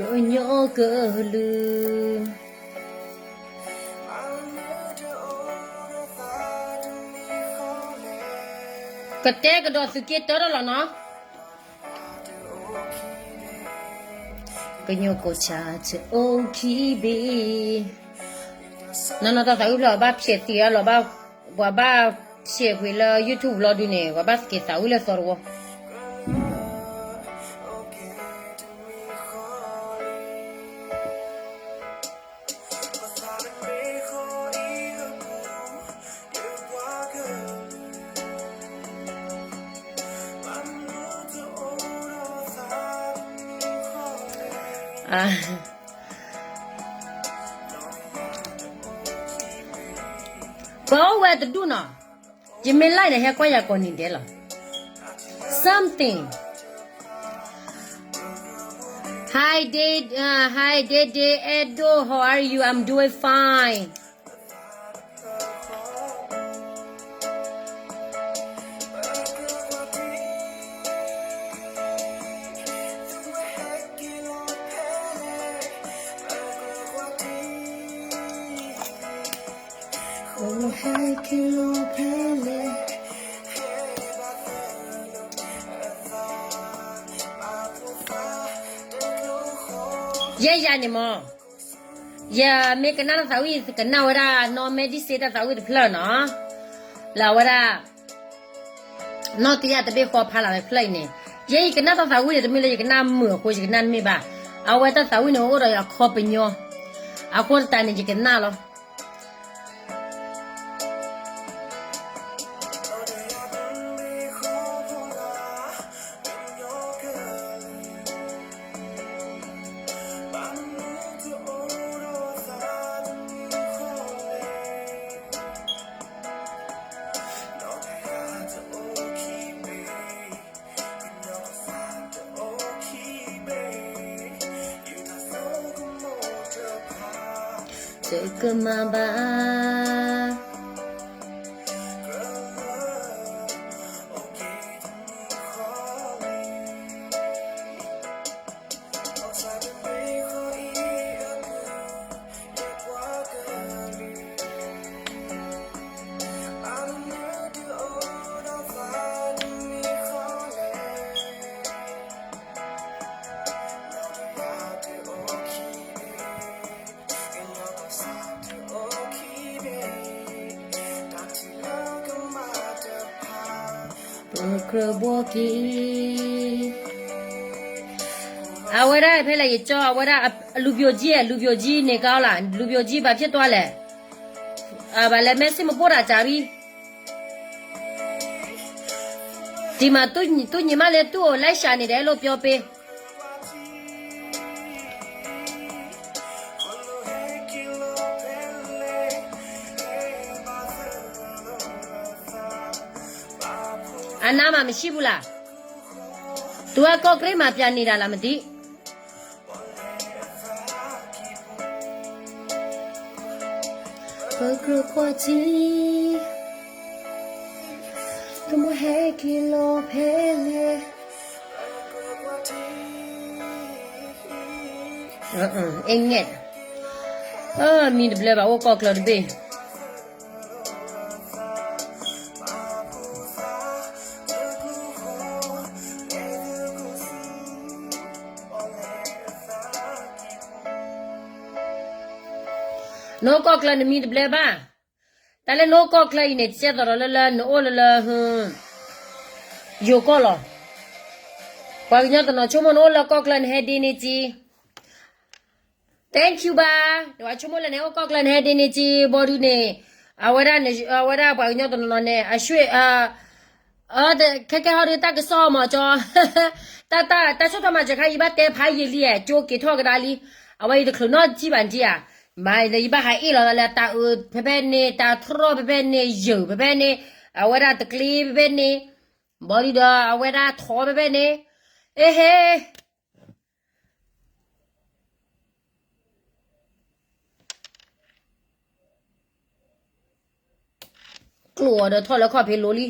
ကညီကလုာ် ကတဲကဒီးသုးက့တၢထီၣ်လီၤနီၤ, ကညီကိးဆၢတအိၣ်ခံဘ့ၣ်, နီၢ်နီၢ်တၢ်သးဝံၣ်ဖျၢၣ် အဘၣ်ဖျဲးသံအလီၤဘၣ်, ပှၤဘၣ်ဖျဲးပှ့ၤလၢ YouTube လီၤဒုန့ၣ် ပှၤဘၣ်သက့ၤသးဝံၣ်လၢသီတဝီ ပှၤအိၣ်ဝဲတဒူၣ်နီၤ, ယမ့ၢ် like န့ၣ် ဟဲကွၢ်ယၤကိးနံၤဒဲးလီၤ. Something. Hi, Day, uh, hi, Day Day Edo. How are you? I'm doing fine. ယဲယၤန့ၣ်မး, ယမ့ၢ်ကနၣ်တၢ်သးဝံၣ် ကနၣ်ဝဲဒၣ်နီၢ်မဲဒံစ့တၢ်သးဝံၣ်တဖျၢၣ်နီၤ, လၢအဝဲဒၣ် နီၢ်တယၢ်တဘ့ၣ်ဃီဖးလၢ်ဝဲဖျၢၣ်အံၤန့ၣ်, ယဲယကနၣ်တၢ်သးဝံၣ်န့ၣ် တမ့ၢ်လၢယကနၣ်မုာ်အဃိ ယကနၣ်တမ့ၢ်ဘၣ်. အဝဲတၢ်သးဝံၣ်န့ၣ် အိၣ်ဒီးယအခီပညီ, အဃိသတးန့ၣ် ယကနၣ်လီၤ. တကမၣ်ဘၣ်. ပကြၢးဘှီက့ၤ အဝဲဒၣ်ဖဲလဲၣ်ယကၠီ အဝဲဒၣ် လူပျိုကြီး လူပျိကြီးန့ၣ်ကီးလၢ လူပျိကြီး ဘာဖြစ်သွားလဲ, ဘၣ်လဲၣ် message မပို့တာကြာပြီ, ဒီမှာ သူ့ညီမလေး သူ့ကို လိုက်ရှာနေတယ်လို့ ပြောပေး. အနားမှာမရှိဘူးလား, သူက ကော့ကရိတ်မှာ ပြန်နေတာလား မသိ. ပကြၢးကွၢ်ထံ, တမ့ၢ်ဟဲက့ၤလီၤဖဲလဲၣ်, အ့ငဲ့, မံတဘျၢဘၣ် အိၣ်ကီၢ်ချၢတဘ့ၣ်. နအိၣ်ကီၢ်ချၢနမံတဘျၢဘၣ်. တၢ်လၢနအိၣ်ကီၢ်ချၢအံၤန့ၣ် ကဲသိးဒီးလၢလၢနအိၣ်လၢလၢ ယိၤကီၢ်လီၤ. ပှၤကညီတနီၤဆိကမိၣ်နအိၣ်လၢကီၢ်ချၢနဟဲဒ့န့ၢ်က့ Thank you ဘၣ်, ဒီးပှၤဆိကမိၣ်လၢနအိၣ်ကီၢ်ချၢနဟဲဒ့န့ၢ်က့ ဘီဒုန့ၣ်, အဝဲဒၣ်, အဝဲဒၣ်ပှၤကညီတနီၤနီၤန့ၣ် အရွှေ့, ခဲကဲဟီဒုတၢ်ကစီၣ်မၤကၠီ, တၢ်, တၢ်ဆိၣ်ထီၣ်မၤစၢၤခါအံၤဘၣ်တဲဖးယံာ်လံ, ကၠိက့ၤထီၣ်ကဒါလံ, အဝဲအံၤတချုးနီၣ်ထံၣ်ဘၣ်ဒံးဧါ, မၤလၢယဘၣ်ဟးအ့ၣ်လီၤလၢတၢ်အၢဖဲဖဲန့ၣ်, တၢ်ထရီၣ်ဖဲဖဲန့ၣ်, ယုၢ်ဖဲဖဲန့ၣ်, အဝဲဒၣ်တကျ့ဖဲဖဲန့ၣ်, ဘီဒုဒီးအဝဲဒၣ်ထီဖဲဖဲန့ၣ်, အ့ဟ့ ကျိၣ်အီၤဒီးထီၣ်လၢခီၣ်ဖံးလိၤလံ.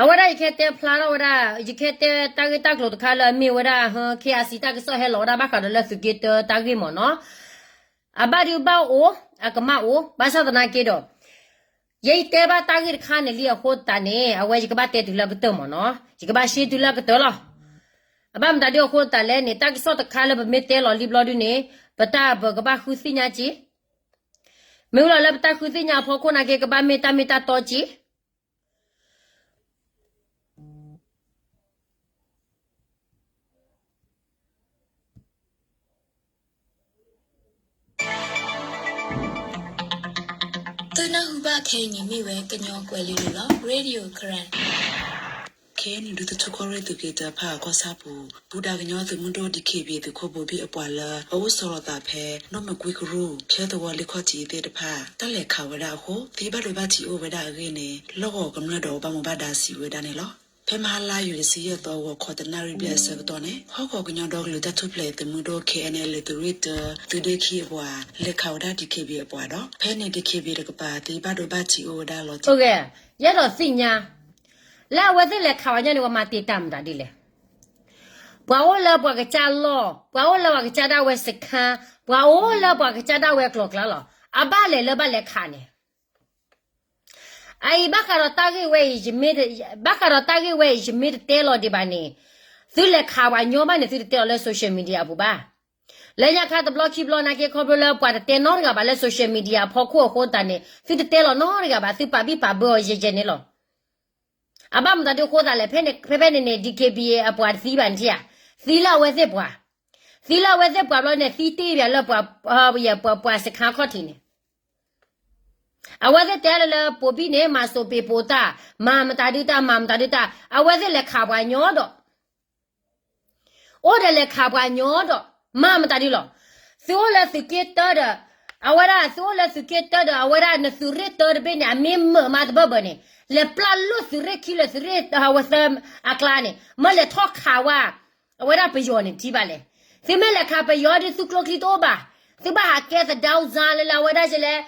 အဝဲဒၣ်ယကဟဲတဲဖျါထီၣ်ဝဲဒၣ် ယကဟဲတဲတၢ်ဂ့ၢ်တၢ်ကျိၤတခါလၢအမ့ၢ်ဝဲဒၣ် KIC တၢ်ကစီၣ်ဟဲလီၤဝဲဒၣ်ဘၣ်ဃးဒီးလၢသုးက့တၢတၢ်ဂ့ၢ်မ့ၢ်နီၤ. အဘၣ်ဒုးဘၣ်အိၣ် အကမၣ်အိၣ် ဘၣ်ဆၣ်သနာ်က့ဒီး ယဲယတဲဘၣ်တၢ်ဂ့ၢ်တခါန့ၣ်လံအဃိသတးန့ၣ် အဝဲယကဘၣ်တဲတုၤလၢအကတၢၢ်မ့ၢ်နီၤ ယကဘၣ်ရှဲတုၤလၢအကတၢၢ်လီၤ. အဘၣ်မတၤဒုးအဃိသတးလဲၣ်န့ၣ် တၢ်ကစီၣ်တခါလၢပမ့ၢ်တဲလီၤလံဘျီဒုန့ၣ် ပတၢ်ပကဘၣ်ဃုသ့ၣ်ညါက့ၤ မ့ၢ်ဝံၤလီၤလၢပတၢ်ဃုသ့ၣ်ညါအဖီခိၣ်နာ်က့ ကဘၣ်မ့ၢ်တၢ်မ့ၢ်တၢ်တီက့ၤ သုနၢ်ဟူဘၣ်ခဲအံၤန့ၣ်မ့ၢ်ဝဲကညီကွဲၤလ့လိၤလီၤ Radio Karen. ခဲအံၤန့ၣ် ဒူသထူကီၢ်ရ့ၣ်သုးက့တၢဖၣ်အကီၢ်ဆၣ်ပူၤ ပူၤဒၣ်ကညီသုးမုၢ်ဒိၣ် DKBA သုးခိၣ်ဘိဘ့ၣ်အပှၤလၢ အအိၣ်ဆီလီၤသးဖဲ ဒိၣ်မကွံကရူၢ် ဖၠဲသဝီလ့ခီၣ်ထံးသ့ၣ်တဖၣ် တၢ်လဲၤခးဝဲဒၣ်အဃိ သံဘၣ်ဒိဘၣ်ထံးအိၣ်ဝဲဒၣ်အဂ့ၢ်န့ၣ် လီၢ်ကဝီၤကမျၢၢ်ဒီးပှၤဘၣ်မူဘၣ်ဒါစံးဝဲဒၣ်န့ၣ်လီၤ. ဖဲမဟါလါယူၤတဆံယဲၢ်သီ ဂီၤခီတနၣ်ရံၣ်ဘျဲၣ်အဆၢကတီၢ်န့ၣ် ဟီၣ်ကဝီၤကညီဒီကလုာ်တၢ်ထူၣ်ဖျဲးသုးမုၢ်ဒိၣ် KNLA သုးရ့ၣ်တၢ သုးဒ့ခံအပှၤ လဲၤခးဝဲဒၣ် DKBA အပှၤဒီး ဖဲန့ၣ် DKBA တကပၤ သံဘၣ်ဒိဘၣ်ထံးအိၣ်ဝဲဒၣ်လီၤတံၢ် ယအဲၣ်ဒိးသ့ၣ်ညါ လၢအဝဲသ့ၣ်လဲၤခးဝဲညီန့ၣ် ပှၤမၤတံာ်တာ်မတၤဒ်လဲၣ်. ပှၤအိၣ်လၢပှၤကစၢ်လီၢ်, ပှၤအိၣ်လၢပှၤကစၢ်ဒၣ်ဝဲစခန်း, ပှၤအိၣ်လၢပှၤကစၢ်ဒၣ်ဝဲကျိၤကျါလီၤ. အဘၣ်လဲၤလၢဘၣ်လဲၤခးန့ၣ် အအံၤဘၣ်ဃးဒီးတၢ်ဂ့ၢ်ဝဲအံၤ, ဘၣ်ဃးဒီးတၢ်ဂ့ၢ်ဝဲအံၤ ယမ့ၢ်တတဲလီၤဒံးဘၣ်န့ၣ်, သုလဲၤခးပှၤညီဘၣ်န့ၣ် သုတတဲလီၤလၢ social media အပူၤဘၣ်. လၢညါခါတဘျီခံဘျီနာ်က့ ခီဖျိလၢပှၤတတဲနီတဂၤဘၣ်လၢ social media အဖီခိၣ်အဃိသတးန့ၣ် သုတတဲလီၤနီတဂၤဘၣ်, သုပာ်ဘံၣ်ပာ်ဘၢအီၤယဲၢ်ယဲၢ်န့ၣ်လီၤ. အဘၣ်မတၤဒုးအဃိသးလဲၣ်, ဖဲဖဲန့ၣ်န့ၣ် DKBA အပှၤတသံဘၣ်န့ၣ်ဧါ, သံလၢအဝဲသ့ၣ်ပှၤ, သံလၢအဝဲသ့ၣ်ပှၤဘျီန့ၣ် သံတ့ၢ်ဘၣ်လၢပှၤ, ပှၤစခန်းခီၣ်ထံးန့ၣ် အဝဲသ့ၣ်တဲလၢလၢပိာ်ဘံၣ်န့ၣ် မၤစိးပ့ၤပိာ်တၢ်, မၤမတၤဒုးတၢ်, မၤမတၤဒုးတၢ်, အဝဲသ့ၣ်လဲၤခးပှၤညီဒီး, အိၣ်ဒီးလဲၤခးပှၤညီဒီး, မၤမတၤဒုးလီၤ. သုအိၣ်လၢသုးက့တၢဒီး, အဝဲဒၣ်သုအိၣ်လၢသုးက့တၢဒီး အဝဲဒၣ်နသုးရ့ၣ်တၢတဘ့ၣ်န့ၣ် အမ့ၢ်မၢာ်မးတဘၢဘၢန့ၣ်, လဲၤပျၢ်လိာ်သုးရ့ၣ်ခံလၢသုးရ့ၣ်ဝဲသၢအကျါန့ၣ်, မၢလဲၤထီၣ်ခးဝဲ အဝဲဒၣ်ပယီၤန့ၣ် ထံၣ်ဘၣ်လဲၣ်. သုမ့ၢ်လဲၤခးပယီၤဒီးသုကျိချံတအိၣ်ဘၣ်. သုဘၣ်ဟးကဲသဒၢစါလၢလၢအဝဲဒၣ်လဲၣ်,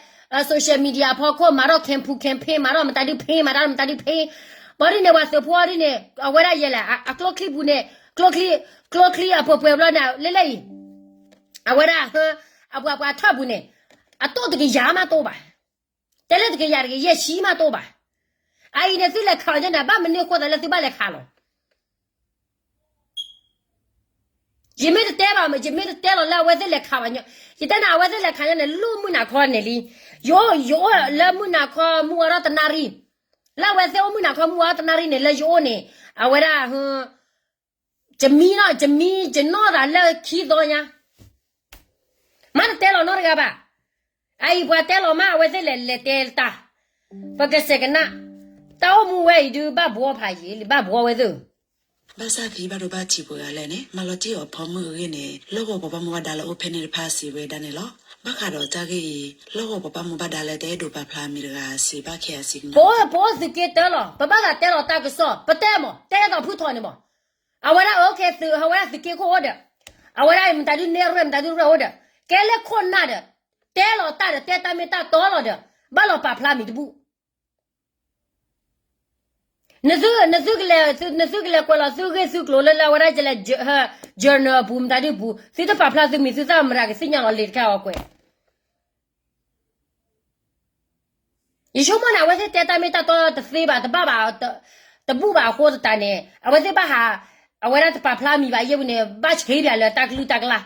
social media အဖီခိၣ် မၤထီၣ် campaign campaign မၤထီၣ်မတၤဒုးဖ့ မၤထီၣ်မတၤဒုးဖ့, ဘၣ်ဒ်န့ၣ် ပှၤသုးဖိဒ်န့ၣ် အဝဲဒၣ်ယဲၢ်လဲၣ်, အကျိချံပူၤန့ၣ်, ကျိချံ, ကျိချံအပှဲၤပှဲၤဘျီန့ၣ် လၢလၢအံၤ, အဝဲဒၣ်, အပှၤပှၤထၢၣ်ပူၤန့ၣ်, အတိၢ်တကယၤမးတအိၣ်ဘၣ်. တဲလၢတကယၤတကယၤဆံမးတအိၣ်ဘၣ်. အအံၤန့ၣ် သုလဲၤခးအီၤန့ၣ် ဘၣ်မနုၤအဃိသးလၢသုဘၣ်လဲၤခးလီၤ. ယမ့ၢ်တတဲဘၣ်, ယမ့ၢ်တတဲလီၤလၢအဝဲသ့ၣ်လဲၤခးဘၣ်ညီ, ယတဲန့ၣ် အဝဲသ့ၣ်လဲၤခးညီန့ၣ် လၢမုၢ်နၤခီန့ၣ်လံ. ယအိၣ်, ယအိၣ်လၢမုၢ်နၤခီမုၢ်ဝါထီၣ်တနၣ်ရံၣ်, လၢအဝဲသ့ၣ်အိၣ်မုၢ်နၤခီမုၢ်ဝါထီၣ်တနၣ်ရံၣ်န့ၣ် လၢယအိၣ်န့ၣ်, အဝဲဒၣ်, ယမံနီၢ်, ယမံ, ယနီၢ်သးလၢခံသီညါ မ့တတဲလီၤနီတဂၤဘၣ်. အအံၤပှၤတဲလီၤမး အဝဲသ့ၣ်လဲၤလဲၤတဲတၢ်, ပကစဲးကနၣ်, တၢ်အိၣ်မူဝဲအံၤဒုးဘၣ်ဘှီဖးယံာ်လံ ဘၣ်ဘှီဝဲသ့ၣ်. ဘၣ်ဆၣ်သံဘၣ်ဒိဘၣ်ထံးပှဲၤဂၤလဲၣ်န့ၣ် မၤလီၤတံၢ်အီၤဖီမုၢ်အဂ့ၢ်န့ၣ် လီၢ်ကဝီၤပှၤဘၣ်မူဘၣ်ဒါလၢအိၣ်ဖဲန့ၣ်တဖၣ်စံးဝဲဒၣ်န့ၣ်လီၤ. ဘၣ်ဃးဒီးတၢ်ဂ့ၢ်အံၤ လီၢ်ကဝီၤပှၤဘၣ်မူဘၣ်ဒါလၢတအဲၣ်ဒိးပာ်ဖျါမံၤတဂၤစံးဘၣ်ခဲအံၤစံးကညီ, ပအိၣ်သုးက့တၢလီၤ, ပဘၣ်သးတဲလီၤတၢ်ကစီၣ် ပတဲမး တဲသိးဖုထီၣ်န့ၣ်မး အဝဲဒၣ်အုက့သုး အဝဲဒၣ်သုးက့ခိၣ်အိၣ်ဒီး, အဝဲဒၣ်မတၤဒုးနဲၣ်ရဲၣ် မတၤဒုးရဲၣ်အိၣ်ဒီး, ကဲလၢခိၣ်နၢ်ဒီး, တဲလီၤတၢ်ဒီးတဲတၢ်မ့ၢ်တၢ်တီလီၤဒီး, ဘၣ်လီၤပာ်ဖျါမံၤတဘူၣ်. နသု, နသုကလဲၤ, နသုကလဲၤကွဲးလီၤသုဂ့ၢ်သုကျိၤလၢလၢအဝဲဒၣ်လဲၣ်, journal အပူၤ မတၤဒုးပူၤ သုတပာ်ဖျါသုမံၤ သုသၣ်မရၤကသ့ၣ်ညါလီၤလံာ်တခါအီၤကွဲး ယဆိကမိၣ်န့ၣ် အဝဲသ့ၣ်တဲတၢ်မ့ၢ်တၢ်တီတသ့ဘၣ် တဘၣ်ဘၣ်, တဘူၣ်ဘၣ်အဃိသတးန့ၣ် အဝဲသ့ၣ်ဘၣ်ဟး, အဝဲဒၣ်တပာ်ဖျါမံၤဘၣ်ယဲၢ်ပူၤန့ၣ် ဘၣ်ဆံးဘၣ်လၢတၢ်ကလုၢ်တၢ်ကလၢ်.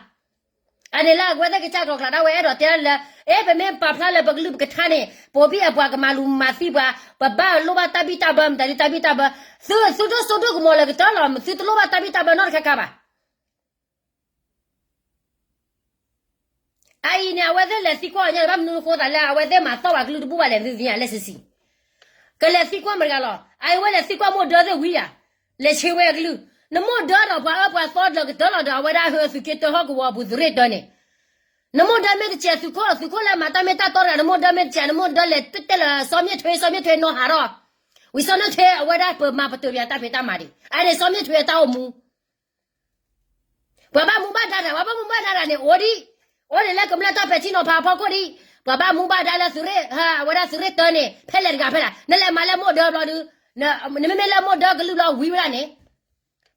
အန့ၣ်လၢအဝဲသ့ၣ်ကစၢ်ကျိၤကျါဒၣ်ဝဲအဲၣ်ဒိးတဲလၢ, အဲ ပမ့ၢ်ပာ်ဖျါလၢပကလုၢ်ပကထါန့ၣ် ပိာ်ဘံၣ်အပှၤကမၤလူၤမၤသံပှၤ, ပဘၣ်လိၣ်ဘၣ်တၢ်ဘံၣ်တၢ်ဘၢ မတၤဒုးတၢ်ဘံၣ်တၢ်ဘၢ, သု, သုဒိၣ်စိဒိၣ်ကမီၤလၢကတၢၢ်လီၤ သုတလိၣ်ဘၣ်တၢ်ဘံၣ်တၢ်ဘၢနီတခါခါဘၣ်. အအံၤန့ၣ် အဝဲသ့ၣ်လဲၤသံကွၢ်အီၤညါ ဘၣ်မနုၤအဃိသးလၢအဝဲသ့ၣ်မၤသီၣ်ပှၤကလုၢ်တဘူၣ်ဘၣ်လဲၣ် သုသ့ၣ်ညါလဲၣ်စံးစံး, ကလဲၤသံကွၢ်မတၤတဂၤလီၤ. အအံၤဝဲလဲၤသံကွၢ်မိၢ်ဒၢသ့ၣ်ဝံၤယၤ, လဲၤဆ့ဝဲအကလုၢ်, နမိၢ်ဒၢဒီးပှၤအၢပှၤသီလၢကတၢၢ်လီၤဒီး အဝဲဒၣ်ဟၢသုးက့တၢဟီၣ်ကဝီၤအပူၤသုးရ့ၣ်တၢန့ၣ်, နမိၢ်ဒၢမ့ၢ်တစဲးသုးခိၣ် သုးခိၣ်လၢမၤတၢ်မ့ၢ်တၢ်တီတဂၤ နမိၢ်ဒၢမ့ၢ်တစဲး နမိၢ်ဒၢလဲၤတဲလၢစီၤမ့ၢ်ထွဲ စီၤမ့ၢ်ထွဲနီၢ်ဟးထီၣ်, ဝံၤစီၤမ့ၢ်ထွဲအဝဲဒၣ်ပမၤပတုာ်ပယၤတၢ်ဖံးတၢ်မၤဒံး အန့ၣ်စီၤမ့ၢ်ထွဲအတၢ်အိၣ်မူ ပှၤဘၣ်မူဘၣ်ဒါတဂၤ ပှၤဘၣ်မူဘၣ်ဒါတဂၤန့ၣ် အိၣ်ဒံး, အိၣ်ဒံးလၢကမျၢၢ်တၢ်ပဲာ်ထံနီၤဖးအဖီခိၣ်ဒံး, ပှၤဘၣ်မူဘၣ်ဒါလၢသုးရ့ၣ်, အဝဲဒၣ်သုးရ့ၣ်တၢန့ၣ် ဖဲလဲၣ်တဂၤဖဲလဲၣ်, နလဲၤမၤလၢမိၢ်ဒၢဘျီဒုး, နမ့မ့ၢ်လၢမိၢ်ဒၢကလုၢ်လီၤဝံၤဝဲဒၣ်န့ၣ်,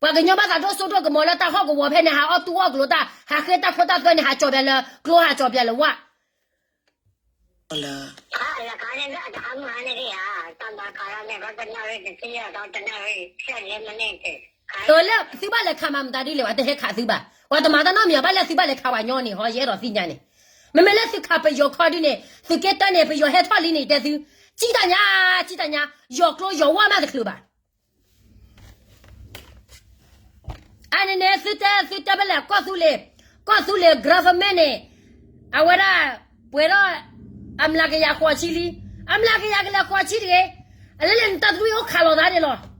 ပှၤကညီဘၣ်သးဒိၣ်စိဒိၣ်ကမီၤလၢတၢ်ဟီၣ်ကဝီၤဖဲန့ၣ် ဟးအီၣ်တူၢ်အီၣ်ကျိၤတၢ် ဟးဃ့တၢ်ခိတၢ်သွဲန့ၣ် ဟးကၠီၤပၠးလၢကျိ ဟးကၠီၤပၠးလၢဝၣ် လၢ လၢသုဘၣ်လဲၤခးမၤမတၤဒ်လဲၣ် ဒီးတနၣ်ရံၣ် ဆဲးလဲမန့ၢ် တၢ်လၢသုဘၣ်လဲၤခးသုဘၣ်, ပှၤတမၤတၢ်နီတမံၤဘၣ်လၢသုဘၣ်လဲၤခးပှၤညီန့ၣ် ဟီယအဲၣ်ဒိးသ့ၣ်ညါန့ၣ်, မ့မ့ၢ်လၢသုခးပယီၤခီဒုန့ၣ် သုးက့တၢန့ၣ် ပယီၤဟဲထီၣ်လံန့ၣ် တဲသု, ကံတၢ်ညါ, ကံတၢ်ညါ, ယီၤကျိယီၤဝၣ်မးတချုးဘၣ် အန့ၣ်န့ၣ် သုတဲ သုတဲဖဲလဲၣ် ကီၢ်သူလ့ၤ, ကီၢ်သူလ့ၤ government န့ၣ် အဝဲဒၣ် ပှဲၤထီၣ် အမျးကယၤဃိးဆံလံ, အမျးကယၤကလဲၤဃိးဆံတဂ့ၤ, အလဲၤလဲၤနတၢ်တဒူၣ်အိၣ်ခးလိာ်သးန့ၣ်လီၤ.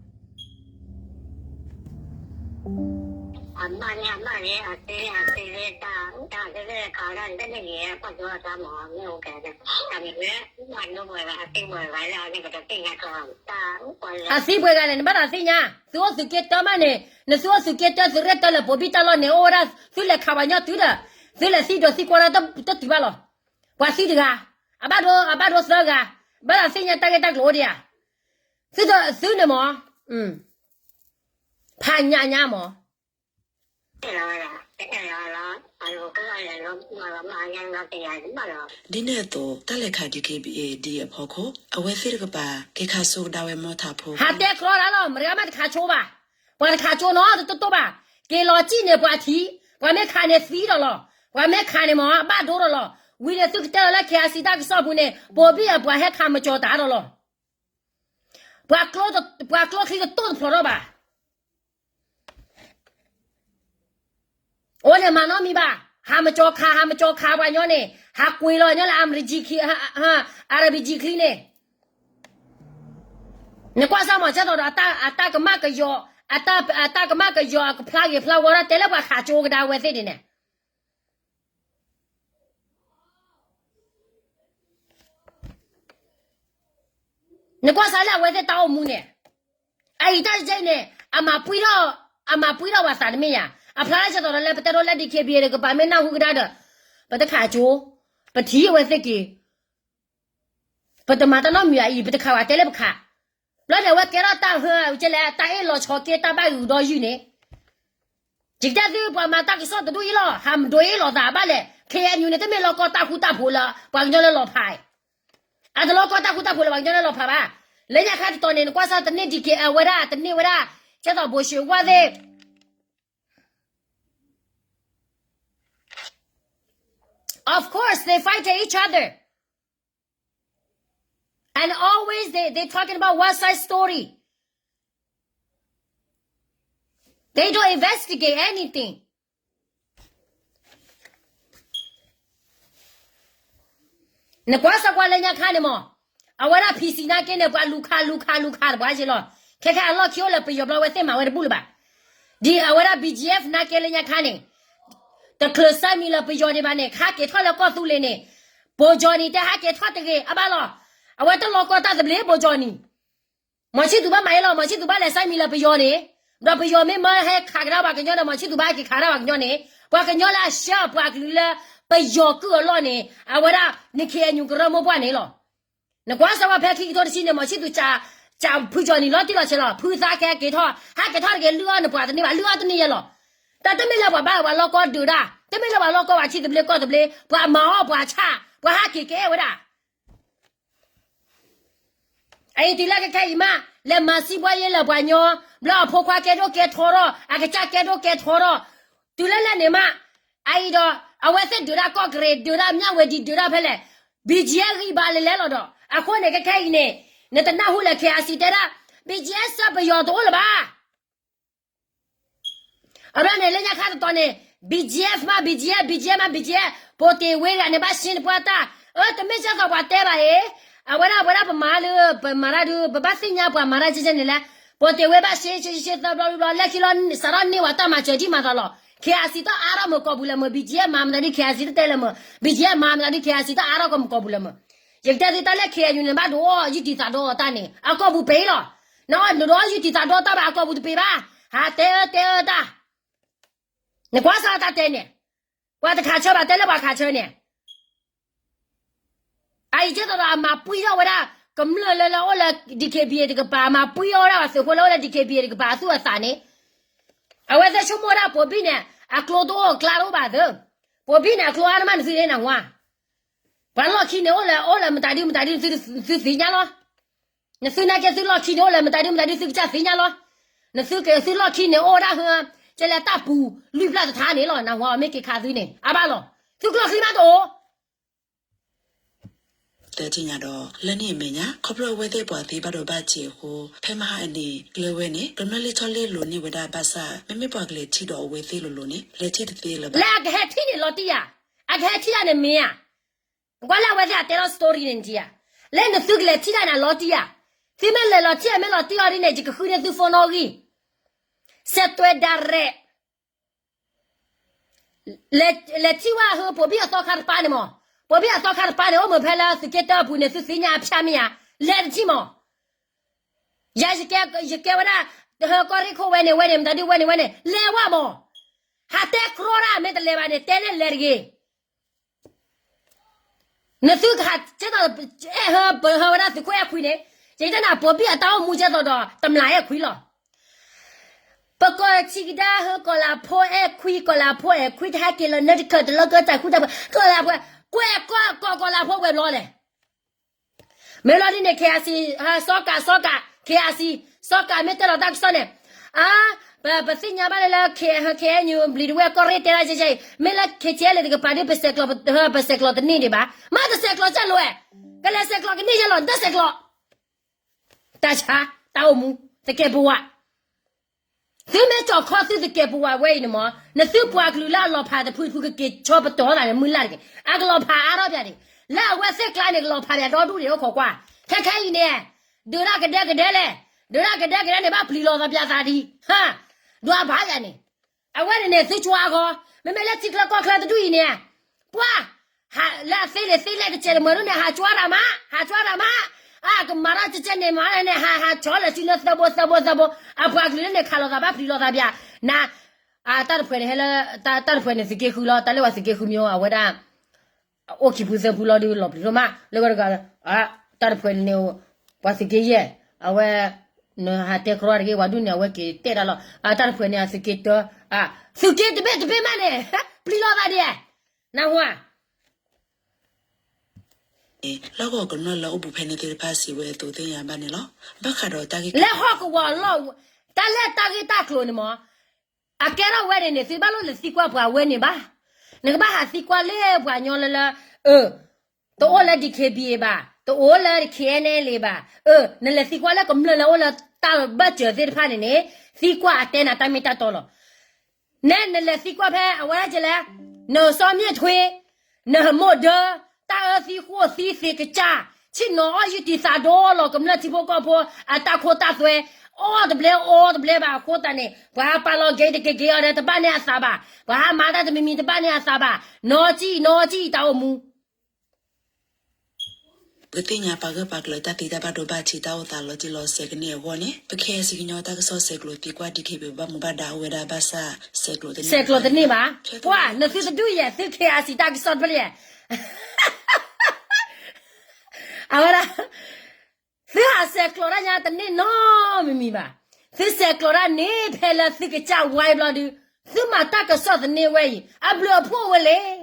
အသံပှဲၤဂၤလဲၣ် နဘၣ်သးသ့ၣ်ညါ, သုအိၣ်သုးက့တၢမးန့ၣ် နသုအိၣ်သုးက့တၢ သုရဲၣ်တၢလၢပိာ်ဘံၣ်တၢ်လီၢ်န့ၣ် အိၣ်ဝဲဒၣ် သုလဲၤခးပှၤညီတုၤဒီး သုလဲၤသံဒီးသံကွၢ်တၢ်တတုၤဘၣ်လီၤ. ပှၤသံတဂၤ, အဘၣ်ဒိ အဘၣ်ဒိသၢဂၤ, ဘၣ်သးသ့ၣ်ညါတၢ်ဂ့ၢ်တၢ်ကျိၤအိၣ်ဒံးဧါ. သုသုန့ၣ်မး ဖးညါညါမး ဒ်န့ၣ်အသိး တၢ်လဲၤခး DKBA ဒ်အဖီခိၣ် အဝဲသ့ၣ်တကပၤ က့ၤခးစိကဒါဝဲမီထးဖိ ဟးတဲကြီတၢ်လီၤ မတၤမးတခးဆိဘၣ်, ပှၤတခးဆိနီတတိၢ်ဘၣ်, က့ၤလီၤစံၣ်န့ၣ်ပှၤထံ, ပှၤမ့ၢ်ခးန့ၣ်သံဒီးလီၤ, ပှၤမ့ၢ်ခးန့ၣ်မး ဘၣ်ဒိဒီးလီၤ, ဝံၤန့ၣ်သုကတဲလီၤလၢ KIC တၢ်ကစီၣ်ပူၤန့ၣ် ပိာ်ဘံၣ်အပှၤဟဲခးမကၠီၤတၢ်ဒီးလီၤ, ပှၤကျိချံတတိၢ်တဖျိးထီၣ်ဘၣ် အိၣ်န့ၣ်မၤနီတမံၤဘၣ်, ဟးမကၠီၤခး ဟးမကၠီၤခးပှၤညီန့ၣ် ဟးကွံာ်လီၤညီလၢ RPG ချံ RPG ချံန့ၣ်, နကွၢ်စၢ်မး ကဲသိးဒီး အတၢ်ကမၣ်ကယီၤ, အတၢ်ကမၣ်ကယီၤအကဖျါဂ့ၤဖျါဝါဒၣ် တဲလၢပှၤခးကၠိကဒါဝဲသ့ၣ်ဒ်န့ၣ် နကွၢ်စၢ်လၢအဝဲသ့ၣ်တၢ်အိၣ်မူန့ၣ်, အအံၤတၢ်တကဲအံၤန့ၣ် အမၤပှံၢ်ထီၣ်, အမၤပှံၢ်ထီၣ်ပှၤသးတမ့ၢ်ဧါ, အဖျါလၢကဲသိးဒီးလၢပတဲဒိလၢ DKBA တကပၤမ့ၢ်နၢ်ဟူကဒါဒီး, ပတခးကၠိ, ပထံၣ်အဝဲသ့ၣ်က့ၤ, ပတမၤတၢ်နီတမံၤအံၤ ပတခးဝဲတဲလၢပခး, ဘျီန့ၣ် အဝဲကဲထီၣ်တၢ်ဟၢကဲလဲၣ် တၢ်အ့ၣ်လီၤဆီက့တၢ်ဘၣ်ဂုာ်ဒီးယုၢ်န့ၣ် ယကတဲသု ပှၤမၤတၢ်ကစီၣ်တဒူၣ်အံၤလီၤ ဟးမဒိးအ့ၣ်လိာ်သးဘၣ်လဲၣ် KNU န့ၣ် တမ့ၢ်လီၤကီတၢ်ဃူတၢ်ဖိးလၢ ပှၤကညီလၢလီၤဖး, အတလီၤကီတၢ်ဃူတၢ်ဖိးလၢပှၤကညီလၢလီၤဖးဘၣ်, လၢညါခါတတီၤန့ၣ် နကွၢ်စၢ်တန့ၢ် DKBA ဝဲဒၣ် တန့ၢ်ဝဲဒၣ်, ကဲသိးဘိၣ်ၡ့ဝါသ့ၣ် Of course, they fight each other. And always they, they talking about West Side Story. They don't investigate anything. နကွၢ်စၢ်ကွၢ်လၢညါခါန့ၣ်မး, အဝဲဒၣ် PC နာ်က့န့ၣ် ပှၤလူၤခး လူၤခး လူၤခးတပှၤက့လီၤ. ခဲခဲအလီၢ်ခံအိၣ်လၢပယီၤဘျီဝဲသ့ၣ်မၤဝဲတဘူၣ်လၢၤဘၣ်. ဒ်အဝဲဒၣ် BGF နာ်က့လၢညါခါန့ၣ်, တချုးစဲမံၤလၢပယီၤဒံးဘၣ်န့ၣ် ဟးက့ၤထီၣ်လၢကီၢ်သူလ့ၤန့ၣ်, ဘိၣ်ကၠီၣ်နံၤတဲဟးက့ၤထီၣ်တဂ့ၤ အဘၣ်လီၤ. အဝဲတလီၤကီတၢ်သဘျ့ဘိၣ်ကၠီၣ်နံၤ မီၤဆံၣ်သူးဘၣ်မၤအ့ၣ်လီၤ မီၤဆံၣ်သူးဘၣ်လဲၤစဲမံၤလၢပယီၤန့ၣ်, ဒီးပယီၤမ့ၢ်မၢဟဲခးကဒါပှၤကညီဒီး မီၤဆံၣ်သူးဘၣ်ဟဲက့ၤခးဒၣ်ပှၤကညီန့ၣ်, ပှၤကညီလၢအဆှၢပှၤကလုာ်လၢပယီၤကုၢ်အလီၢ်န့ၣ် အဝဲဒၣ် န KNU ကရၢမိၢ်ပှၢ်န့ၣ်လီၤ. နကွၢ်စၢ်ဝဲဖဲခံကထိတဆံန့ၣ် မီၤဆံၣ်သူး ကးဖုကၠီၣ်နံၤလီၤတံၢ်လီၤဆဲးလီၤ ဖုသးကဲက့ၤထီၣ် ဟးက့ၤထီၣ်တဂ့ၤ လုၢ်အီၣ်နပှၤတန့ၢ်ဘၣ် လုၢ်အီၣ်တန့ၢ်ယဲလီၤ. တၢ်တမ့ၢ်လၢပှၤဘၣ်ပှၤလီၢ်ကီဒုးဒၣ် တမ့ၢ်လၢပှၤလီၢ်ကီပှၤထံသဘျ့ကီၢ်သဘျ့ ပှၤမၤအီၣ်ပှၤဆၣ် ပှၤဟးက့ၤကဲဝဲဒၣ် အအံၤတုၤလၢခဲခဲအံၤမး လဲၤမၤစံးဘှါယဲလၢပှၤညီ ဘျီအဖိခွါကဲဒိၣ်ကဲထီထီၣ် အကစၢ်ကဲဒိၣ်ကဲထီထီၣ် တုၤလၢလဲၣ်န့ၣ်မး အအံၤဒီး အဝဲသ့ၣ်ဒုးဒၣ်ကီၢ်ကရ့ၣ် ဒုးဒၣ်မၠၣ်ဝဲဒံ ဒုးဒၣ်ဖဲလဲၣ် BGF ဂံၢ်ဘါလဲၤလဲၤလီၤဒီး အဃိန့ၣ် ခဲခဲအံၤန့ၣ် နတနၢ်ဟူလၢ KIC တဲဒၣ် BGF စၢ်ပယီၤတအိၣ်လၢၤဘၣ် အဘျီန့ၣ် လၢညါခါတတီၤန့ၣ် BGF မး BGF BGF မး BGF ပိာ်တ့ၢ်ဝ့ဂၤန့ၣ် ဘၣ်ရှ့နပှၢ်တၢ် အၢ တမ့ၢ်ကဲသိးပှၤတဲဘၣ်အံၤ အဝဲဒၣ် အဝဲဒၣ်ပမၤလၢ ပမၤတၢ်ဒုး ပဘၣ်သ့ၣ်ညါပှၤမၤတၢ်ကဲကဲန့ၣ်လဲၣ် ပိာ်တ့ၢ်ဝ့ဘၣ်ရှ့ရှ့ရှ့သၢဘျီလွံၢ်ဘျီ လၢခံလီၤ စးထီၣ်န့ၢ်ဝဲတၢ်မၤစၢၤဒံးမၤသးလီၤ KIC တၢ်အါထီၣ်မ့ၢ်ကိာ်ပူၤလၢမ့ၢ် BGF မၤမတၤဒုး KIC တတဲလၢမ့ၢ် BGF မၤမတၤဒုး KIC တၢ်အါထီၣ်ကမ့ၢ်ကိာ်ပူၤလၢမ့ၢ် ယကတဲသုတၢ်လၢ KNU န့ၣ် ဘၣ်ဒိအီၣ်ယုၢ်တံာ်သးဒီအီၤတၢ်န့ၣ် အကိာ်ပူၤပ့ၤလီၤ နအီၣ်နဒိအီၣ်ယုၢ်တံာ်သးဒီတၢ်ဘၣ် အကိာ်ပူၤတပ့ၤဘၣ် ဟးတဲအၢတဲအၢတၢ် နကွၢ်စၢ်တၢ်တဲန့ၣ် ပှၤတခးဆၢဘၣ်တဲလၢပှၤခးဆၢန့ၣ် အအံၤကဲသိးဒီးအမၤပှံၢ်ထီၣ်ဝဲဒၣ် ကမျၢၢ်လၢလၢအိၣ်လၢ D K B A တကပၤ မၤပှံအီၣ်ဒၣ်သုးဖိလၢအိၣ်လၢ D K B A တကပၤအသူၣ်အသးန့ၣ်, အဝဲသ့ၣ်ဆိကမိၣ်ဒၣ်ပိာ်ဘံၣ်န့ၣ် အကျိတအိၣ်အကျါတအိၣ်ဘၣ်သၢ, ပိာ်ဘံၣ်န့ၣ် အကျိအါတမးနသုန့ၣ်နဟါ, ပှၤလီၢ်ခံန့ၣ်အိၣ်လၢ အိၣ်လၢမတၤဒုမတၤဒု သုသ့ၣ်ညါလီၤ. နသုနာ်က့သုလီၢ်ခံန့ၣ်အိၣ်လၢမတၤဒုမတၤဒု သုကစၢ်သ့ၣ်ညါလီၤ. နသုက့သုလီၢ်ခံန့ၣ်အိၣ်ဒၣ်ဟၢ, ကဲလၢတၢ်ပူၤလွံၢ်ဖျၢၣ်တထါန့ၣ်လီၤ နဟါ မ့ၢ်က့ၤခးသုန့ၣ် အါဘၣ်လီၤ. သုကျိချံမးတအိၣ် သၢထံၣ်ညါဒီး လၢန့ၣ်အမဲာ်ညါ ခီဖျိအဝဲသ့ၣ်ပှၤသ့ဘၣ်ဒိဘၣ်ထံးအဃိ ဖဲမဟါအနံၤကျဲဝဲန့ၣ် ကမျၢၢ်လံာ်ထီၣ်လ့လိာ်န့ၢ်ဝဲဒၣ်ဘၣ်ဆၣ် မ့မ့ၢ်ပှၤကလဲၤထံၣ်ဒီးအဝဲသ့ၣ်လိၤလိၤန့ၣ် လဲၤထံၣ်တသ့လၢၤဘၣ်. လၢအကဟဲထံၣ်န့ၣ်လီၤတံၢ်ဧါ, အကဟဲထံၣ်ဒၣ်န့ၣ်မ့ၢ်ဧါ, ကွၢ်လၢအဝဲသ့ၣ်အတဲလီၤ story န့ၣ်တံၢ်ဧါ, လၢနသုကလဲၤထံၣ်ဒၣ်န့ၣ်လီၤတံၢ်ဧါ, သုမ့ၢ်လဲၤလီၤထံၣ်အမ့ၢ်လီၤတံၢ်အီၤဒ်န့ၣ် ယကဃုန့ၢ်သု phone နီၣ်ဂံၢ် စဲးတွဲ direct လဲၤထံၣ်ဝဲဟၢ ပိာ်ဘံၣ်အသီခါတပၤန့ၣ်မး, ပိာ်ဘံၣ်အသီခါတပၤန့ၣ် အိၣ်မုာ်ဖဲလၢသုးက့တၢအပူၤန့ၣ် သုသ့ၣ်ညါအဖျါမ့ၢ်ဧါ, လဲၤတထံၣ်မး, ယၤ ယကဲဝဲဒၣ် ဟၢကီၢ်ရ့ၣ်ခိၣ်ဝဲန့ၣ် ဝဲန့ၣ် မတၤဒုဝဲန့ၣ်ဝဲန့ၣ် လဲၤဝဲမး, ဟးတဲကြီတၢ်မ့ၢ်တလဲၤဘၣ်န့ၣ် တဲန့ၢ်လဲၤတဂ့ၤ နသုကဟးကဲသိး အဲၣ်ဟၢပဟၢဝဲဒၣ်သုးခိၣ်အဲၣ်ခွံန့ၣ်, ယကတဲနၤ ပိာ်ဘံၣ်အတၢ်အိၣ်မူကဲသိးဒီး တမျးအဲၣ်ခွံလီၤ. ပကီၢ်ဆံးကဒါဟၢ ကီၢ်လၤဖိအဲၣ်ခွံ ကီၢ်လၤဖိအဲၣ်ခွံ တဟဲက့ၤလီၤနၢတခၢၣ်တလီၢ်ကၢတၢ်ဃူတၢ်ဖိး ကီၢ်လၤဖိ, ကွဲးကီၢ်ကီၢ်လၤဖိဝဲၤဘျီလဲၣ် မ့ၢ်လီၤဒ်န့ၣ် KIC စီၤကး စီၤကး KIC စီၤကးမ့ၢ်တဲလီၤတၢ်ကစီၣ်န့ၣ်, အါ, ပသ့ၣ်ညါဘၣ်လၢလၢ KNU ဘျံးတဝဲၢ်ကီၢ်ရ့ၣ်တဲဒၣ်ကဲကဲအံၤ မ့ၢ်လၢ KTLA တကပၤဒ် ပဆဲးကျိးတန့ၢ်ဒံးဘၣ်, မ့ၢ်တဆဲးကျိးကၢ်လိာ်ဝဲ, ကလဲၤဆဲးကျိးကန့ၢ်ယဲလီၤ နတဆဲးကျိး တၢ်ဆါ, တၢ်အိၣ်မူ, သကဲးပဝး, သုမ့ၢ်ကၠီၣ်ခီသုသကဲးပဝးဝဲအံၤန့ၣ်မး နသုပှၤကလုာ်လၢအလီၤဖးတဖုတဖုကက့ၤဆီပတီၢ်သးန့ၣ် မုၢ်လၢ်တက့ၢ် အကလီၤဖးအါထီၣ်ပၠးဒံး, လၢအဝဲသ့ၣ်ကျါန့ၣ် ကလီၤဖးပၠးဒီဒူၣ်ဒံးအိၣ်ခိးကွၢ်, ခဲခဲအံၤန့ၣ်, ဒုးဒၣ်ကဒဲကဒဲလဲၣ်, ဒုးဒၣ်ကဒဲကဒဲန့ၣ် ဘၣ်ပျံၤလီၤသးပၠးသးဒံး, ဟါ, ဒွးဘၣ်ယၤန့ၣ်, အဝဲန့ၣ်န့ၣ် သုကွၢ်အဂီၢ်, မ့မ့ၢ်လၢထံချၢကီၢ်ချၢတဒူၣ်အံၤန့ၣ်, ပှၤ လၢအသ့န့ၣ် သ့လဲၣ်တစဲးတမၢဒ်န့ၣ် ဟးကွၢ်တၢ်မး, ဟးကွၢ်တၢ်မး, အကမၤထီၣ်ကကဲန့ၣ်မးန့ၣ် ဟးဟးဆီလၢစုလၢသၢဘိသၢဘိသၢဘိ, အပှၤကလုာ်လၢန့ၣ်ခးလိာ်သးဘၣ်ပျံၤလိာ်သးပၠး, န, တၢ်တဖှဲးန့ၣ်ဟဲလၢ, တၢ်တဖှဲးန့ၣ်သုးက့ဃုလီၤ တၢ်လၢပှၤသုးက့ဃုမ့ၢ်အဝဲဒၣ်, အိၣ်ခံဖုသၢဖုလီၤဒုးလီၤပျံၤဒိၣ်မး လၢဂီၢ်တဂၤ, တၢ်တဖှဲးန့ၣ်န့ၣ်, ပှၤသုးက့ယဲၢ်, အဝဲ, နဟးတဲကြီတဂ့ၤ ပှၤဒူၣ်န့ၣ် အဝဲက့ၤတဲတၢ်လီၤ, တၢ်တဖှဲးန့ၣ် အသုးက့တၢ, သုးက့တဘ့ၣ်တဘ့ၣ်မးန့ၣ်, ပျံၤလိာ်သးဒံး, နၢ်ဟူဧါ လီၢ်ကဝီၤကမျၢၢ်လၢအိၣ်ဘူးဖဲန့ၣ်သ့ၣ်တဖၣ်စံးဝဲအသိးသ့ၣ်ညါဘၣ်န့ၣ်လီၤ. ဘၣ်ဃးဒီးတၢ်ဂ့ၢ်လၢဟီၣ်ကဝီၤအလီၢ်, တၢ်လၢတၢ်ဂ့ၢ်တၢ်ကျိၤန့ၣ်မး, အကဲထီၣ်ဝဲန့ၣ်န့ၣ် သုဘၣ်လိၣ်လဲၤသံကွၢ်ပှၤဝဲန့ၣ်ဘၣ်. နကဘၣ်ဟးသံကွၢ်လၢပှၤညီလၢလၢ, အၢ, တအိၣ်လၢ D K B A ဘၣ်, တအိၣ်လၢ K N L A ဘၣ်, အၢ, နလဲၤသံကွၢ်လၢကမျၢၢ်လၢအိၣ်လၢတၢ်ဘၢၣ်စၢၤသ့ၣ်တဖၣ်န့ၣ်န့ၣ်, သံကွၢ်အတဲနၤတၢ်မ့ၢ်တၢ်တီလီၤ. နဲနလဲၤသံကွၢ်ဖဲအဝဲဒၣ်ကလဲၣ်, နစီၤမ့ၣ်ထွ့, နမိၢ်ဒၢ, တၢ်အၢသံဃိသံသ့ကစၢ်, ဆ့ၣ်နီၤအီၣ်ယုၢ်တံၢ်သးဒိလီၤ ကမျၢၢ်ထံဖိကီၢ်ဖိ, အတၢ်ခိတၢ်သွဲ, အီၣ်တဘျဲအီတဘျဲဘၣ်အဃိသတးန့ၣ် ပှၤဟးပာ်လီၤက့ၤတက့ၤက့ၤအီၤဒီး တဘၣ်န့ၢ်အသးဘၣ်, ပှၤဟးမၤတၢ်တမံၤမံၤတဘၣ်န့ၢ်အသးဘၣ်, နီၢ်ကံၣ်နီၢ်ကံၣ်တၢ်အိၣ်မူ ပကသ့ၣ်ညါပာ်ဂၢၢ်ပာ်ကျၢၤတၢ်သံတၢ်ဘၣ်ဒိဘၣ်ထံးတၢ်အိၣ်သးလီၤတံၢ်လီၤဆဲးကန့ၢ်အဂီၢ်န့ၣ် ပခဲအံၤစံကညီတၢ်ကစီၣ်ဆဲးကျိးသံကွၢ် D K B A ဘၣ်မူဘၣ်ဒါအိၣ်ဝဲဒၣ်ဘၣ်ဆၣ် ဆဲးကျိးတန့ၢ်ဘၣ်, ပှၤနသုတဒူၣ်ယဲၢ် သု K I C တၢ်ကစီၣ်တဖျၢၣ်ယဲၢ် အဝဲဒၣ် သုဟးဆဲးကျိးတၢ်ညါတန့ၢ်နီတမံၤမံၤဘၣ်. သုဆဲးကျိးတၢ်န့ၣ်ဖဲလၢသုကစၢ်ဝါဘျီဒု, သုမၤတၢ်ကစီၣ်သန့ဝဲအံၤ အဘျုးအဖှိၣ်ဝဲလဲၣ်.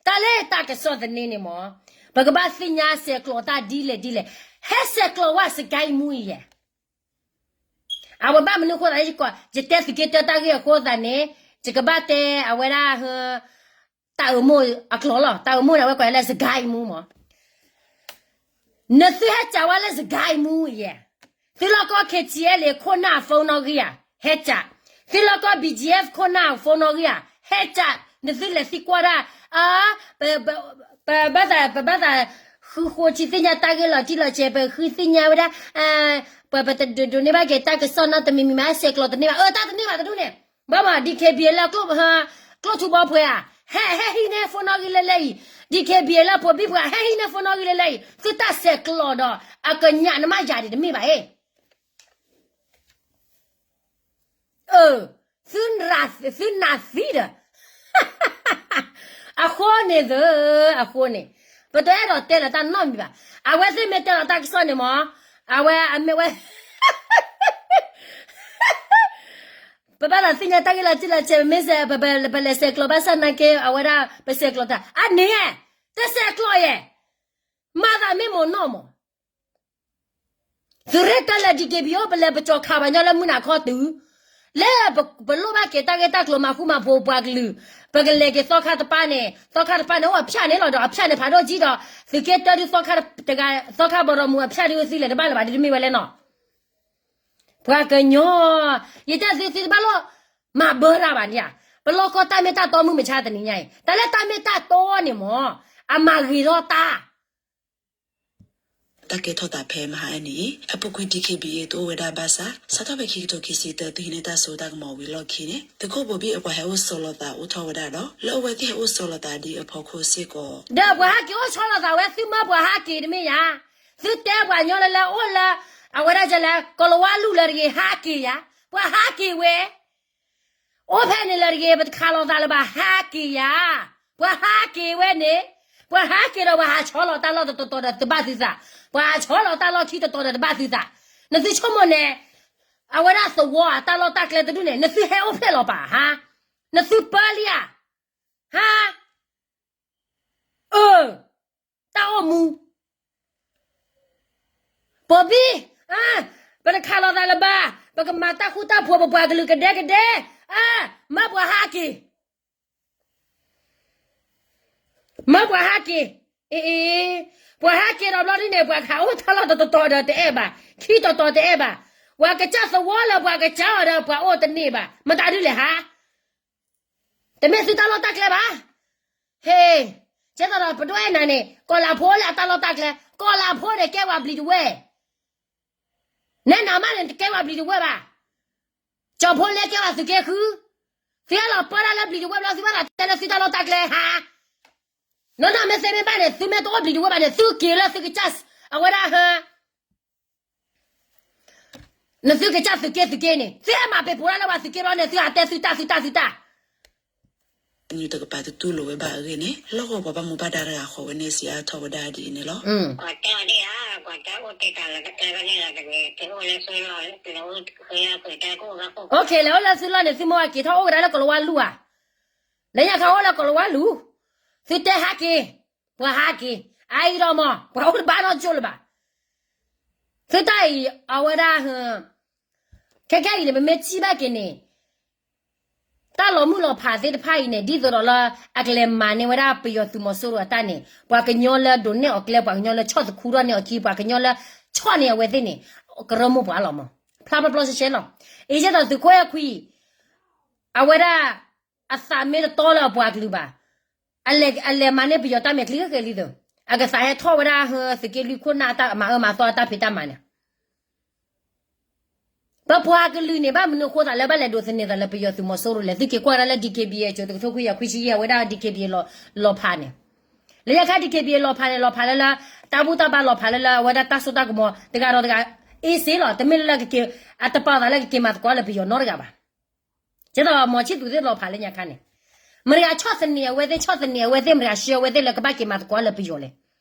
တၢ်လၢတၢ်ကစီၣ်သန့န့ၣ်မး, ပကဘၣ်သ့ၣ်ညါဆဲးကျိးတၢ်ဒ်လဲၣ်ဒ်လဲၣ်, ဟဲဆဲးကျိးဝဲစကဲမူအံၤယဲၢ် အဝဲဘၣ်မနုၤအဃိသတး ယတဲသုးက့တၢတၢ်ဂ့ၢ်အဃိသတးန့ၣ်, ယကဘၣ်တဲအဝဲဒၣ် တၢ်အၢမိၢ်အကျိာ်လီၤ. တၢ်အၢမိၢ်န့ၣ် အဝဲကိးလၢစကဲမူမး. နသုဟဲစးဝဲလၢစကဲမူယဲၢ်, သုလီၢ်ကီၢ် K T L A ခိၣ်နၢ်အ phone နီၣ်ဂံၢ်ဧါ, ဟဲစး. သုလီၢ်ကီၢ် B G F ခိၣ်နၢ်အ phone နီၣ်ဂံၢ်ဧါ, ဟဲစး. နသုလဲၤသံကွၢ်ဒၣ်, အ ပဘၣ်သး, ပဘၣ်သး ဃုဃိထံသ့ၣ်ညါတၢ်ဂ့ၢ်လီၤတံၢ်လီၤဆဲး ပဃုသ့ၣ်ညါဝဲဒၣ်, ပတဒိးန့ၢ်ဘၣ်က့ၤတၢ်ကစီၣ်နီတမံၤမံၤမး ဟဲဆဲးကျိးတန့ၢ်ဘၣ်, အၢ တၢ်တန့ၢ်ဘၣ်တဒူၣ်န့ၣ်, ဘၣ်မး D K B A လၢ ကျိၣ်ထူဘီဖှဲးဧါ, ဟဲ ဟဲဟံးန့ၢ် phone နီၣ်ဂံၢ်လၢလၢအံၤ, D K B A လၢဖိဘံၣ်ဖှဲး ဟဲဟံးန့ၢ် phone နီၣ်ဂံၢ်လၢလၢအံၤ, သုတၢ်ဆဲးကျိးဒီး အကညးနမ့ၢ်ယၤဒံးတမ့ၢ်ဘၣ်အ့ၣ် အၢ, သုနၢ်သံဒီး, အဃိန့ၣ်သၢ, အဃိန့ၣ်, ပတအဲၣ်ဒိးတဲလၢတၢ်နီတမံၤဘၣ်. အဝဲသ့ၣ်မ့ၢ်တဲလီၤတၢ်ကစီၣ်န့ၣ်မး, အဝဲအမ့ၢ်ဝဲ ပဘၣ်သးသ့ၣ်ညါတၢ်ဂ့ၢ်လီၤတံၢ်လီၤဆဲး ပမ့ၢ်စဲး ပလဲၤဆဲးကျိးဘၣ်ဆၣ်နာ်က့ အဝဲဒၣ် ပဆဲးကျိးတၢ် အန့ၣ်ဧါ, တဆဲးကျိးယဲၢ်, မၤသးမ့ၢ်မိၢ်နီၢ်မး သုးရ့ၣ်တၢ်လဲၤ DKBA ပလဲၤပကၠီၤခးပှၤညီလၢမုၢ်နၤခီတုၤ, လၢပလိၣ်ဘၣ်က့ၤတၢ်ဂ့ၢ်တၢ်ကျိၤမၤဃူမၤဖိးပှၤကလုာ်, ပကလဲၤက့ၤသီခါတပၤန့ၣ် သီခါတပၤန့ၣ် အိၣ်အဖၠၣ်န့ၣ်လီၤဒီး အဖၠၣ်န့ၣ်ဖးဒိၣ်ကံဒီး သုးက့တၢဒုးသီခါတဂၤ သီခါဘီဒီးမူအဖၠၣ်ဒုးသံလဲၤတဘၣ်လၢၤဘၣ် ဒ်တမ့ၢ်ဝဲလဲၣ်နီၤ ပှၤကညီ, ယတဲသုသုတဘၣ်လိၣ် မၤဘၢတၢ်ဘၣ်ဒံးဧါ, ပလီၢ်ကီၢ်တၢ်မ့ၢ်တၢ်တီမုၢ်မဆါတနံၤညါအံၤ တၢ်လၢတၢ်မ့ၢ်တၢ်တီန့ၣ်မး, အမၤဂ့ၤထီၣ်တၢ် တၢ်ကဲထီၣ်သးဖဲမဟါအန့ၣ် အပူၤကွံာ် DKBA တအိၣ်ဝဲဒၣ်ဘၣ်ဆၣ် စးထီၣ်ဖဲခံကထိခံဆံတၢ သုးဟံးန့ၢ်တၢ်စိတၢ်ကမီၤဝံၤလီၢ်ခံန့ၣ် သုးခိၣ်ဘိဘံၣ်အပှၤဟဲအိၣ်ဆီလီၤသးအိၣ်ထီၣ်ဝဲဒၣ်ဒီး လၢအဝဲသ့ၣ်ဟဲအိၣ်ဆီလီၤသးဒ်အဖီခိၣ်စ့ၢ်ကီး ဒီးပှၤဟးက့ၤအိၣ်ဆီလီၤသးဝဲ သုမၢပှၤဟးက့ၤတမ့ၢ်ယၤ, သုတဲပှၤကညီလၢလၢအိၣ်လၢ အဝဲဒၣ်လဲၣ် ကီၤလၤဝါလူၢ်လၢတဂ့ၤ ဟးက့ၤယၤ, ပှၤဟးက့ၤဝဲ အိၣ်ဖဲန့ၣ်လၢတဂ့ၤ ပတခးလိာ်သးလၢၤဘၣ် ဟးက့ၤယၤ, ပှၤဟးက့ၤဝဲန့ၣ်, ပှၤဟးက့ၤဒီးပှၤဟးဆီလီၤတၢ်လီၢ်တတီၤတီၤဒီးတဘၣ်သုသး, ပှၤဟးဆီလီၤတၢ်လီၢ်ခံတတီၤဒီးတဘၣ်သုသး, နသုဆိကမိၣ်န့ၣ်, အဝဲဒၣ်သဝီဧါ တၢ်လီၢ်တၢ်ကျဲတဒူၣ်န့ၣ် နသုဟဲအိၣ်ဖျဲၣ်လီၤပာ်ဧါ, နသုပၢလံဧါ, ဟါ အၢ တၢ်အိၣ်မူ ဘိဘံၣ်, ပတခးလိာ်သးလၢၤဘၣ်, ပကမၤတၢ်ဃူတၢ်ဖိး ပပှၤကလုာ်ကဒဲကဒဲ, မၢပှၤဟးက့ၤ, မၢပှၤဟးက့ၤ, အ့ ပှၤဟးက့ၤဒီးဘျီဒ်န့ၣ် ပှၤခးအိၣ်တၢ်လီၢ်တတီၤတီၤဒီးတအဲၣ်ဘၣ်, ခံတီၤတီၤတအဲၣ်ဘၣ်, ပှၤကစၢ်သဝီလၢပှၤကစၢ်အီၤဒီးပှၤအိၣ်တန့ၢ်ဘၣ်, မတၤဒုလဲၣ်ဟါ တမ့ၢ်သုတၢ်လီၢ်တၢ်ကျဲဘၣ်. ဟ့ၣ်, ကဲသိးဒီးပဒိၣ်အဲၣ်နၤန့ၣ် ကီၤလၤဖိလၢအတၢ်လီၢ်တၢ်ကျဲ, ကီၤလၤဖိန့ၣ်ကဲဝဲဘျံးတဝဲၢ်, နဲနၤမးန့ၣ်တကဲဝဲဘျံးတဝဲၢ်ဘၣ်. ကၠီၤဖိလဲကဲဝဲသုးက့ဃု, သုဟဲလီၤပၢတၢ်လၢဘျံးတဝဲၢ်ဘျီ သုဘၣ်သးတဲလၢသုတၢ်လီၢ်တၢ်ကျဲဟါ. နီၢ်နီၢ်မ့ၢ်သ့မ့ၢ်ဘၣ်န့ၣ် သုမ့ၢ်တအိၣ်ဘျံးတဝဲၢ်ဘၣ်န့ၣ် သုက့ၤလၢသုကစၢ်, အဝဲဒၣ်ဟ နသုကစၢ်သုးက့သုးက့န့ၣ် သုဟဲမၤပ့ၤပိာ်တၢ်လၢပှၤသုးက့ဘျီန့ၣ် သုဟးတဲသုတၢ်သုတၢ်သုတၢ် နုာ်တကပၤတတူၢ်လိာ်ဝဲဘၣ်အဂ့ၢ်န့ၣ် လီၢ်ကဝီၤပှၤဘၣ်မူဘၣ်ဒါတဂၤဃီဝဲန့ၣ် စံးအါထီၣ်ဝဲဒၣ်ဒ်အံၤန့ၣ်လီၤ. လဲၤအိၣ်လၢသုလီၢ်န့ၣ် သုမိၢ်ဝဲက့ၤထီၣ်အိၣ်ကဒါလၢကီၤလၤဝါလူၢ်ဧါ. လၢညါခါအိၣ်လၢသုလီၢ်န့ၣ် သုမိၢ်ဝဲက့ၤထီၣ်အိၣ်ကဒါလၢကီၤလၤဝါလူၢ်ဧါ. သုတဲဟးက့ၤ, ပှၤဟးက့ၤ, အအံၤဒီးမး ပှၤအိၣ်တဘၣ်နီတကၠိၢ်လၢၤဘၣ်. သုတၢ်အံၤ အဝဲဒၣ် ခဲခဲအံၤန့ၣ် ပမ့ၢ်ထံၣ်ဘၣ်က့ၤန့ၣ် တၢ်လီၤမုၢ်လီၤဖးသ့ၣ်တဖၣ်အံၤန့ၣ် ဒ်သိးဒီးလၢ အကလဲၤမၤန့ၢ်ဝဲဒၣ်ပယီၤသုးမီၤစိရိၤအတၢ်န့ၣ် ပှၤကညီလၢဒိးနဲၣ်အီၤကျဲ ပှၤကညီလၢဆီၣ်သခူထီၣ်န့ၢ်အီၤခံ ပှၤကညီလၢဆီၣ်န့ၢ်အဝဲသ့ၣ်န့ၣ် ကရၢမိၢ်ပှၢ်လီၤမး. ဖျါပျီပျီရှဲရှဲလီၤ. အံၤကဲသိးသုးခိၣ်အဲၣ်ခွံ အဝဲဒၣ် အသးမ့ၢ်တတီလၢအပှၤကလုာ်ဘၣ်. အလဲၤမၤန့ၢ်ပယီၤတၢ်မဲာ်ချံခဲကဲလံသုး အကသးဟဲထီၣ်ဝဲဒၣ် သုးက့လွံၢ်ခိၣ်နၢ်အတၢ်မၤအၢမၤသီအတၢ်ဖံးတၢ်မၤန့ၣ် ပပှၤကလုာ်န့ၣ် ဘၣ်မနုၤအဃိသးလၢဘၣ်လဲၤဒိးသန့ၤသးလၢပယီၤသုးမီၤစိရိၤလဲၣ်. သုက့ၤကွၢ်ဒၣ်လၢ DKBA အစိၤတကထိခွံကယၤခွံဆံယဲၢ် အဝဲဒၣ် DKBA လီၤဖးန့ၣ် လၢညါခါ DKBA လီၤဖးန့ၣ် လီၤဖးလၢလၢ တၢ်ဘူၣ်တၢ်ဘါလီၤဖးလၢလၢ အဝဲဒၣ်တၢ်စိတၢ်ကမီၤတဂၤဒီးတဂၤ အ့စ့လီၤ. တမ့ၢ်လၢလၢကက့ၤ အတပာ်သးလၢကက့ၤမၤသကိးလၢပယီၤနီတဂၤဘၣ်. ကဲသိးမီၤဆံၣ်သူးသ့ၣ်လီၤဖးလၢညါခါန့ၣ် မတၤတဂၤဆီၣ်သနံးအဝဲသ့ၣ် ဆီၣ်သနံးအဝဲသ့ၣ် မတၤတဂၤဆှၢအဝဲသ့ၣ်လၢကဘၣ်က့ၤမၤသကိးလၢပယီၤလဲၣ်.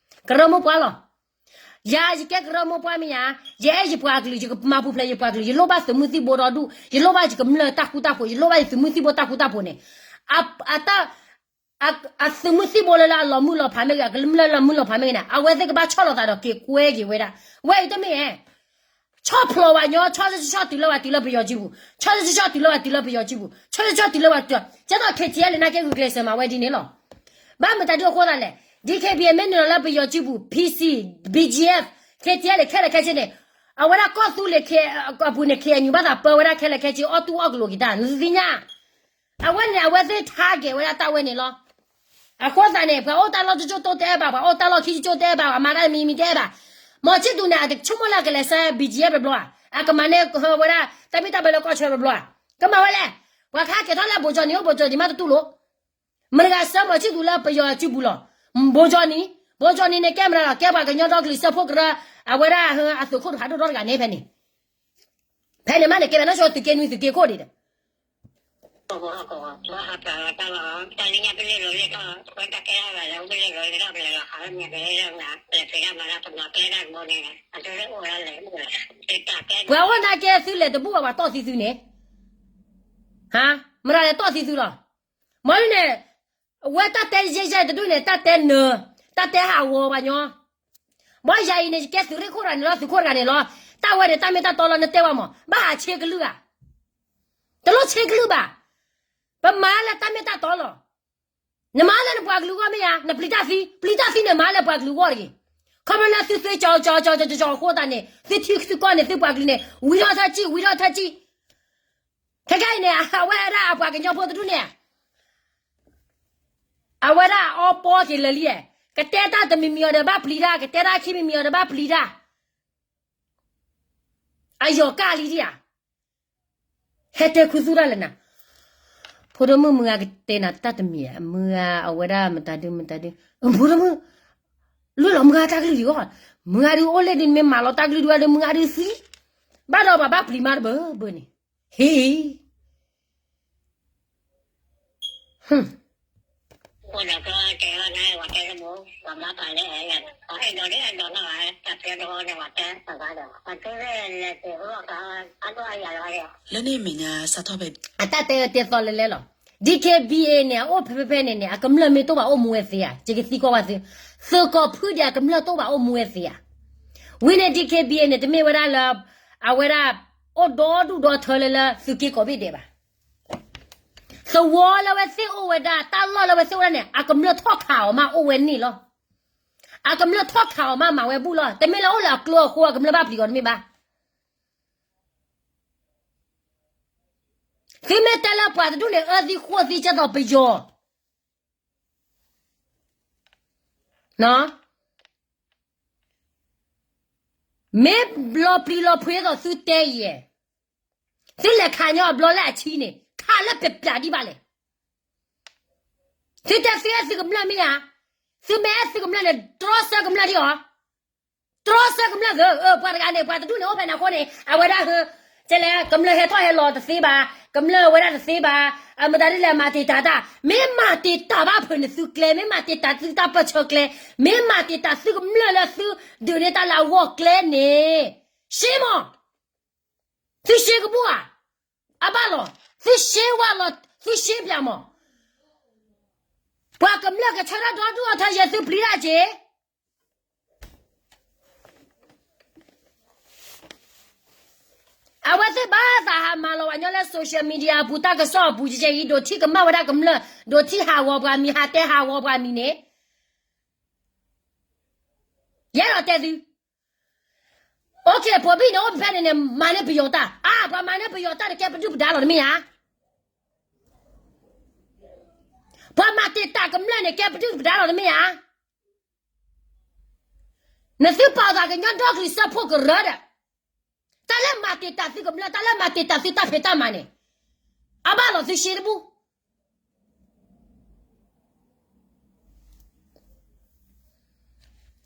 ကရၢမိၢ်ပှၢ်လီၤ. ယၤယကဲကရၢမိၢ်ပှၢ်မ့ၢ်ယၤ ယအဲၣ်ယပှၤကလုာ် ယကမၤပူၤဖျဲးယပှၤကလုာ် ယလိၣ်ဘၣ်သုးမုၢ်သံၣ်ဘိဒီဒူၣ် ယလိၣ်ဘၣ်ယကမျၢၢ်တၢ်ဃူတၢ်ဖိး ယလိၣ်ဘၣ်ယသုးမုၢ်သံၣ်ဘိတၢ်ဃူတၢ်ဖိးန့ၣ် အတၢ် အသုးမုၢ်သံၣ်ဘိလၢလၢအလီၤမုၢ်လီၤဖးမ့ၢ်ဂ့ၤ အကမျၢၢ်လၢမုၢ်လီၤဖးမ့ၢ်ဂ့ၤန့ၣ် အဝဲသ့ၣ်ကဘၣ်ဆီၣ်လီၤသးဒီးက့ၤကွဲက့ၤဝဲဒၣ် ဝဲအံၤတမ့ၢ် ဆီၣ်ဖျိးဝဲညီ ဆီၣ်ဆီၣ်ဆီၣ်တုၤလၢဝဲတုၤလၢပယီၤစုပူၤ ဆီၣ်ဆီၣ်ဆီၣ်တုၤလၢဝဲတုၤလၢပယီၤစုပူၤ ဆီၣ်ဆီၣ်ဆီၣ်တုၤလၢဝဲတုၤ ကဲသိး KTLA န့ၣ်က့ဂုာ်ကျဲးစၢးမၤဝဲဒ်န့ၣ်လီၤ. ဘၣ်မတၤဒုအဃိသးလဲၣ် DKBA မ့ၢ်နုာ်လီၤလၢပယီၤစုပူၤ PC BGF KTLA ခဲလၢာ်ခဲဆ့န့ၣ် အဝဲဒၣ်ကီၢ်သူလ့ၤအပူၤန့ၣ် KNU ဘၣ်သးပၢဝဲဒၣ်ခဲလၢာ်ခဲဆ့ အီၣ်တူၢ်အီၣ်ကလိာ်က့ၤတၢ် နသ့ၣ်ညါ အဝဲန့ၣ် အဝဲသ့ၣ် target ဝဲဒၣ်တၢ်ဝဲန့ၣ်လီၤ. အဃိသတးန့ၣ် ပှၤအိၣ်တၢ်လီၢ်ကၠိကၠိတိတအဲၣ်ဘၣ် ပှၤအိၣ်တၢ်လီၢ်ခံကၠိကၠိတအဲၣ်ဘၣ် ပှၤမၤတၢ်မံၤမံၤတအဲၣ်ဘၣ်. မီၤဆံၣ်သူးန့ၣ် အတဆိကမိၣ်လၢကလဲၤဆှၢ BGF တဘျီဧါ အကမၤန့ၢ်ဝဲဒၣ် တၢ်ဘံၣ်တၢ်ဘၢလၢကီၢ်ဆၢတဘျီဧါ ကမၤဝဲလဲၣ်. ပှၤခါက့ၤထီၣ်လၢ ဘိကၠီနံၤ အိၣ်ဘိကၠီနံၤမးတတူၢ်လိာ် မတၤတဂၤဆှၢမီၤဆံၣ်သူးလၢပယီၤစုပူၤလီၤ. ဘိကၠီနံၤ ဘိကၠီနံၤန့ၣ် ကဲမတၤလီၤ ကဲပှၤကညီဒီကလုာ်စၢဖှိၣ်ကရၢ အဝဲဒၣ်အသုးခိၣ်တဖၣ်ဒိၣ်ဒီတဂၤန့ၣ် ဖဲန့ၣ် ဖဲန့ၣ်မးန့ၣ် ကဲဘၣ်နီၢ်ဆိသုးက့နွံသုးက့ခိၣ်ဒံးဒီး ပှၤအိၣ်နာ်က့သုလဲၤတဘူၣ်အီၤ ပှၤတီၢ်သံသုန့ၣ်, ဟါ, မတၤလဲၤတီၢ်သံသုလီၤ. မ့ၢ်ဒ်န့ၣ်, အဝဲတၢ်တဲယဲၢ်ယဲၢ်တဒူၣ်န့ၣ် တၢ်တဲနၢၤ, တၢ်တဲဟးဂီၤပှၤညီ. ဘၣ်ယၤအံၤန့ၣ် ယကဲသုးရ့ၣ်ခိၣ်တဂၤန့ၣ်လီၤ, သုးခိၣ်တဂၤန့ၣ်လီၤ. တၢ်ဝဲန့ၣ်တၢ်မ့ၢ်တၢ်တီလီၤ နတဲဝဲမး, ဘၣ်ဟးဆ့ကလုၢ်ဧါ. တလိၣ်ဆ့ကလုၢ်ဘၣ်. ပမၤလၢတၢ်မ့ၢ်တၢ်တီလီၤ. နမၤလၢနပှၤကလုာ်ဂီၢ်မ့ၢ်ဧါ, နပျံၤတၢ်သံ, ပျံၤတၢ်သံန့ၣ် မၤလၢပှၤကလုာ်ဂီၢ်တဂ့ၤ. ခီဖျိလၢသုသ့ကၠီကၠီကၠီကၠီကၠီအဃိသတးန့ၣ် သုထံသုကီၢ်န့ၣ် သုပှၤကလုာ်န့ၣ် ဝံထီၣ်ထၢကံၣ် ဝံထီၣ်ထၢကံၣ်. ခဲကနံၣ်အံၤန့ၣ် အဝဲဒၣ်အပှၤကညီဖိတဒူၣ်န့ၣ် အဝဲဒၣ်အီပီက့ၤလၢာ်လံ, ကတဲတၢ်တမံၤမံၤအီၤဒီးဘၣ်ပျံၤတၢ်, ကတဲတၢ်ခံမံၤမံၤအီၤဒီးဘၣ်ပျံၤတၢ်. အယီၤကၢ်လံဒံးဧါ. ဟဲတဲခူသူၣ်တၢ်လၢနၤ, ဖိဒိၣ်မုၣ်မုၢ်ဂၤကတဲနၤတၢ်တမံၤဧါ, မုၢ်ဂၤအဝဲဒၣ်မတၤဒုမတၤဒု, ဖိဒိၣ်မုၣ်, လွံၢ်လီၤမုၢ်ဂၤတၢ်ကလုၢ်ဒံးအီၤ, မုၢ်ဂၤဒုးအိၣ်လၢဒုးမ့ၢ်မၤလီၤတၢ်ကလုၢ်ဒုးဝဲဒုး မုၢ်ဂၤဒုးသံ, ဘၣ်ဒီးပှၤဘၣ်ပျံၤမးတဘၢဘၢန့ၣ်, ဟ့ၣ် လၢန့ၣ်အမဲာ်ညါစးထီၣ်ဖဲ အတၢ်တဲတဲသီလၢလဲၣ်လီၤ. DKBA န့ၣ် အအိၣ်ဖဲဖဲဖဲန့ၣ်န့ၣ် အကမျၢၢ်မ့ၢ်တအိၣ်ဘၣ်အိၣ်မူဝဲသ့ဧါ, ယကသံကွၢ်ဝဲသု, သုးကီၢ်ဖုဒံးအကမျၢၢ်တအိၣ်ဘၣ်အိၣ်မူဝဲသ့ဧါ. ဝံၤန့ၣ် DKBA န့ၣ် တမ့ၢ်ဝဲဒၣ်လၢ အဝဲဒၣ် အိၣ်ဒီဒူၣ်ဒီထၢလၢလၢသုးက့ကိးဘ့ၣ်ဒဲးဘၣ်. သဝီလၢဝဲသ့ၣ်အိၣ်ဝဲဒၣ် တၢ်လီၢ်လၢဝဲသ့ၣ်အိၣ်ဝဲဒၣ်န့ၣ် အကမျၢၢ်ထီၣ်ခးအီၤမးအိၣ်ဝဲန့ၣ်လီၤ. အကမျၢၢ်ထီၣ်ခးအီၤမးမၤဝဲဘူၣ်လီၤ. တမ့ၢ်လၢအိၣ်လၢအကျိအဃိ အကမျၢၢ်ဘၣ်ပျံၤအီၤတမ့ၢ်ဘၣ်. သုမ့ၢ်တဲလၢပှၤတဒူၣ်န့ၣ် အၢသံဃိၣ်သံကဲသိးပယီၤ မ့ၢ်လီၤပျံၤလီၤဖုးဒ်သိးသုတဲအံၤ, သုလဲၤခးညီအဘျီလၢအဆံန့ၣ် ခးလၢပျၢၤပျၢၤဒံးဘၣ်လဲၣ်. သုတဲသုအဲၣ်သုကမျၢၢ်မ့ၢ်ဧါ, သုမ့ၢ်အဲၣ်သုကမျၢၢ်န့ၣ် တြီဆၢကမျၢၢ်ဒံးအီၤ, တြီဆၢကမျၢၢ်ဂ့ၤ, ပှၤတဂၤန့ၣ် ပှၤတဒူၣ်န့ၣ်အိၣ်ဖဲန့ၣ်အဃိန့ၣ် အဝဲဒၣ်ဟ, ကဲလဲၣ် ကမျၢၢ်ဟဲထီၣ်ဟဲလီၤတသ့ဘၣ်, ကမျၢၢ်ဝဲဒၣ်တသ့ဘၣ်, မတၤဒ်လဲၣ်မၤတံာ်တာ်တၢ်, မ့ၢ်မၤတံာ်တာ်ဘၣ်ဖုးန့ၣ်သုကျဲ, မ့ၢ်မၤတံာ်တာ်သုတၢ်ပၢၢ်ဆၢကျဲ, မ့ၢ်မၤတံာ်တာ်သုကမျၢၢ်လၢသုဒုးန့ၢ်တၢ်လၢအဂီၢ်ကျဲန့ၣ်, ရှ့မး, သုရှ့ကဘူၣ်ဧါ, အဘၣ်လီၤ, သုရှ့ဝါလီၤ, သုရှ့ပျၢၤမး, ပှၤကမျၢၢ်ကဆၢထၢၣ်ဒီဒူၣ်အီထၢယဲၢ်သုပျံၤတၢ်က့ၤ အဝဲသ့ၣ်ဘၣ်သးဟးမၤလီၤဝဲညီလၢ social media အပူၤ တၢ်ကစီၣ်အပူၤ ယဲအံၤ ဒိးထံၣ်ကမၣ်ဝဲဒၣ်ကမျၢၢ်, ဒိးထံၣ်ဟးဂီၤပှၤမံၤ, ဟးတဲဟးဂီၤပှၤမံၤန့ၣ်, ယအဲၣ်ဒိးတဲသု, OK ဖိဘံၣ်န့ၣ်အိၣ်ဖဲဖဲန့ၣ်န့ၣ် မၤန့ၢ်ပယီၤတၢ်, အါ ပှၤမၤန့ၢ်ပယီၤတၢ်န့ၣ် ကဲပဒုၣ်ပဒါလီၤတမ့ၢ်ဧါ. ပှၤမၤတံာ်တာ်ကမျၢၢ်န့ၣ် ကဲပဒုၣ်ပဒါလီၤတမ့ၢ်ဧါ. နသုပာ်သးကညီဒီကလုာ်စၢဖှိၣ်ကရၢဒီး, တၢ်လၢမၤတံာ်တာ်သုကမျၢၢ်, တၢ်လၢမၤတံာ်တာ်သုတၢ်ဖံးတၢ်မၤန့ၣ်, အဘၣ်လီၤသုရှ့တဘူၣ်,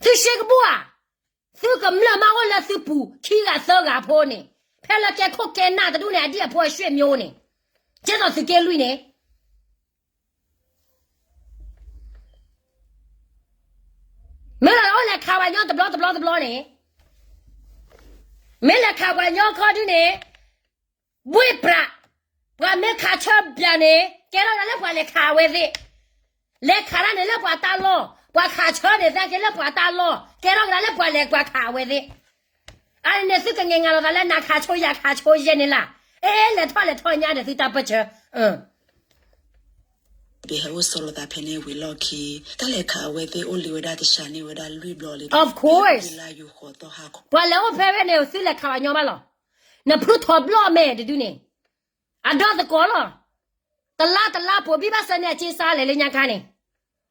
သုရှ့ကဘူၣ်ဧါ. သုကမျၢၢ်မ့ၢ်အိၣ်လၢသုပူၤ ခံဂၤသၢဂၤဖိန့ၣ်, ဖဲလၢကဲခိၣ်ကဲနၢ်တဒူၣ်န့ၣ် အဒံၣ်အဖိအရွှ့ၣ်မျိုးန့ၣ်, ကဲသိးသုးက့လွံၢ်န့ၣ် မ့ၢ်လၢအိၣ်လဲၤခးပှၤညီတဘျီတဘျီတဘျီန့ၣ်, မ့ၢ်လဲၤခးပှၤညီခီဒုန့ၣ်, ဘှ့ၣ်ပြး, ပှၤမ့ၢ်ခးဆၢဘၣ်န့ၣ် ကဲထီၣ်ကဒါလၢပှၤလဲၤခးအဝဲသ့ၣ်, လဲၤခးတၢ်န့ၣ်လၢပှၤတၢ်လီၢ်, ပှၤခးဆၢန့ၣ်သက့လၢပှၤတၢ်လီၢ်, ကဲထီၣ်ကဒါလၢပှၤလဲၤပှၤခးအဝဲသ့ၣ်, အန့ၣ်သုကငဲၤငါလိာ်သးလၢနၤခးဆိယၤခးဆိယဲၢ်န့ၣ်လၢ်, အ့ လဲၤထီၣ်လဲၤထီၣ်ညါဒီးသုတၢ်ပၢၢ်ဆၢ ဘၣ်ဟဲအိၣ်ဆိးလိာ်သးဖဲန့ၣ်ဝံၤလီၢ်ခံ, တၢ်လဲၤခးအဝဲသ့ၣ်အိၣ်လံဝဲဒၣ်တစှၤန့ၢ်ဝဲဒၣ်လွံၢ်ဘျီလံ, of course, ပှၤလဲၤအိၣ်ဖဲဖဲန့ၣ် သုလဲၤခးပှၤညီဘၣ်လီၤ, နဖုထီၣ်ဘျီၣ်မဲာ်တဒုန့ၣ်, အဒီသကိးလီၤ, တလါတလါပိာ်ဘံၣ်ဘၣ်ဆၢန့ၢ်အက့စါလဲၤလၢညါခါန့ၣ်,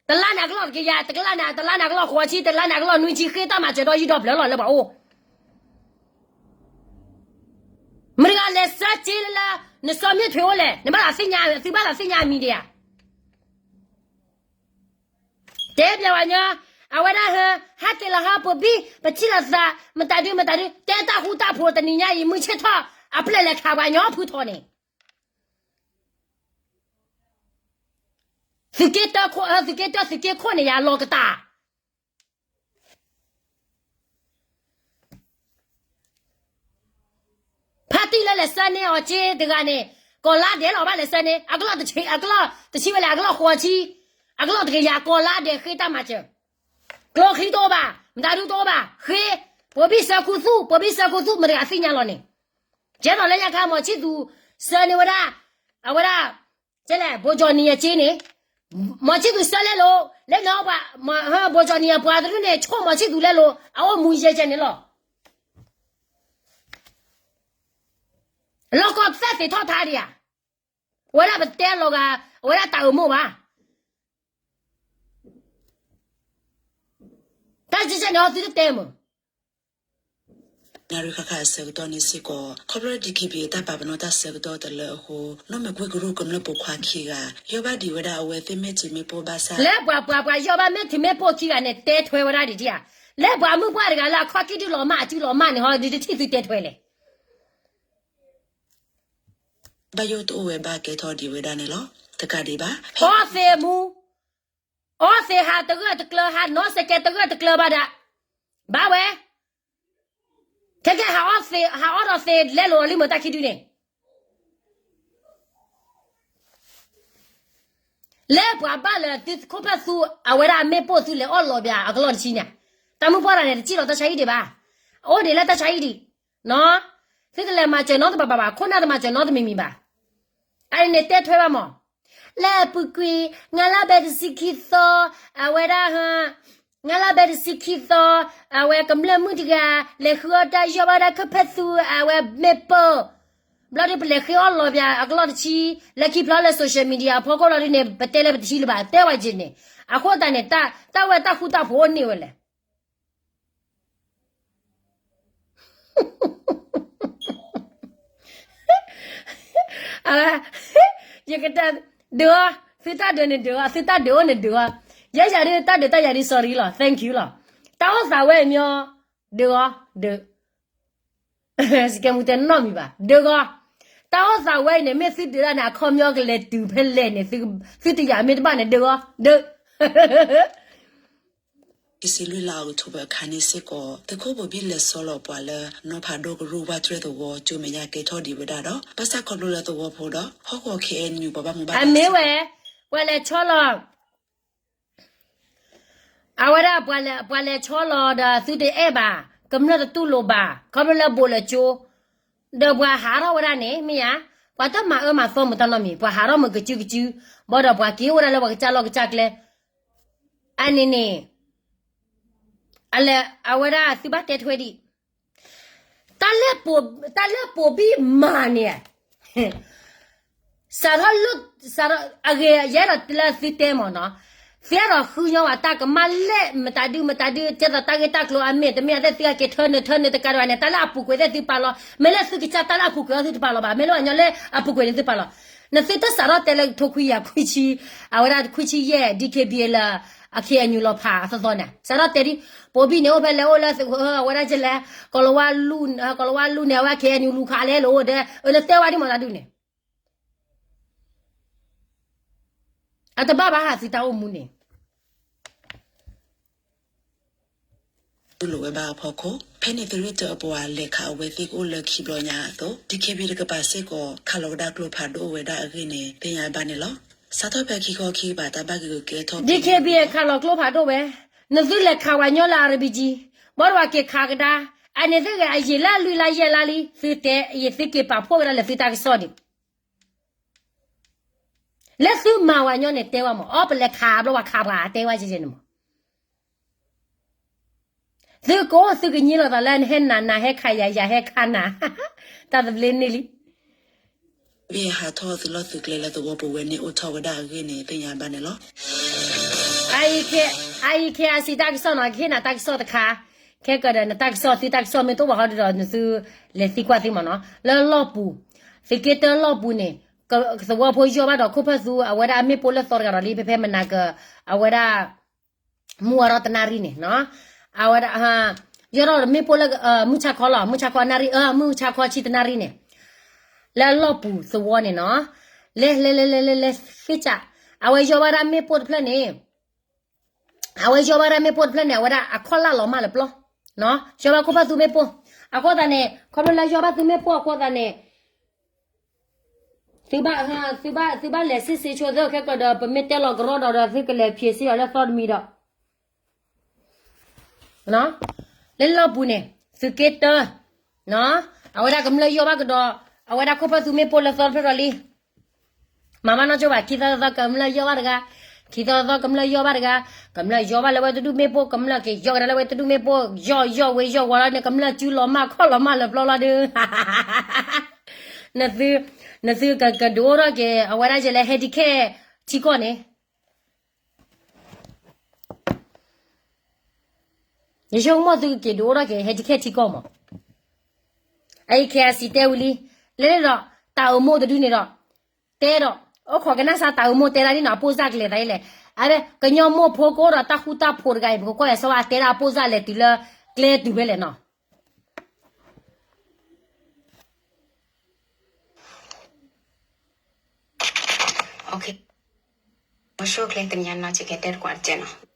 တလါန့ၣ်အကလီၢ်တကယၤ, တလါန့ၣ် တလါန့ၣ်အကလီၢ်ဃိးဆံ, တလါန့ၣ်အကလီၢ်နွံဆံ, ဃ့တၢ်မၤစၢၤဒီးယံၤဒီးဘျၢလီၤလၢပှၤအိၣ် မတၤတဂၤလဲၤဆှၢစ့လၢ နစီၤမ့ၢ်ထွဲအိၣ်လဲၣ်, နဘၣ်သးသ့ၣ်ညါ, သုဘၣ်သးသ့ၣ်ညါအမံၤဒံးဧါ. တဲပျးဝဲညီ, အဝဲဒၣ်ဟဲ, ဟးက့ၤလီၤဟးပိာ်ဘံၣ်, ပထံၣ်လိာ်သး, မတၤဒုမတၤဒု, တဲတၢ်ဃူတၢ်ဖိးတနံၤညါအံၤ မုၢ်ဆ့ၣ်ထီၣ်, အပျဲၢ်လဲၤခးပှၤညီဖုထီၣ်န့ၣ် သုးက့တၢခိၣ် သုးက့တၢ သုးက့ခိၣ်န့ၣ် ယၤလီၤကတၢၢ် ဖါတံၢ်လၢလဲၤဆှၢန့ၢ်အီၤက့တဂၤန့ၣ် ကီၢ်လါဒဲးလီၤဘၣ်လဲၤဆှၢန့ၢ် အကလီၢ်တဆံ အကလီၢ်တဆံဝဲလဲၣ် အကလီၢ်ဃိးဆံ အကလီၢ်တကယၤ ကီၢ်လါဒဲးဃ့တၢ်မၤစၢၤ ကျိချံတအိၣ်ဘၣ် မတၤဒုတအိၣ်ဘၣ် ဃ့ ပှၤဘံၣ်ဆၢခူသူၣ် ပှၤဘံၣ်ဆၢခူသူၣ် မတၤတဂၤသ့ၣ်ညါလီၤန့ၣ် ကဲသိးလၢညါခါ မီၤဆံၣ်သူး ဆှၢန့ၢ်ဝဲဒၣ် အဝဲဒၣ် ကဲလဲၣ် ဘိကၠီနံၤအက့န့ၣ် မီၤဆံၣ်သူးဆှၢလဲလိာ် လၢန့ၣ် ဘိကၠီနံၤအပှၤတဒုန့ၣ် ဆိၣ်မီၤဆံၣ်သူးလဲလိာ် အအိၣ်မူယဲကဲန့ၣ်လီၤ လီၢ်ကီၢ်သဲၣ်သ့ၣ်ထီၣ်ထါဒံးဧါ အဝဲဒၣ်ပတဲလီၤဂာ် အဝဲဒၣ်တၢ်အိၣ်မူဘၣ် တၢ်ကဲကဲန့ၣ်သုတတဲမုၢ် နၣ်ရံၣ်ဃၣ်ဃၣ်အဆၢကတီၢ်န့ၣ်စ့ၢ်ကီး ခီဖျိလၢ DKBA တၢ်ပာ်ပနီၣ်တၢ်ဆၢကတီၢ်တလၢအဃိ နီၢ်မဲာ်ကွံကရူၢ်ကမျၢၢ်ပိာ်ခွါခံဂၤ ယီၢ်ဘၣ်ဒံးဝဲဒၣ်အဝဲသ့ၣ်မ့ၢ်ထံးမ့ၢ်ပိၢ်ဘၣ်ဆၣ် လၢပှၤပှၤပှၤယီၢ်ဘၣ်မ့ၢ်ထံးမ့ၢ်ပိၢ်ခံဂၤန့ၣ် တဲထွဲဝဲဒၣ်ဒံးဧါ လၢပှၤမုၣ်ပှၢ်တဂၤလၢအခီၣ်ကံၢ်ဒုလီၤမၢ်အစုလီၤမၢ်န့ၣ်ဟီ ဒုးတထံၣ်သုတဲထွဲလဲၣ် ဘၣ်ယိၣ်တအိၣ်ဝဲဘၣ်ကဲထီၣ်ဒံးဝဲဒၣ်န့ၣ်လီၤ. တကးဒံးဘၣ် အီသံးမူ အီသံးဟးတဂၢၢ်တကျၢၤ ဟးနီၢ်စဲးကဲတဂၢၢ်တကျၢၤဘၣ်ဒၣ် ဘၣ်ဝဲ ခဲကဲ ဟးအီဒီးသံးလဲလိာ်အီၤလံမုၢ်တၢ်ခံဒုန့ၣ် လၢပှၤဘၣ်လၢသုခိၣ်ဖၢၣ်သူ အဝဲဒၣ်မ့ၢ်ပိာ်သုလဲၤအီၣ်လီၤဘၣ်အကလီၢ်တဆံန့ၣ် တၢ်မုၢ်ပှၢ်တဂၤန့ၣ် တစံၣ်လီၤတၢ်ဆါဟံၣ်ဒံးဘၣ် အအိၣ်ဒံးလၢတၢ်ဆါဟံၣ်ဒံး သုတလဲၤမၤစၢၤနီတဘၣ်ဘၣ်ဘၣ် ခိၣ်နၢ်တမၤစၢၤနီတမံၤမံၤဘၣ် အန့ၣ်တဲထွဲဘၣ်မး လၢအပူၤကွံာ် ငါလၢဘဲတဆံခံသီ အဝဲဒၣ် ငါလၢဘဲတဆံခံသီ အဝဲကမျၢၢ်မုၣ်တဂၤ လဲၤဃုအီၣ်တၢ်ယီၢ်ဘၣ်ဒၣ်ခိၣ်ဖၢၣ်သူ အဝဲမ့ၢ်ပိာ် ဘျီဒုးပလဲၤဃ့အီၣ်လီၤဘၣ်အကလီၢ်တဆံ လၢခံဖျီလၢ social media အဖီခိၣ်လီၤဒုးန့ၣ် ပတဲလၢပတဟံးလၢၤဘၣ် တဲဝဲက့ၤန့ၣ် အဃိသတးန့ၣ် တၢ်ဝဲတၢ်ဃူတၢ်ဖိးအိၣ်န့ၢ်ဝဲလဲၣ် အဝဲ ယကတၢၢ် ဒုးအီၤ သုတၢ်ဒုးန့ၣ်ဒုးအီၤ သုတၢ်ဒုးအိၣ်န့ၣ်ဒုးအီၤ ယဲယၤဒုးတၢ်ဒုးတၢ်ယၤဒုး sorry လီၤ thank you လီၤ တၢ်အိၣ်သးဝဲအံၤမ့ၢ် ဒုးအီၤ ဒုး စကဲမူတဲနီတမံၤဘၣ် ဒုးအီၤ တၢ်အိၣ်သးဝဲအံၤန့ၣ် မ့ၢ်သုဒုးတၢ်န့ၣ် အခီပညီကလဲၤတုၤဖဲလဲၣ်န့ၣ် သုတယာ်မ့ၢ်တဘၣ်န့ၣ် ဒုးအီၤ ဒုး တဆံလွံၢ်လါအီးကထိဘၢၣ်အခါန့ၣ်စ့ၢ်ကီး သုးခိၣ်ဘိဘံၣ်လဲၤဆီလီၤပှၤလၢ နီၢ်ဖးဒိၣ်ကရူၢ်ဝၢ်တြဲၣ်သဝီ ကၠိမဲာ်ညါကဲထီၣ်ဒံးဝဲဒၣ်ဒီး ဘၣ်ဆၣ်ခီဖျိလၢသဝီဖိဒီး ဟီၣ်ကဝီၤ ခ့ၣ်အဲၣ်ယူၣ် ပှၤဘၣ်မူဘၣ်ဒါ အမ့ၢ်ဝဲ ပှၤလဲၤဆီလီၤ အဝဲဒၣ် ပှၤလဲၤဆီလီၤဒီးသုတအဲၣ်ဘၣ် ကမျၢၢ်တတူၢ်လိာ်ဘၣ် ခီဖျိလၢဘိးလၢကၠိ ဒီးပှၤဟးထီၣ်ဝဲဒၣ်န့ၣ် မ့ၢ်ဧါ ပှၤတမၤအၢမၤသီမုၢ်တၢ်နီတမံၤ ပှၤဟးထီၣ်မုၢ်ကစုကစု ဘၣ်ဒီးပှၤက့ၤအိၣ်ဝဲဒၣ်လၢပှၤကစၢ်လီၢ်ကစၢ်ကျဲ အန့ၣ်န့ၣ် အလဲၤ အဝဲဒၣ်သုဘၣ်တဲထွဲဒံး တၢ်လၢ တၢ်လၢပိာ်ဘံၣ်မၤန့ၣ် စးထီၣ်လၢ စးထီၣ် အဂ့ၤယဲဒီးလၢသုတဲမ့ၢ်နီၤ သ့ဒီးဃုညီဝဲတၢ်ကမၣ်လဲၣ် မတၤဒု မတၤဒု ကဲသိးတၢ်ဂ့ၢ်တၢ်ကျိၤအမ့ၢ် တမ့ၢ်အသ့ၣ်သုကက့ၤထၢနုာ်ထၢနုာ်တကးဒံးဘၣ်န့ၣ် တၢ်လၢအပူၤကွံာ်သ့ၣ်သုပာ်လီၤ မ့ၢ်လၢသုကစၢ်တၢ်လၢအပူၤကွံာ်အီၤသုတပာ်လီၤဘၣ် မ့ၢ်လၢပှၤညီလၢအပူၤကွံာ်န့ၣ်သုပာ်လီၤ နသုတၢ်စးထီၣ်တဲလၢကထိခွံကယၤခွံဆံ အဝဲဒၣ်ခွံဆံယဲၢ် DKBA လၢ အ ခ့ၣ်အဲၣ်ယူၣ် လီၤဖးအသီသီန့ၣ် စးထီၣ်တဲဒ် ပိာ်ဘံၣ်န့ၣ်အိၣ်ဖဲလဲၣ်အိၣ်လၢ အဝဲဒၣ်ကလဲၣ် ကီၤလၤဝါလူၢ် ကီၤလၤဝါလူၢ်န့ၣ် အဝဲ ခ့ၣ်အဲၣ်ယူၣ် လူၤခးလဲၣ်လီၤအိၣ်ဒီး အနတဲဝဲဒ်မတၤဒုန့ၣ် အတဘၣ်ဘၣ်ဟးသုတၢ်အိၣ်မူန့ၣ် တူၢ်လိာ်ဝဲဘၣ်အဖီခိၣ် ဖဲန့ၣ်သုးရ့ၣ်တၢအပှၤလဲၤခးအဝဲသ့ၣ်ကအိၣ်လၢခံဘျီညါအသိး DKBA တကပၤစ့ၢ်ကီး ခးလီၤကဒါကျိဖးဒိၣ်အိၣ်ဝဲဒၣ်အဂ့ၢ်န့ၣ် သ့ၣ်ညါဘၣ်န့ၣ်လီၤ. စးထီၣ်ဖဲခံခီခံကပၤတၢ်ဘၣ်ဂ့ၢ်ဂ့ၤကဲထီၣ် DKBA ခးလီၤကျိဖးဒိၣ်ဝဲ နသုလဲၤခးဝဲညီလၢ RPG ဘၣ်ဒီးပှၤက့ၤခးကဒါ အန့ၣ်သ့ၣ်ဂ့ၤအယံာ်လၢလွံၢ်လါယဲၢ်လါလံ သုတဲ ယသုက့ၤပာ်ဖှိၣ်ဝဲဒၣ်လၢသုတၢ်ကစီၣ်ဒံး လၢသုမၤဝဲညီန့ၣ်တဲဝဲမး အီ ပလဲၤခးဘျီပှၤခးပှၤတဲဝဲကဲကဲန့ၣ်မး သုကအိၣ်သုကညံလိာ်သးလၢနဟဲနၤနၤဟဲခးယၤယၤဟဲခးနၤ တၢ်သဘျ့န့ၢ်လံ ဘ့ၣ်ဟးထီၣ်သုးလီၢ်သုးကျဲလၢသဝီပူၤဝဲန့ၣ်အိၣ်ထီၣ်ဝဲဒၣ်အဂ့ၢ်န့ၣ် သ့ၣ်ညါဘၣ်န့ၣ်လီၤ. အအံၤခဲအံၤ ခဲအံၤစံးတၢ်ကစီၣ်နီၤ ကဟ့ၣ်နၤတၢ်ကစီၣ်တခါ ခဲကဒီးနတၢ်ကစီၣ်သုတၢ်ကစီၣ်မ့ၢ်တအိၣ်ဘၣ်ဟီဒုဒီး နသုလဲၤသံကွၢ်သ့မးနီၤ လၢလီၢ်ပူၤ သုးက့တၢလီၢ်ပူၤန့ၣ် သဝီဖိယီၢ်ဘၣ်ဒီးခိၣ်ဖၢၣ်သူ အဝဲဒၣ်အမ့ၢ်ပိာ်လၢသီတဂၤဒီးလံ ဖဲဖဲမနၤက အဝဲဒၣ် မုၢ်ဝါထီၣ်တနၣ်ရံၣ်န့ၣ်နီၤ အဝဲဒၣ် ယီၢ်ထီၣ်မ့ၢ်ပိာ်လၢ မုၢ်ဆါခီလီၤ မုၢ်ဆါခီနၣ်ရံၣ် မုၢ်ဆါခီဆံတနၣ်ရံၣ်န့ၣ် လၢလီၢ်ပူၤသဝီန့ၣ်နီၤ လဲၤလဲၤလဲၤလဲၤလဲၤလဲၤဃ့ကး အဝဲယီၢ်ဘၣ်ဒၣ်မ့ၣ်ပိၢ်တဖျၢၣ်န့ၣ်, အဝဲယီၢ်ဘၣ်ဒၣ်မ့ၣ်ပိၢ်တဖျၢၣ်န့ၣ် အဝဲဒၣ်အခီၣ်လၢ်လီၤမၢ်လၢပျီ, ယီၢ်ဘၣ်ခိၣ်ဖၢ်သူမ့ၣ်ပိၢ်, အဃိသတးန့ၣ် ခီဖျိလၢယီၢ်ဘၣ်သူမ့ၣ်ပိၢ်အဃိသတးန့ၣ် သုဘၣ်, သုဘၣ်လဲၤစံးစ့ဆိသ့ခဲကီးဒီး ပမ့ၢ်တဲလီၤကရီဒီး ဒီးသုကလဲၤဖျ့းစ့အီၤလၢသီတမံၤဒီး လၢလီၢ်ပူၤန့ၣ် သုးက့တၢ, အဝဲဒၣ်ကမျၢၢ်ယီၢ်ဘၣ်ကဒီး, အဝဲဒၣ်ခိၣ်ဖၢ်သူမ့ၣ်ပိၢ်လၢသီတဖျၢၣ်ဒီးလံ, မၤဘၣ်နီၢ်ကၠိဘၣ် ခံသီသီကမျၢၢ်ယီၢ်ဘၣ်တဂၤ, ခံသီသီကမျၢၢ်ယီၢ်ဘၣ်တဂၤ, ကမျၢၢ်ယီၢ်ဘၣ်လၢဝဲတဒူၣ်မ့ၣ်ပိၢ် ကမျၢၢ်က့ၤယီၢ်ကဒါလၢဝဲတဒူၣ်မ့ၣ်ပိၢ် ယီၢ်ယီၢ်ဝ့ယီၢ်ဝီၤလီၤန့ၣ် ကမျၢၢ်စုလီၤမၢ်ခီၣ်လီၤမၢ်လၢပျီလီၤဒီး နသု, နသုကကဒုးအိၣ်ထီၣ်က့ၤ အဝဲဒၣ်ယဲလၢ handicap ထံကီၢ်န့ၣ် ယဆိကမိၣ်သုကက့ၤဒုးအိၣ်ထီၣ်က့ၤ handicap ထံကီၢ်မး, အအံၤ KIC တဲဝံၤလံ, လၢန့ၣ်ဒီး တၢ်အၢမိၢ်တဒုန့ၣ်ဒီး, တဲဒီး, အိၣ်ခိးကနၣ်စၢ်တၢ်အၢမိၢ်တဲဒၣ်ဒ်နီၤ အပိၢ်စၢ်ကလဲၤသးဒ်လဲၣ်, အဝဲ ကညီမိၢ်ဖိကအိၣ်ဒီးတၢ်ဃူတၢ်ဖိးတဂၤအံၤ ပကကွၢ်အံၤ စီၤဝါတဲဒၣ်အပိၢ်စၢ်လဲၤတုၤလၢ ကျဲတုၤဖဲလဲၣ်နီၤ မဆိၣ်ချ့တနံၤညါနီၢ်ဆံးကဲတဲတကွၢ်တကဲနီၤ,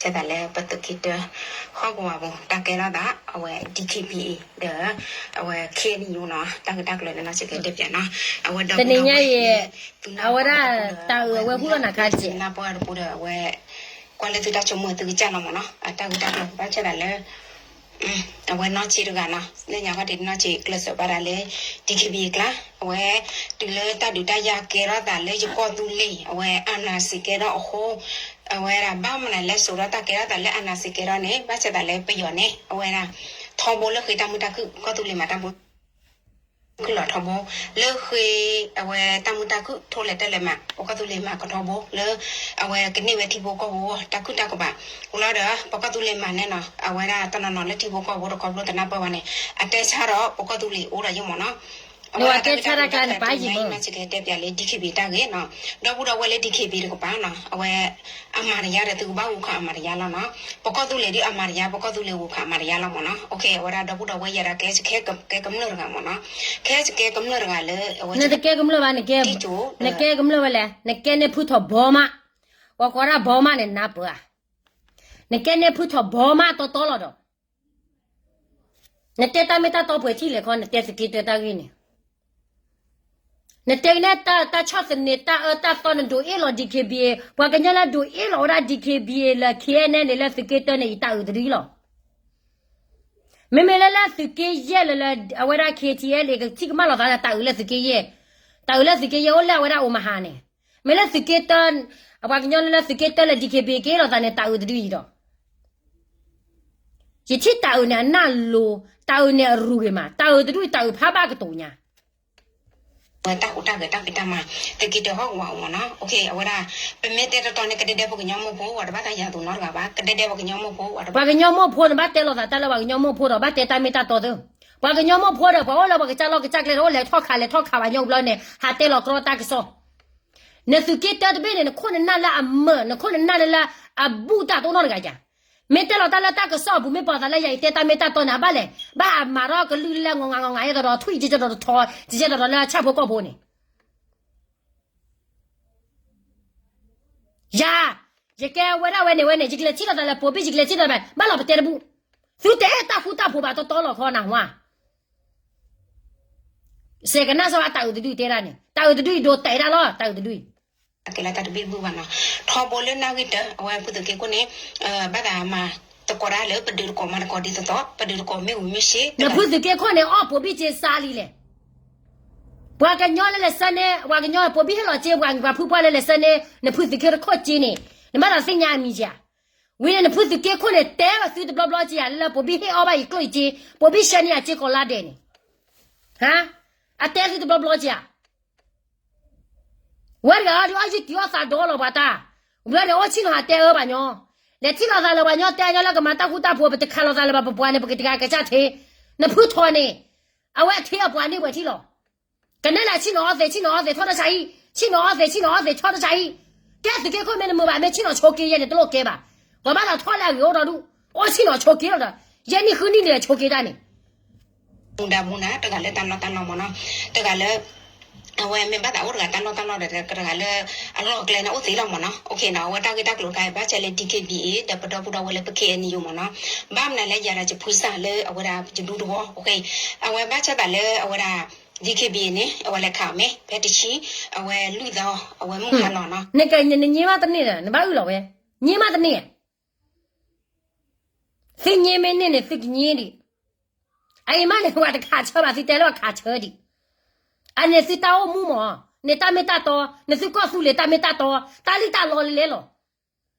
ကဲသးလၢပသုးက့တၢ ဟီၣ်ကဝီၤပူၤ တၢ်ကဲထီၣ်သး အဝဲ DKBA ဒီး အဝဲ KNU နီၤ တၢ်ဂ့ၢ်တၢ်ကျိၤန့ၣ်နီၢ်ဆံးကဲတဲပၠးနီၤ, အဝဲဒီး တနံၤညါအံၤ အဝဲဒၣ်တၢ်အၢဝဲဟူထီၣ်နၤခါစဲး နၢ်ပၢၢ်တပူၤဒီး အဝဲ ကွၢ်လၢသုတၢ်ဆိကမိၣ်သုကစၢ်လီၤမးနီၤ, အတၢ်ဂ့ၢ်တၢ်ကျိၤဘၣ်ဆၣ်သးလၢ အဝဲနီၢ်ဆံးတဂၤနီၤ လၢညါခီၣ်ထံးနီၢ်ဆံးကျၢၢ်စၢးဘၣ်ဒၣ်လၢ DKBA အကျါ အဝဲ တုၤလၢတၢ်ဒုးတၢ်ယၤကဲထီၣ်သးလၢယကီၢ်သူလ့ၤ အဝဲအနၢ်စံးကဲထီၣ်အဃိ အဝဲဒၣ်ဘၣ်မနုၤလဲၣ်စိာ်ဒီးတၢ်ကဲထီၣ်သးလၢအနၢ်စံးကဲထီၣ်န့ၣ် ဘၣ်ဆၣ်သးလၢပယီၤန့ၣ် အဝဲဒၣ် ထီဘိလၢဃ့တၢ်မုာ်တၢ်ခုၣ် ကီၢ်သူလ့ၤမၤတၢ်မုာ် ခုၣ်လီၤထီဘိ လၢဃ့ အဝဲတၢ်မုာ်တၢ်ခုၣ်ထိလဲၤတၢ်လဲၤမး ပကီၢ်သူလ့ၤမၤကထီဘိ လၢ အဝဲကန့ၢ်ဝဲထံဖိကီၢ်ဖိတၢ်ခုၣ်တၢ်ကဘး အိၣ်လီၤဒီး ပကီၢ်သူလ့ၤမၤန့ၣ်နီၤ အဝဲဒၣ်တနီၤနီၤလၢထံဖိကီၢ်ဖိတခီဖျိသနၣ်ပၢၢ်ဘၣ်န့ၣ် အတဲဆါဒီးပကီၢ်သူလ့ၤအိၣ်ဒီးယမ့ၢ်နီၤ အဝဲတၢ်ကတဲဆါတၢ်ကန့ၣ်ပၢ်ယမ့ၢ်နီၤ ဆံးကဲတဲပၠးလၢ DKBA တၢ်ဂ့ၢ်နီၤ ဒီပုၢ်ဒီဝဲၢ်လၢ DKBA တကပၤနီၤ အဝဲ အမၤတယါဒီးသုကဘၣ်ဂုာ်ခးအမၤတယါလီၤနီၤ ပကီၢ်သူလ့ၤဒ်အမၤတယါ ပကီၢ်သူလ့ၤဂုာ်ခးအမၤတယါလီၤမ့ၢ်နီၤ အဝဲဒၣ်ဒီပုၢ်ဒီဝဲၢ်ယဲဒၣ်ကဲကဲကမျၢၢ်တဂၤမ့ၢ်နီၤ ကဲကဲကမျၢၢ်တဂၤလၢ နတကဲကမျၢၢ်ဘၣ် နကဲ နကဲကမျၢၢ်ဝဲလဲၣ် နကဲန့ၢ်ဖုထီၣ်ဘီမး ပှၤကိးဒၣ်ဘီမးန့ၣ်နၢ်ပၢၢ်ဧါ နကဲန့ၢ်ဖုထီၣ်ဘီမးတီတီလီၤဒီး နတဲတၢ်မ့ၢ်တၢ်တီပှဲၤထံၣ်လဲၣ်ခီ နတဲသုးက့တၢတၢ်ဂ့ၢ်န့ၣ် နတဲကနဲၣ်တၢ်ဆီၣ်သနံးတၢ်အၢတၢ်သီ နဒုးအ့ၣ်လီၤ DKBA ပှၤကညီလၢဒုးအ့ၣ်လီၤဝဲဒၣ် DKBA လၢ KNLA လၢသုးက့တၢန့ၣ် ယတၢ်အုးတဒုလီၤ မ့မ့ၢ်လၢလၢသုးက့ယဲၢ်လၢလၢ အဝဲဒၣ် KTLA ကထံၣ်ကမၣ်လီၤသးလၢတၢ်အုးလၢသုးက့ယဲၢ် တၢ်အုးလၢသုးက့ယဲၢ်အိၣ်လၢအဝဲဒၣ်အိၣ်မဟါန့ၣ် မ့ၢ်လၢသုးက့တၢ အပှၤကညီလၢလၢသုးက့တၢလၢ DKBA က့ၤလီၤသးန့ၣ် တၢ်အုးတဒုအံၤဒီး ယထံၣ်တၢ်အုးန့ၣ်အနၢ်လိၤ တၢ်အုးန့ၣ်အရူၤဂ့ၤမး တၢ်အုးတဒုအံၤ တၢ်အုးဖးဘၣ်ကတိၤညါ ဝဲတၢ်ဟူးတၢ်ဂဲၤတၢ်ဖံးတၢ်မၤ သုးက့တၢဟီၣ်ကဝီၤအမ့ၢ်နီၤ အဝဲဒၣ် ပမ့ၢ်တဲတတီၤန့ၣ် ကဒဲဒဲပှၤကညီမိၢ်ဖိ ဝဲတဘၣ်သးယၤသူၣ်နီတဂၤဘၣ် ကဒဲဒဲပှၤကညီမိၢ်ဖိ ပှၤကညီမိၢ်ဖိန့ၣ် ဘၣ်တဲလိာ်သးတၢ်လၢပှၤကညီမိၢ်ဖိဒီး ဘၣ်တဲတၢ်မ့ၢ်တၢ်တီသ့ ပှၤကညီမိၢ်ဖိဒီး ပှၤအိၣ်လၢပှၤကစၢ်လီၢ်ကစၢ်ကျဲဒီး အိၣ်လဲၤထီၣ်ခးလဲၤထီၣ်ခးဘၣ်ညီဘျီန့ၣ် ဟးတဲလီၤကြီတၢ်ကစီၣ် နသုးက့တၢတဘ့ၣ်န့ၣ် နခိၣ်နနၢ်လၢအမၢၢ် နခိၣ်နနၢ်လၢလၢအဘူၣ်တၢ်တအိၣ်နီတဂၤယၤ မ့ၢ်တဲလီၤတၢ်လၢတၢ်ကစီၣ်အပူၤ မ့ၢ်ပှၤသးလၢယၤအံၤတဲတၢ်မ့ၢ်တၢ်တီန့ၣ် အဘၣ်လဲၣ် ဘၣ်အမၤထီၣ်ကလုၢ်လၢလၢငီၤငါငီၤငါ ယဲသိးဒီးထွံၣ် ယဲသိးဒီးထီ ယဲသိးဒီးလၢဆၣ်ဖိကီၢ်ဖိန့ၣ် ယၤ ယကဲဝဲဒၣ်ဝဲန့ၣ်ဝဲန့ၣ် ယကလဲၤထံၣ်လိာ်သးလၢပိာ်ဘံၣ် ယကလဲၤထံၣ်လိာ်သး ဘၣ်လီၤပတဲတဘူၣ် သုတအဲၣ်တၢ်ဃူတၢ်ဖိးဘၣ်တီတီလီၤခီနၢ်ဟူဧါ စဲးကနၣ်စီၤဝါတၢ်အုးတဒုတဲဒၣ်န့ၣ် တၢ်အုးတဒုအံၤဒိးတဲဒၣ်လီၤ တၢ်အုးတဒုအံၤ အကဲလၢတၢ်တဘ့ၣ်ဘုၣ်ဘၣ်နီၤ ထီဘိလၢနၢ်ဂ့ၢ်တၢ အဝဲဖုသုးက့ခိၣ်န့ၣ် ဘၣ်သးမၤသကိးတၢ်လၢပဒုးတကိးမၤသကိးဒ်သိးသိး ပဒုးတကိးမ့ၢ်ဝံၤမ့ၢ်ဆ့ နဖုသုးက့ခိၣ်န့ၣ် အီၣ်ပိာ်ဘံၣ်စ့စါလံလဲၣ် ပှၤကညီလၢလဲၤဆၢန့ၣ် ပှၤကညီပိာ်ဘံၣ်ဟ့ၣ်လီၤစ့ ပှၤဖုပှၢ်လၢလဲၤဆၢန့ၣ် နဖုသုးက့တခိၣ်စ့န့ၣ် နဘၣ်သးသ့ၣ်ညါအမံၤဧါ ဝံၤန့ၣ် နဖုသုးက့ခိၣ်န့ၣ် တဲဘၣ်သုတဘျီဘျီက့ဧါ လၢလၢပိာ်ဘံၣ်ဟ့ၣ်အီၣ်ဘၣ်ယကျိၣ်ယစ့ ပိာ်ဘံၣ်ဆှၢန့ၢ်အစ့ကိးလါဒဲးန့ၣ် ဟါ အတဲသုတဘျီဘျီက့ဧါ ဝဲတဂၤအီၤဒုးအီၣ်ယုၢ်တံၢ်အီၣ်သးဒီလီၤပှၤတၢ်, ဘျီန့ၣ်အိၣ်ဆံၣ်နီၤဟးတဲအၢဘၣ်ညီ, လဲၤထံၣ်လိာ်သးလၢပှၤညီတဲညီလၢကမၤတၢ်ဃူတၢ်ဖိး ပတခးလိာ်သးလၢၤဘၣ်ပပှၤန့ၣ် ပကတဂၤကစၢ်ထံး, နဖုထီၣ်န့ၣ်, အဝဲအထံအပှၤန့ၢ်ဝဲထံၣ်လီၤ. ကနဲၣ်လၢဆံၣ်နီၤအီၣ်သ့ ဆံၣ်နီၤအီၣ်သ့ ထီၣ်တၢ်ဆါဟံၣ်, ဆံၣ်နီၤအီၣ်သ့ ဆံၣ်နီၤအီၣ်သ့ ထီၣ်တၢ်ဆါဟံၣ်, ကဲသုးက့ခိၣ်မ့ၢ်နမုာ်ဘၣ် မ့ၢ်ဆံၣ်နီၤဆိးက့ယဲန့ၣ် တလိၣ်ကဲဘၣ်, ပှၤဘၣ်သးထီၣ်လၢအဂ့ၤအိၣ်ဒီးဒူၣ်, အိၣ်ဆံၣ်နီၤဆိးက့လီၤဒီး, ယဲနံၣ်ဃုနံၣ်န့ၣ်ဆိးက့တၢ်န့ၣ် မူဒါမူနၤ တဂၤလၢတၢ်နီၢ်တၢ်နီၢ်မ့ၢ်နီၤ, တဂၤလၢ အဝဲမ့ၢ်ဘၣ်သးအိၣ်တဂၤတၢ်လီၢ်တၢ်လီၢ်ဒီးတဂၤလၢ အလီၢ်အကျဲန့ၣ်အိၣ်သ့လီၤမ့ၢ်နီၤ. အဝဲတၢ်ဂ့ၢ်တၢ်ကျိၤတခါ ဘၣ်ဆၣ်လၢ D K B A ဒီးပဒီပုၢ်ဒီဝဲၢ်လၢပ K N U မ့ၢ်နီၤ. ဘၣ်မနုၤလၢ ယၤဒီးယဖုစၢ်လၢအဝဲဒၣ်ယဒူတဝီ အဝဲဘၣ်ဆၣ်သးလၢအဝဲဒၣ် D K B A န့ၣ် အဝဲလဲၤခးအီၤမ့ၢ် ဖဲတဆံ အဝဲလွံၢ်သီ အဝဲမုၢ်ဟါလီၤနီၤ. နကနင့မးတန့ၢ်ဒီး နဘၣ်အုၣ်လီၤဝဲ, င့မးတန့ၢ်ဧါ. သုင့မ့ၢ်န့ၢ်န့ၣ် သုကင့ဒံး. အအံၤမးန့ၣ် ပှၤတခးဆၢဘၣ် သုတဲလၢပှၤခးဆၢဒံး. အန့ၣ်သုတၢ်အိၣ်မူမ့ၢ်, န့ၣ်တၢ်မ့ၢ်တၢ်တီ, နသုကီၢ်သူလ့ၤတၢ်မ့ၢ်တၢ်တီ, တၢ်လံၣ်တၢ်လီလံလဲၣ်လီၤ.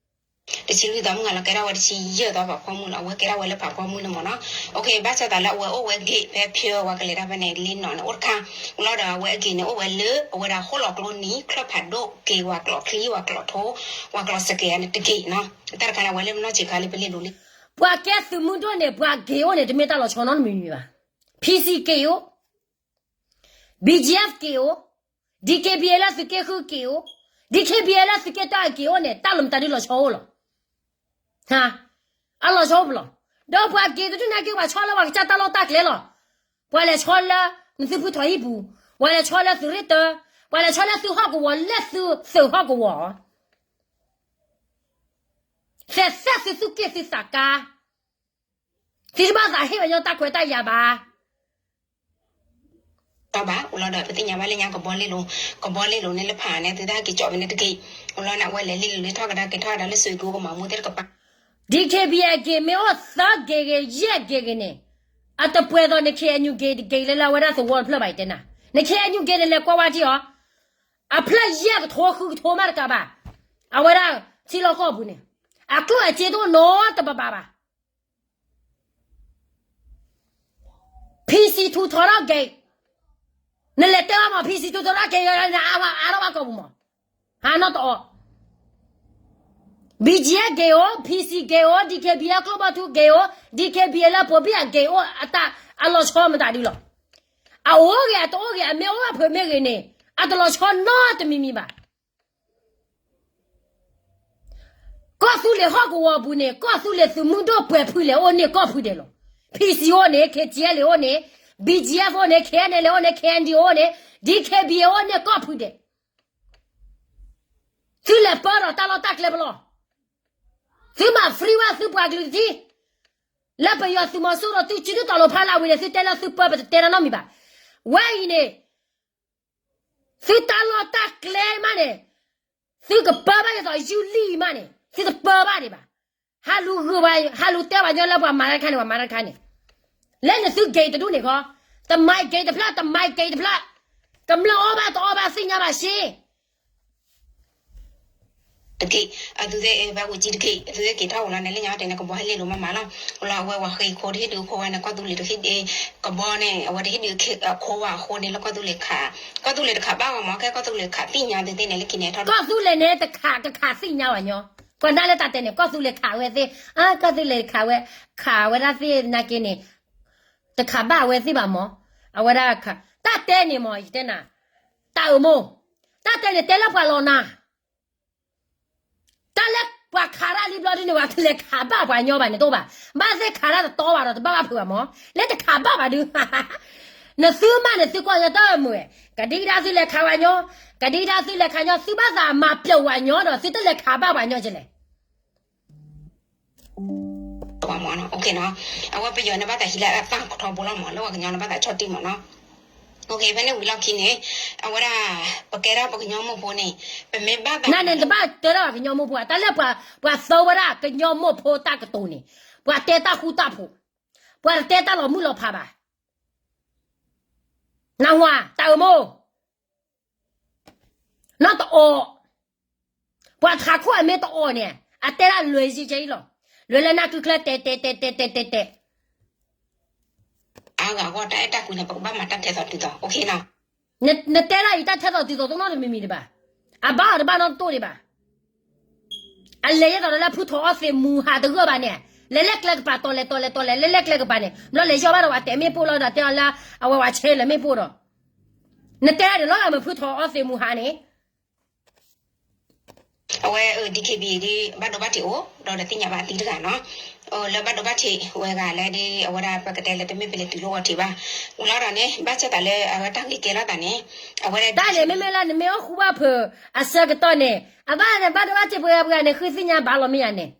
တဆံလွံၢ်သီမုၢ်ဟါလီၤ ကဲထီၣ်ဝဲတဆံယဲၢ်သီဖးဖီမုၢ်လီၤ. အဝဲကဲထီၣ်ဝဲလၢဖးဖီမုၢ်န့ၣ်မ့ၢ်နီၤ. ဘၣ်ဆၣ်သးလၢအဝဲအိၣ်ဝဲဂ့ၤဖဲဖၢဝဲကလဲၤတၢ်ဖဲန့ၣ်လံနီၤန့ၣ် အိၣ်တခါ, လီၤဒီးအဝဲအဂ့ၤန့ၣ် အိၣ်ဝဲလၢအဝဲဒၣ်ဟီၣ်လီၤကျိနံၤ ချၢၣ်ဖးဒိၣ် က့ၤဝဲကျိးချံ ဝဲကျိးထိ, ဝဲကျိးစကဲးန့ၣ်တဂ့ၤနီၤ. တၢ်တခါန့ၣ် အဝဲလၢမနီၢ်ဆံးခါလၢပလဲၤလိၤလံ. ပှၤကဲသုးမုၢ်ဒိၣ်န့ၣ် ပှၤက့ၤအိၣ်န့ၣ် တမ့ၢ်တၢ်လီၤဆီနီတမံၤမံၤဘၣ်. P C က့ၤအိၣ်, B G F က့ၤအိၣ်, D K B A လၢသုးက့ဃုက့ၤအိၣ်, D K B A လၢသုးက့တၢ်က့ၤအိၣ်န့ၣ် တၢ်လီၤမတၤဒုလီၤဆီအိၣ်လီၤ. အလီၤဆီအိၣ်ပလီၢ်. ဒီးပှၤက့ၤတဒုန့ၣ်က့ၤ ပှၤဆီလၢပှၤကစၢ်တၢ်လီၢ်တၢ်ကျဲလီၤ. ပှၤလဲၤဆီလၢ နသုဖုထီၣ်ဟံၣ်ပူၤ, ပှၤလဲၤဆီလၢသုးရ့ၣ်တၢ, ပှၤလဲၤဆီလၢသုဟီၣ်ကဝီၤ လၢသုသုးဟီၣ်ကဝီၤ သဲးသဲးသုသုးက့ၢ်သုသးကါ, သုတဘၣ်သးဟ့ၣ်ပှၤညီတၢ်ခွဲးတၢ်ယာ်ဘၣ်. တဘၣ် အိၣ်လီၤဒီးပသ့ၣ်ညါဘၣ်လၢညါကဘီလ့လိၤ, ကဘီလ့လိၤန့ၣ်လၢဖးန့ၣ် သုတဟဲက့ၤကၠီၣ်ဝဲန့ၣ်တဂ့ၤ. အိၣ်လီၤန့ၣ် အဝဲလဲၤလ့လိၤလၢထီၣ်ကဒါက့ၤထီၣ်ဝဲဒၣ်လၢစွ့ၤကူကမၤမူသ့ၣ်တကပၤ. D K B A အဂ့ၤမ့ၢ်အိၣ်သၢဂ့ၤဂ့ၤ ယဲၢ်ဂ့ၤဂ့ၤန့ၣ်, အတပှဲၤသိးန K N U ဂ့ၤတဂ့ၤလၢလၢအဝဲဒၣ်သဝီတဖျၢၣ်ဘၣ်ယတဲနၤ, န K N U ဂ့ၤန့ၣ်လဲၤကွၢ်ဝဲထံအီၤ, အဖျၢၣ်ယဲၢ်ကထိဃုကထိမးတကးဘၣ်, အဝဲဒၣ်ထံလီၢ်ကီၢ်ပူၤန့ၣ်, အကျိၣ်အစ့တအိၣ်နီတဘးဘၣ်ဘၣ်. P C ထူထီၣ်ထီၣ်ဂ့ၤ, နလဲၤတဲဘၣ်မး P C ထူထီၣ်ထီၣ်ဂ့ၤ အါထီၣ်ဘၣ်ကီၢ်ပူၤမး, ဟးနီတအီၣ် B G F ဂ့ၤအိၣ်, P C ဂ့ၤအိၣ်, D K B A ကျိၣ်ဘီထူဂ့ၤအိၣ်, D K B A လၢပိာ်ဘံၣ်အဂ့ၤအိၣ်, အလီၤဆီမတၤဒုလီၤ. အအိၣ်ဂ့ၤအတအိၣ်ဂ့ၤ အမ့ၢ်အိၣ်ဘၣ်ဖုးမ့ၢ်ဂ့ၤန့ၣ် အတလီၤဆီနီတမံၤမံၤဘၣ်. ကီၢ်သူလ့ၤဟီၣ်ကဝီၤပူၤန့ၣ် ကီၢ်သူလ့ၤသုးမုၢ်ဒိၣ်ပှဲၤဖုလဲၣ်အိၣ်န့ၢ်ကီၢ်ဖုဒဲးလီၤ. P C အိၣ်န့ၣ်, K T L A အိၣ်န့ၣ်, B G F အိၣ်န့ၣ်, K N L A အိၣ်န့ၣ်, K N D O အိၣ်န့ၣ်, D K B A အိၣ်န့ၢ်ကီၢ်ဖုဒဲး. သုလဲၤပၢဒီးတၢ်လီၢ်တၢ်ကျဲပလီၢ်, သုမၤ free ဝဲသုပှၤကလုာ်တထံၣ်, လၢပယီၤသုးမီၤစိရိၤသုစုဒုၣ်တီၤလိာ်ဖးလၢအဝံၤန့ၣ် သုတဲလၢသုပၢပတတဲတၢ်နီတမံၤဘၣ်. ဝဲအံၤန့ၣ် သုတၢ်လီၢ်တၢ်ကျဲမးန့ၣ်, သုကပၢဘၣ်ဒ်သိးယူလံၢ်မးန့ၣ် သုတပၢဘၣ်ဒံးဘၣ်. ဟးလူၤဂုာ်ဘၣ်, ဟးလူၤတဲပှၤညီလၢပှၤမၤတၢ်တခါန့ၣ် ပှၤမၤတၢ်တခါန့ၣ်, လၢနသုဂ့ၤတဒူၣ်န့ၣ်ခီ, တမၤဂ့ၤတဖျၢၣ်, တမၤဂ့ၤတဖျၢၣ်, ကမျၢၢ်အီၣ်ဘၣ်တအီၣ်ဘၣ်သ့ၣ်ညါဘၣ်ရှ့ တက့ၢ်, အသုသ့ၣ်ဘၣ်ဝံၤကံတက့ၢ်, အသုသ့ၣ်က့ၤထီၣ်အိၣ်လီၤန့ၣ် လၢညါတဲန့ၣ် ကဘီဟဲလ့လိၤမးမးလီၤ. အိၣ်လီၤအဝဲဝၤဃ့ခိၣ်တဟ့ၣ်ဒုးခိၣ်ဝဲန့ၣ် ကီၢ်သူလ့ၤတဟ့ၣ်ဒုး, ကဘီန့ၣ် အဝဲတဟ့ၣ်ဒုးခိၣ်ဝဲအဃိန့ၣ် လၢကီၢ်သူလ့ၤခး, ကီၢ်သူလ့ၤတခးဘၣ်ဝဲမး ခဲကီၢ်သူလ့ၤခးသ့ၣ်ညါသုသ့ၣ်န့ၣ် လၢခံန့ၣ်ထီၣ် ကီၢ်သူလ့ၤန့ၣ် တခးကခးသ့ၣ်ညါဝဲညီ, ကွၢ်နၢ်လၢတၢ်တဲန့ၣ် ကီၢ်သူလ့ၤခးဝဲသ့ၣ်, အါ ကီၢ်သူလ့ၤခးဝဲ, ခးဝဲဒၣ်သ့ၣ်နာ်က့န့ၣ် တခးဘၣ်ဝဲသ့ၣ်ဘၣ်မး, အဝဲဒၣ်ခး, တၢ်တဲန့ၣ်မး ယတဲနၤ, တၢ်အၢမိၢ်, တၢ်တဲန့ၣ်တဲလၢပှၤလီၤနၤ တၢ်လၢပှၤခးတၢ်လံဘျီဒုန့ၣ် ပှၤတလဲၤခးဘၣ်ပှၤညီဘၣ်န့ၣ်တအိၣ်ဘၣ်. ဘၣ်သ့ၣ်ခးတၢ်တတီဘၣ်ဒီး တဘၣ်ဘၣ်ဖုးဘၣ်မး, လၢတခးဘၣ်ပှၤဒု, နသုမးန့ၣ် သုကွၢ်ညီတၢ်မုာ်ဝဲ, ကဒံကဒါသုလဲၤခးပှၤညီ, ကဒံကဒါသုလဲၤခးညီ, သုဘၣ်သးမၤပျီဝဲညီဒီး သုတလဲၤခးဘၣ်ပှၤညီကလဲၣ် အဝဲပယီၤန့ၣ်ဘၣ်သးဟံးလၢအသၣ်ကထီဘိလီၤမး လၢပှၤကညီန့ၣ်ဘၣ်သးဆီၣ်တံၢ်မးနီၤ. ဖဲန့ၣ်ဝံၤလီၢ်ခံန့ၣ် အဝဲဒၣ် ပကဲဒၣ်ပကညီမိၢ်ဖိန့ၣ် ပမ့ၢ်ဘၣ်သး နန့ၣ်တဘၣ်တဲဒၣ်ပှၤကညီမိၢ်ဖိ တၢ်လၢပှၤ ပှၤသၢဝဲဒၣ်ကညီမိၢ်ဖိတၢ်ကတိၤန့ၣ် ပှၤတဲတၢ်ဃူတၢ်ဖိး, ပှၤတတဲတၢ်လီၤမုၢ်လီၤဖးဘၣ်. နၢ်ဟူဧါ တၢ်အၢမိၢ် နီၢ်တအီၣ်, ပှၤတခးခိၣ်အမ့ၢ်တအီၣ်န့ၣ် အတဲဒၣ်လွဲၢ်ယံၤကဲအံၤလီၤ. လွဲၢ်လၢနၢ်ကုချၢတဲတဲတဲတဲတဲတဲတဲ အါဂၤအဂီၢ် တၢ်အဲၣ်တၢ်ကွံန့ၣ် ပကဘၣ်မၤတၢ်ထဲသိးတုၤသိး နတဲဒၣ်အံၤတၢ်ထဲသိးတုၤသိးတနီတမံၤမံၤဒံးဘၣ်. အဘၣ်အီၤတဘၣ်နီတတိၢ်ဒံးဘၣ်. အလဲၤယဲသိးဒီးလၢဖုထီၣ်အီသံးမူၤဟးတဂၢၢ်ဘၣ်န့ၣ်, လဲၤလဲၤကျဲကပၤတီၤလဲၤတီၤလဲၤတီၤလဲၤ လဲၤလဲၤကျဲကပၤန့ၣ် ဘျီလဲၤယီၢ်ဘၣ်ဒီးပှၤတဲမ့ၣ်ပိၢ်လီၤဒီးတဲအီၤလၢ အဝဲပှၤဆဲးလၢမ့ၣ်ပိၢ်ဒီး နတဲဒၣ်ဒ်လီၤဂာ်မ့ၢ်ဖုထီၣ်အီသံးမူၤဟးန့ၣ် အဝဲ DKBA ဒ် ဘၣ်ဒိဘၣ်ထံးအိၣ် ဒီးဒီးသ့ၣ်ညါဘၣ်သံတဂၤနီၤ, လၢဘၣ်ဒိဘၣ်ထံးဝဲဂၤလၢဒ်အဝဲဒၣ်ပကတဲလၢတမ့ၢ်ပလဲၤတုၤလၢအီၤထံးဘၣ်, အူလီၤဒီးန့ၣ် ဘၣ်ဆၣ်သးလၢအဝဲတၢ်ဂ့ၢ်ကဲထီၣ်သးန့ၣ်, အဝဲဒၣ်န့ၣ် မ့မ့ၢ်လၢနမ့ၢ်အိၣ်ဃူဘၣ်ဖုးအဆၢကတီၢ်န့ၣ် အဘၣ်န့ၣ် ဘၣ်ဒိဘၣ်ထံးပှဲၤပှဲၤန့ၣ် ဃုသ့ၣ်ညါဘၣ်လီၤမ့ၢ်ယၤန့ၣ်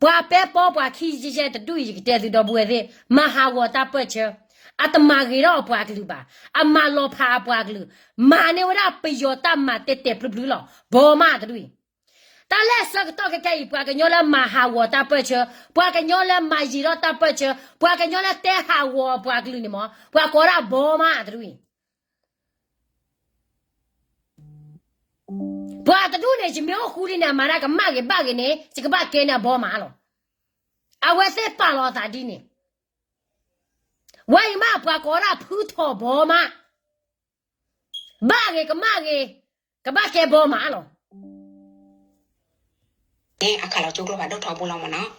ပှၤပဲပီပှၤခံယဲၢ်တဒူၣ်အံၤ ယကတဲသုဒီပုၢ်ဝဲၢ်သ့ၣ် မၤဟးဂီၤတၢ်ပၢၢ်ဆၢ, အတမၤဂ့ၤထီၣ်အပှၤကလုာ်ဘၣ်, အမၤလီၤဖးအပှၤကလုာ်, မၤန့ၢ်ဝဲဒၣ်ပယီၤတၢ်မၤတဲာ်တဲာ်ဖျုးဖျုးလီၤ, ဘီမးတဒူၣ်အံၤ, တၢ်လၢအဆၢကတီၢ်ခဲခဲအံၤ ပှၤကညီလၢမၤဟးဂီၤတၢ်ပၢၢ်ဆၢ, ပှၤကညီလၢမၤယံၤထီၣ်တၢ်ပၢၢ်ဆၢ, ပှၤကညီလၢတဲဟးဂီၤအပှၤကလုာ်န့ၣ်မ့ၢ် ပှၤကိးဒၣ်ဘီမးတဒူၣ်အံၤ ပှၤတဒူၣ်န့ၣ် ယမ့ၢ်အိၣ်ဃူလံန့ၣ် အမၤတၢ်ကမၣ်ဂ့ၤဘၣ်ဂ့ၤန့ၣ် ယကဘၣ်ကဲန့ၢ်အဘီမးလီၤ. အဝဲသ့ၣ်ပာ်လီၤအသးဒ်န့ၣ်, ဝဲအံၤမးပှၤကိးဒၣ်ဖုထီၣ်ဘီမး, ဘၣ်ဂ့ၤကမၣ်ဂ့ၤ, ကဘၣ်ကဲဘီမးလီၤ. အခးလီၤကၠိကျိဖးဒိၣ်ထီဘိလီၤမ့ၢ်နီၤ,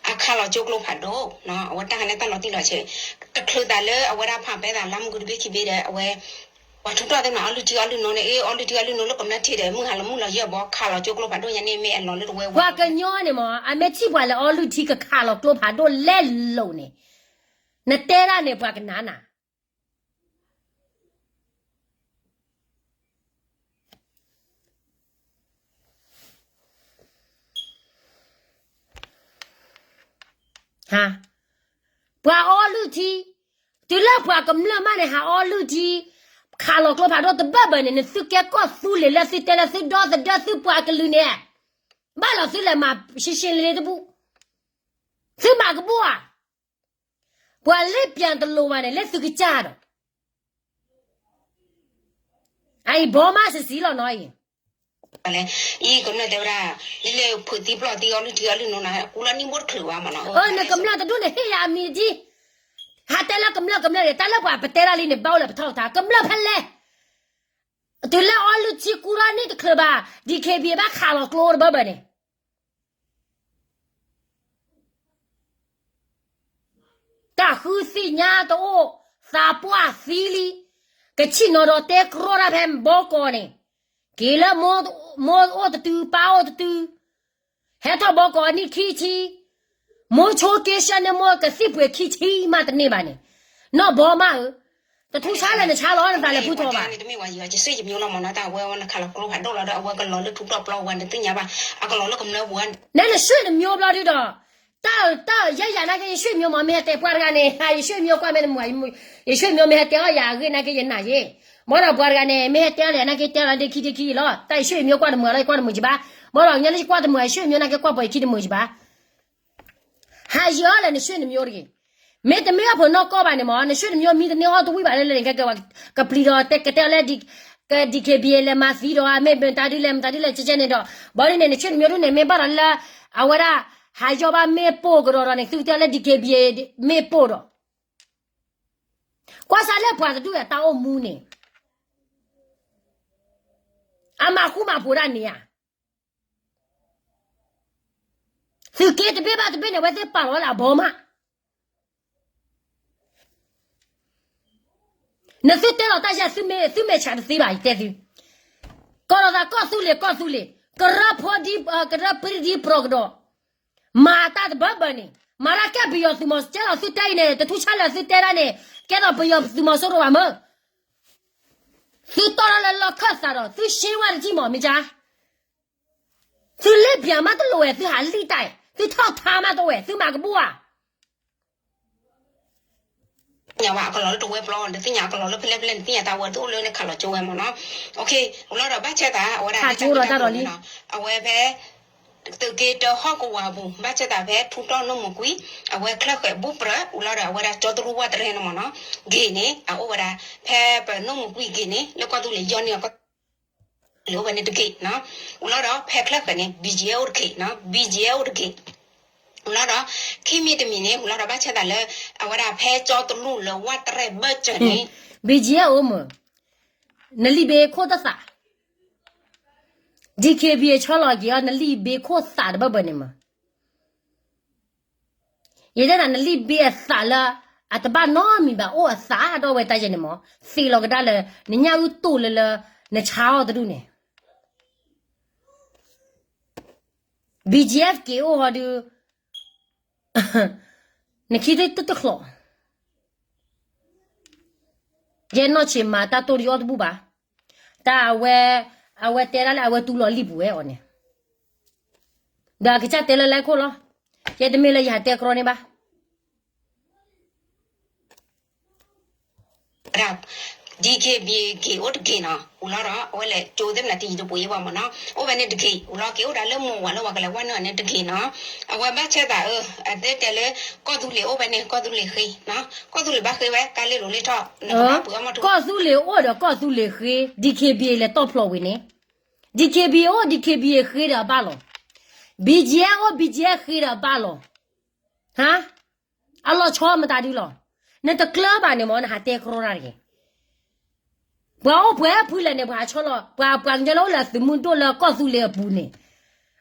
အခးလီၤကၠိကျိဖးဒိၣ်, အဝဲတၢ်ဟဲလၢတၢ်လီၤတံၢ်လီၤဆဲး, တချုးသးလၢအဝဲဒၣ်ဖးပဲသးလါမူကတဘ့ၣ်ခံဘ့ၣ်ဒီး အဝဲ ပှၤထူးတီၢ်သ့ၣ်မး အီလုၢ်ထံအီလုၢ်နိန့ၣ် အ့ အီလုၢ်ထံအီလုၢ်နိလၢကမျၢၢ်ထံဒီး မုၢ်ဟါလီၤမုၢ်လီၤယဲၢ်ဘီ ခးလီၤကၠိကျိဖးဒိၣ်ညါန့ၣ် မ့ၢ်အလီၤလၢတဝဲဝဲ ပှၤကညီန့ၣ်မ့ၢ် အမ့ၢ်ထံၣ်ပှၤလဲၤအီလုၢ်ထံကခးလီၤကျိဖးဒိၣ်လဲလိာ်န့ၣ်, နတဲဒၣ်န့ၣ် ပှၤကနၣ်နၤ ပှၤအီလုၢ်ထံ, တုၤလၢပှၤကမျၢၢ်မးန့ၣ် ဟးအီလုၢ်ထံ, ခးလီၤကျိဖးဒိၣ်တဘၢၣ်ဘၢၣ်န့ၣ် နသုကဲကီၢ်သူလ့ၤလၢသုတဲလၢသုဒီသဒၢသုပှၤကလုာ်န့ၣ်, ဘၣ်လီၤသုလဲၤမၤရှဲရှဲလ့လ့တဘူၣ်, သုမၤကဘူၣ်ဧါ, ပှၤလ့ပၠးတလိၤဘၣ်န့ၣ် လၢသုကစၢ်ဒီး အအံၤဘီမးစံးစံးလီၤနီၤအံၤ, အံၤကမျၢၢ်တဲဝဲဒၣ်, လၢလၢဖုးသံပျီၢ်သံအီလုၢ်ထံအီလုၢ်နိနၤ ကူလီၤနံၣ်ဘိတချုးဘၣ်မ့ၢ်နီၤ, နကမျၢၢ်တဒူၣ်န့ၣ် ဟ့ၣ်ယၤအမံၤဒ်, ဟးတဲလၢကမျၢၢ်ကမျၢၢ်န့ၣ် တၢ်လၢပှၤပတဲတၢ်လံန့ၣ် ဘၣ်အိၣ်လၢပထီၣ်ပထါ ကမျၢၢ်ဖဲလဲၣ်, တုၤလၢအီလုၢ်ထံကူထီၣ်နံၣ်တချုးဘၣ် DKBA ဘၣ်ခးလီၤကျိတဘၢၣ်ဘၢၣ်န့ၣ် တၢ်ဃုသ့ၣ်ညါတအိၣ်, သးပှၢ်သံလံ, ကဆ့ၣ်နီၤဒီးတဲကြီတၢ်ဖဲဘီကီးန့ၣ်, က့ၤလၢ မိၢ်အိၣ်တတုၤ ပၢ်အိၣ်တတုၤ, ဟဲထီၣ်ဘီကီးနံၣ်ခံဆံ, မိၢ်ဆိက့ဆှၢန့ၢ်မိၢ်ကသံၣ်ပှ့ၤခံဆံမးတန့ၢ်ဘၣ်န့ၣ်, နီၢ်ဘီမးဧၢ, တထူဆါလၢနဆါလီၤနသးလဲၤဖုထီၣ်ဘၣ် ယဆွေယမျိုးလီၤမ့ၢ်နီၤ တၢ်ဝဲဝဲနခးလီၤကျိဖးဒိၣ်လီၤဒီး အဝဲကလီၤလၢထူတီၣ်ပျီဝဲ နသ့ၣ်ညါဘၣ် အကလီၤလၢကမျၢၢ်ပူၤ နဲနဆွေမျိုးဘျီဒုဒီး တၢ်ယဲယၤနာ်က့ ယဆွေမျိုးမ့ၢ်မ့ၢ်ဟဲတဲပှၤတဂၤန့ၣ် ယဆွေမျိုးကွၢ်မ့ၢ်တမုာ် ယဆွေမျိုးမ့ၢ်ဟဲတဲအီၣ်ယၤအဂ့ၢ်နာ်က့ ယနာ်ယ့ၣ် ဘၣ်ဒီးပှၤတဂၤန့ၣ် မ့ၢ်ဟဲတဲအီၣ်လၢယၤနာ်က့ တဲလီၤဒ့ခံဒ့ခံလီၤ တၢ်ယဆွေမျိုးကွၢ်တမုာ်လီၤ ယကွၢ်တမုာ်ကဘၣ် ဘၣ်ဒီးညါလၢယကွၢ်တမုာ် ယဆွေမျိုးနာ်က့ ကွၢ်ပှၤယခံတမုာ်ကဘၣ် ဟးယံၤအီၣ်လၢနဆွေမျိုးတဂ့ၤ မ့တမ့ၢ်အီၣ်ဖိနီၢ်ကီၢ်ဘၣ်န့ၣ်မ့ၢ် နဆွေမျိုးမံတန့ၢ်အီၣ်တဝံၣ်ဘၣ်လၢလၢန့ၣ် ကဲကဲဝဲ ကပျံၤဒီးတဲကတဲအီၤလၢ က DKBA လဲၤမၤသံဒီး မ့ၢ်မတၤဒုလဲၣ် မတၤဒုလဲၣ် ကဲကဲန့ၣ်ဒီး ဘၣ်ဒ်န့ၣ် နဆွေမျိုးဒုန့ၣ် မ့ၢ်ဘၣ်ဒီးလၢ အဝဲဒၣ် ဟးယီၢ်ဘၣ်မ့ၢ်ပိၢ်ကဒီးဒီးန့ၣ် သုကတဲအီၤလၢ DKBA မ့ၢ်ပိၢ်ဒီး ကွၢ်စၢ်လၢပှၤတဒူၣ်အတၢ်အိၣ်မူန့ၣ် အမၤဃူမၤဖိးဒၣ်န့ၣ်ဧါ သုးက့တဘ့ၣ်ဘၣ်တဘ့ၣ်န့ၣ် အဝဲသ့ၣ်ပာ်လီၤဝဲလၢအဘီမး နသုတဲလီၤတၢ်ယၤ သုမဲာ်ဆှးတသ့ဘၣ် ယတဲသု ကီၢ်ဒီးသးကီၢ်သူလ့ၤ ကီၢ်သူလ့ၤ ကရၢဖိဒံ ကရၢပရံဒံပရီကဒီး မၤတၢ်တဘၢဘၢန့ၣ် မၤတၢ်ကဲပယီၤသုးမီၤ ကဲလီၤသုတဲအံၤန့ၣ် တထူဆါလၢသုတဲဒၣ်န့ၣ် ကဲဒီးပယီၤသုးမီၤစိရိၤဘၣ်မၢ် သုတီၢ်ထီၣ်လၢလီၢ်ခၢၣ်သးဒီး သုရှ့ဝဲတထံၣ်မီၢ် မ့ၢ်ကါ သုလ့ပၠးမးတလိၤဝဲ သုဟးလံၣ်တၢ် သုထီၣ်ထါမးတဝဲ သုမၤကဘူၣ်ဧါ သ့ၣ်ညါဘၣ် အကလီၤလၢတဝဲပျီ နသ့ၣ်ညါအကလီၤလၢဖဲလဲၣ်ဖဲလဲၣ် နသ့ၣ်ညါတၢ်ဝဲတအိၣ်လၢနခးလီၤကၠိဝဲမ့ၢ်နီၤ အူလီၤဒီးဘၣ်ဆၣ်သး အဝဲဒၣ် အဝဲဖဲ သုးက့တဟီၣ်ကဝီၤပူၤ ဘၣ်ဆၣ်သးဖဲထူတီၢ်နိၣ်မူကွံာ် အဝဲချၢၣ်ဃဲၤဘူၣ်ပြၢ အူလီၤဒီးအဝဲဒၣ်ကၠီတရူၢ်ဝၢ်တရဲၣ်န့ၣ်မ့ၢ်နီၤ ဂ့ၤန့ၣ် အအိၣ်ဝဲဒၣ် ဖဲပနိၣ်မူကွံာ်ဂ့ၤန့ၣ် လၢကီၢ်သူလ့ၤယီၢ်န့ၢ်အီၤ လၢအိၣ်ဝဲန့ၣ်တဂ့ၤနီၤ အူလီၤဒီးဖဲချၢၣ်ဃဲၤန့ၣ် BGF အိၣ်တဂ့ၤနီၤ BGF အိၣ်တဂ့ၤ အူလီၤဒီး ခံမံၤတမံၤန့ၣ် အူလီၤဒီးဘၣ်ဆၣ်သးလၢ အဝဲဒၣ်ဖဲကၠီတရူၢ်လၢဝၢ်တရဲၣ်ဘၢၣ်စၢၤန့ၣ် BGF အိၣ်မ့ၢ် နလံာ်ဘ့ခိၣ်တသး DKBA ဆီလီၤက့ၤအီၤ နလံာ်ဘ့ခိၣ်သးတဘၢဘၢန့ၣ်မ့ၢ် ယတဲနၤ နလံာ်ဘ့အသးလၢ အတဘၣ်နီတမံၤဘၣ် အိၣ်အသးဒီးဝဲတၢ်ယဲၢ်န့ၣ်မ့ၢ် သ့လီၤကဒါလၢ နညၣ်အုၣ်တိၢ်လၢလၢ နဆါအီၤတဒူၣ်န့ၣ် BGF က့ၤအိၣ်ဟီဒုး, နခံတတချီၣ်, ယဲနီၢ်ဆံးမၤတၢ်တိၢ်ဒံးအီၣ်တဘူၣ်ဘၣ်, တၢ်အဝဲ, အဝဲတဲဒၣ်လၢအဝဲတူၢ်လီၤလံာ်ပူၤဝဲအီၤန့ၣ်, ဒီးအကစၢ်တဲလၢလဲခိၣ်လီၤ, ယဲတမ့ၢ်လၢယဟးတဲကြီန့ၣ်ဘၣ်. DKBA က့ၤအိၣ်တက့ၢ်နီၤ, ဝံၤလီၤဒီး အဝဲလဲၤကၠိသ့ၣ်မနုၤတယံၤတပူၤယံၤဘၣ်မ့ၢ်နီၤ, အိၣ်ဝဲန့ၣ်တက့ၢ်, ဝံၤလီၤက့ၤအိၣ်ဒၣ်လၢမိၢ်ဝၤ လၢပှၤကလဲၤဝဲန့ၢ်အီၤန့ၣ်တက့ၢ်နီၤ, အဝဲဘၣ်ဆၣ်သးအၢ, အတဲတဲလၢ ကီၢ်သူလ့ၤအိၣ်ဝဲန့ၣ် ကီၢ်သူလ့ၤဃ့, ကီၢ်သူလ့ၤဘၣ်ဃ့ဝဲ တၢ်လ့လိာ်လ့ထီၣ်, နကဘၣ်ပှ့ၤအီၣ်မီၢ်ထူ, ကီၢ်သူလ့ၤအိၣ်ဒီးကီၢ်သူလ့ၤဃ့, DKBA လဲၤတီၢ်ဖျိးဝံၤန့ၣ်, DKBA အိၣ် DKBA ဃ့ဒီးအဘၣ်လီၤ, BGF အိၣ် BGF ဃ့ဒီးအဘၣ်လီၤ, ဟါ အလီၤဆီမတၤဒုလီၤ, နတကျၢၤဘၣ်န့ၣ်မ့ၢ် နဟးတဲကြီတၢ်တဂ့ၤ, ပှၤအိၣ်ပှဲၤဖုလဲၣ်န့ၣ် ပှၤဆီလီၤ, ပှၤပှၤကညီလၢအိၣ်လၢသုးမုၢ်ဒိၣ်လၢကီၢ်သူလ့ၤအပူၤန့ၣ်,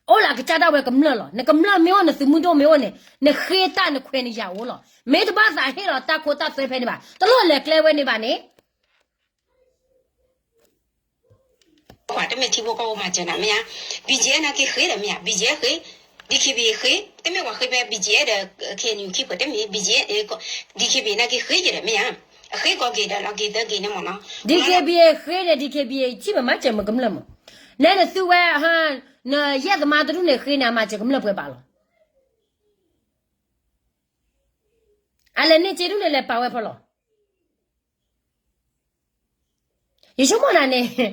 အိၣ်လၢအကစၢ်ဒၣ်ဝဲကမျၢၢ်လီၤ, နကမျၢၢ်မ့ၢ်အိၣ် နသုးမုၢ်ဒိၣ်မ့ၢ်အိၣ်န့ၣ်, နဃ့တၢ်နခွဲးနယာ်အိၣ်လီၤ, မ့ၢ်တဘၣ်သးဟ့ၣ်လီၤတၢ်ခိတၢ်သွဲဖဲန့ၣ်ဘၣ်, တလိၣ်လဲၤကျဲဝဲန့ၣ်ဘၣ်န့ၣ် ပှၤတမ့ၢ်ထံဖိကီၢ်ဖိမၤစၢၤနၤမ့ၢ်ဧါ, BGF နာ်က့ဃ့ဒီးမ့ၢ်ဧါ, BGF ဃ့, DKBA ဃ့, တမ့ၢ်ပှၤဃ့ဖဲ BGF ဒီး KNU ခံဖုတမ့ၢ် BGF, DKBA နာ်က့ဃ့ယဲဒီးမ့ၢ်ဧါ, အဃ့ကီက့ၤဒီးလီၤက့ၤသၢက့ၤန့ၣ်မ့ၢ်နီၤ, DKBA ဃ့ဒီး DKBA ထံၣ်မမၤစၢၤမကမျၢၢ်မး, နဲနသုဝဲ, နယဲၢ်သမါတဒူၣ်န့ၣ်ဃ့န့ၣ် အမၤစၢၤကမျၢၢ်ပှဲၤဘၣ်လီၤ, အလဲၤန့ၢ်စ့ဒူၣ်န့ၣ် လဲၤပာ်ဝဲဖီလီၤ ယဆိကမိၣ်နၤန့ၣ်,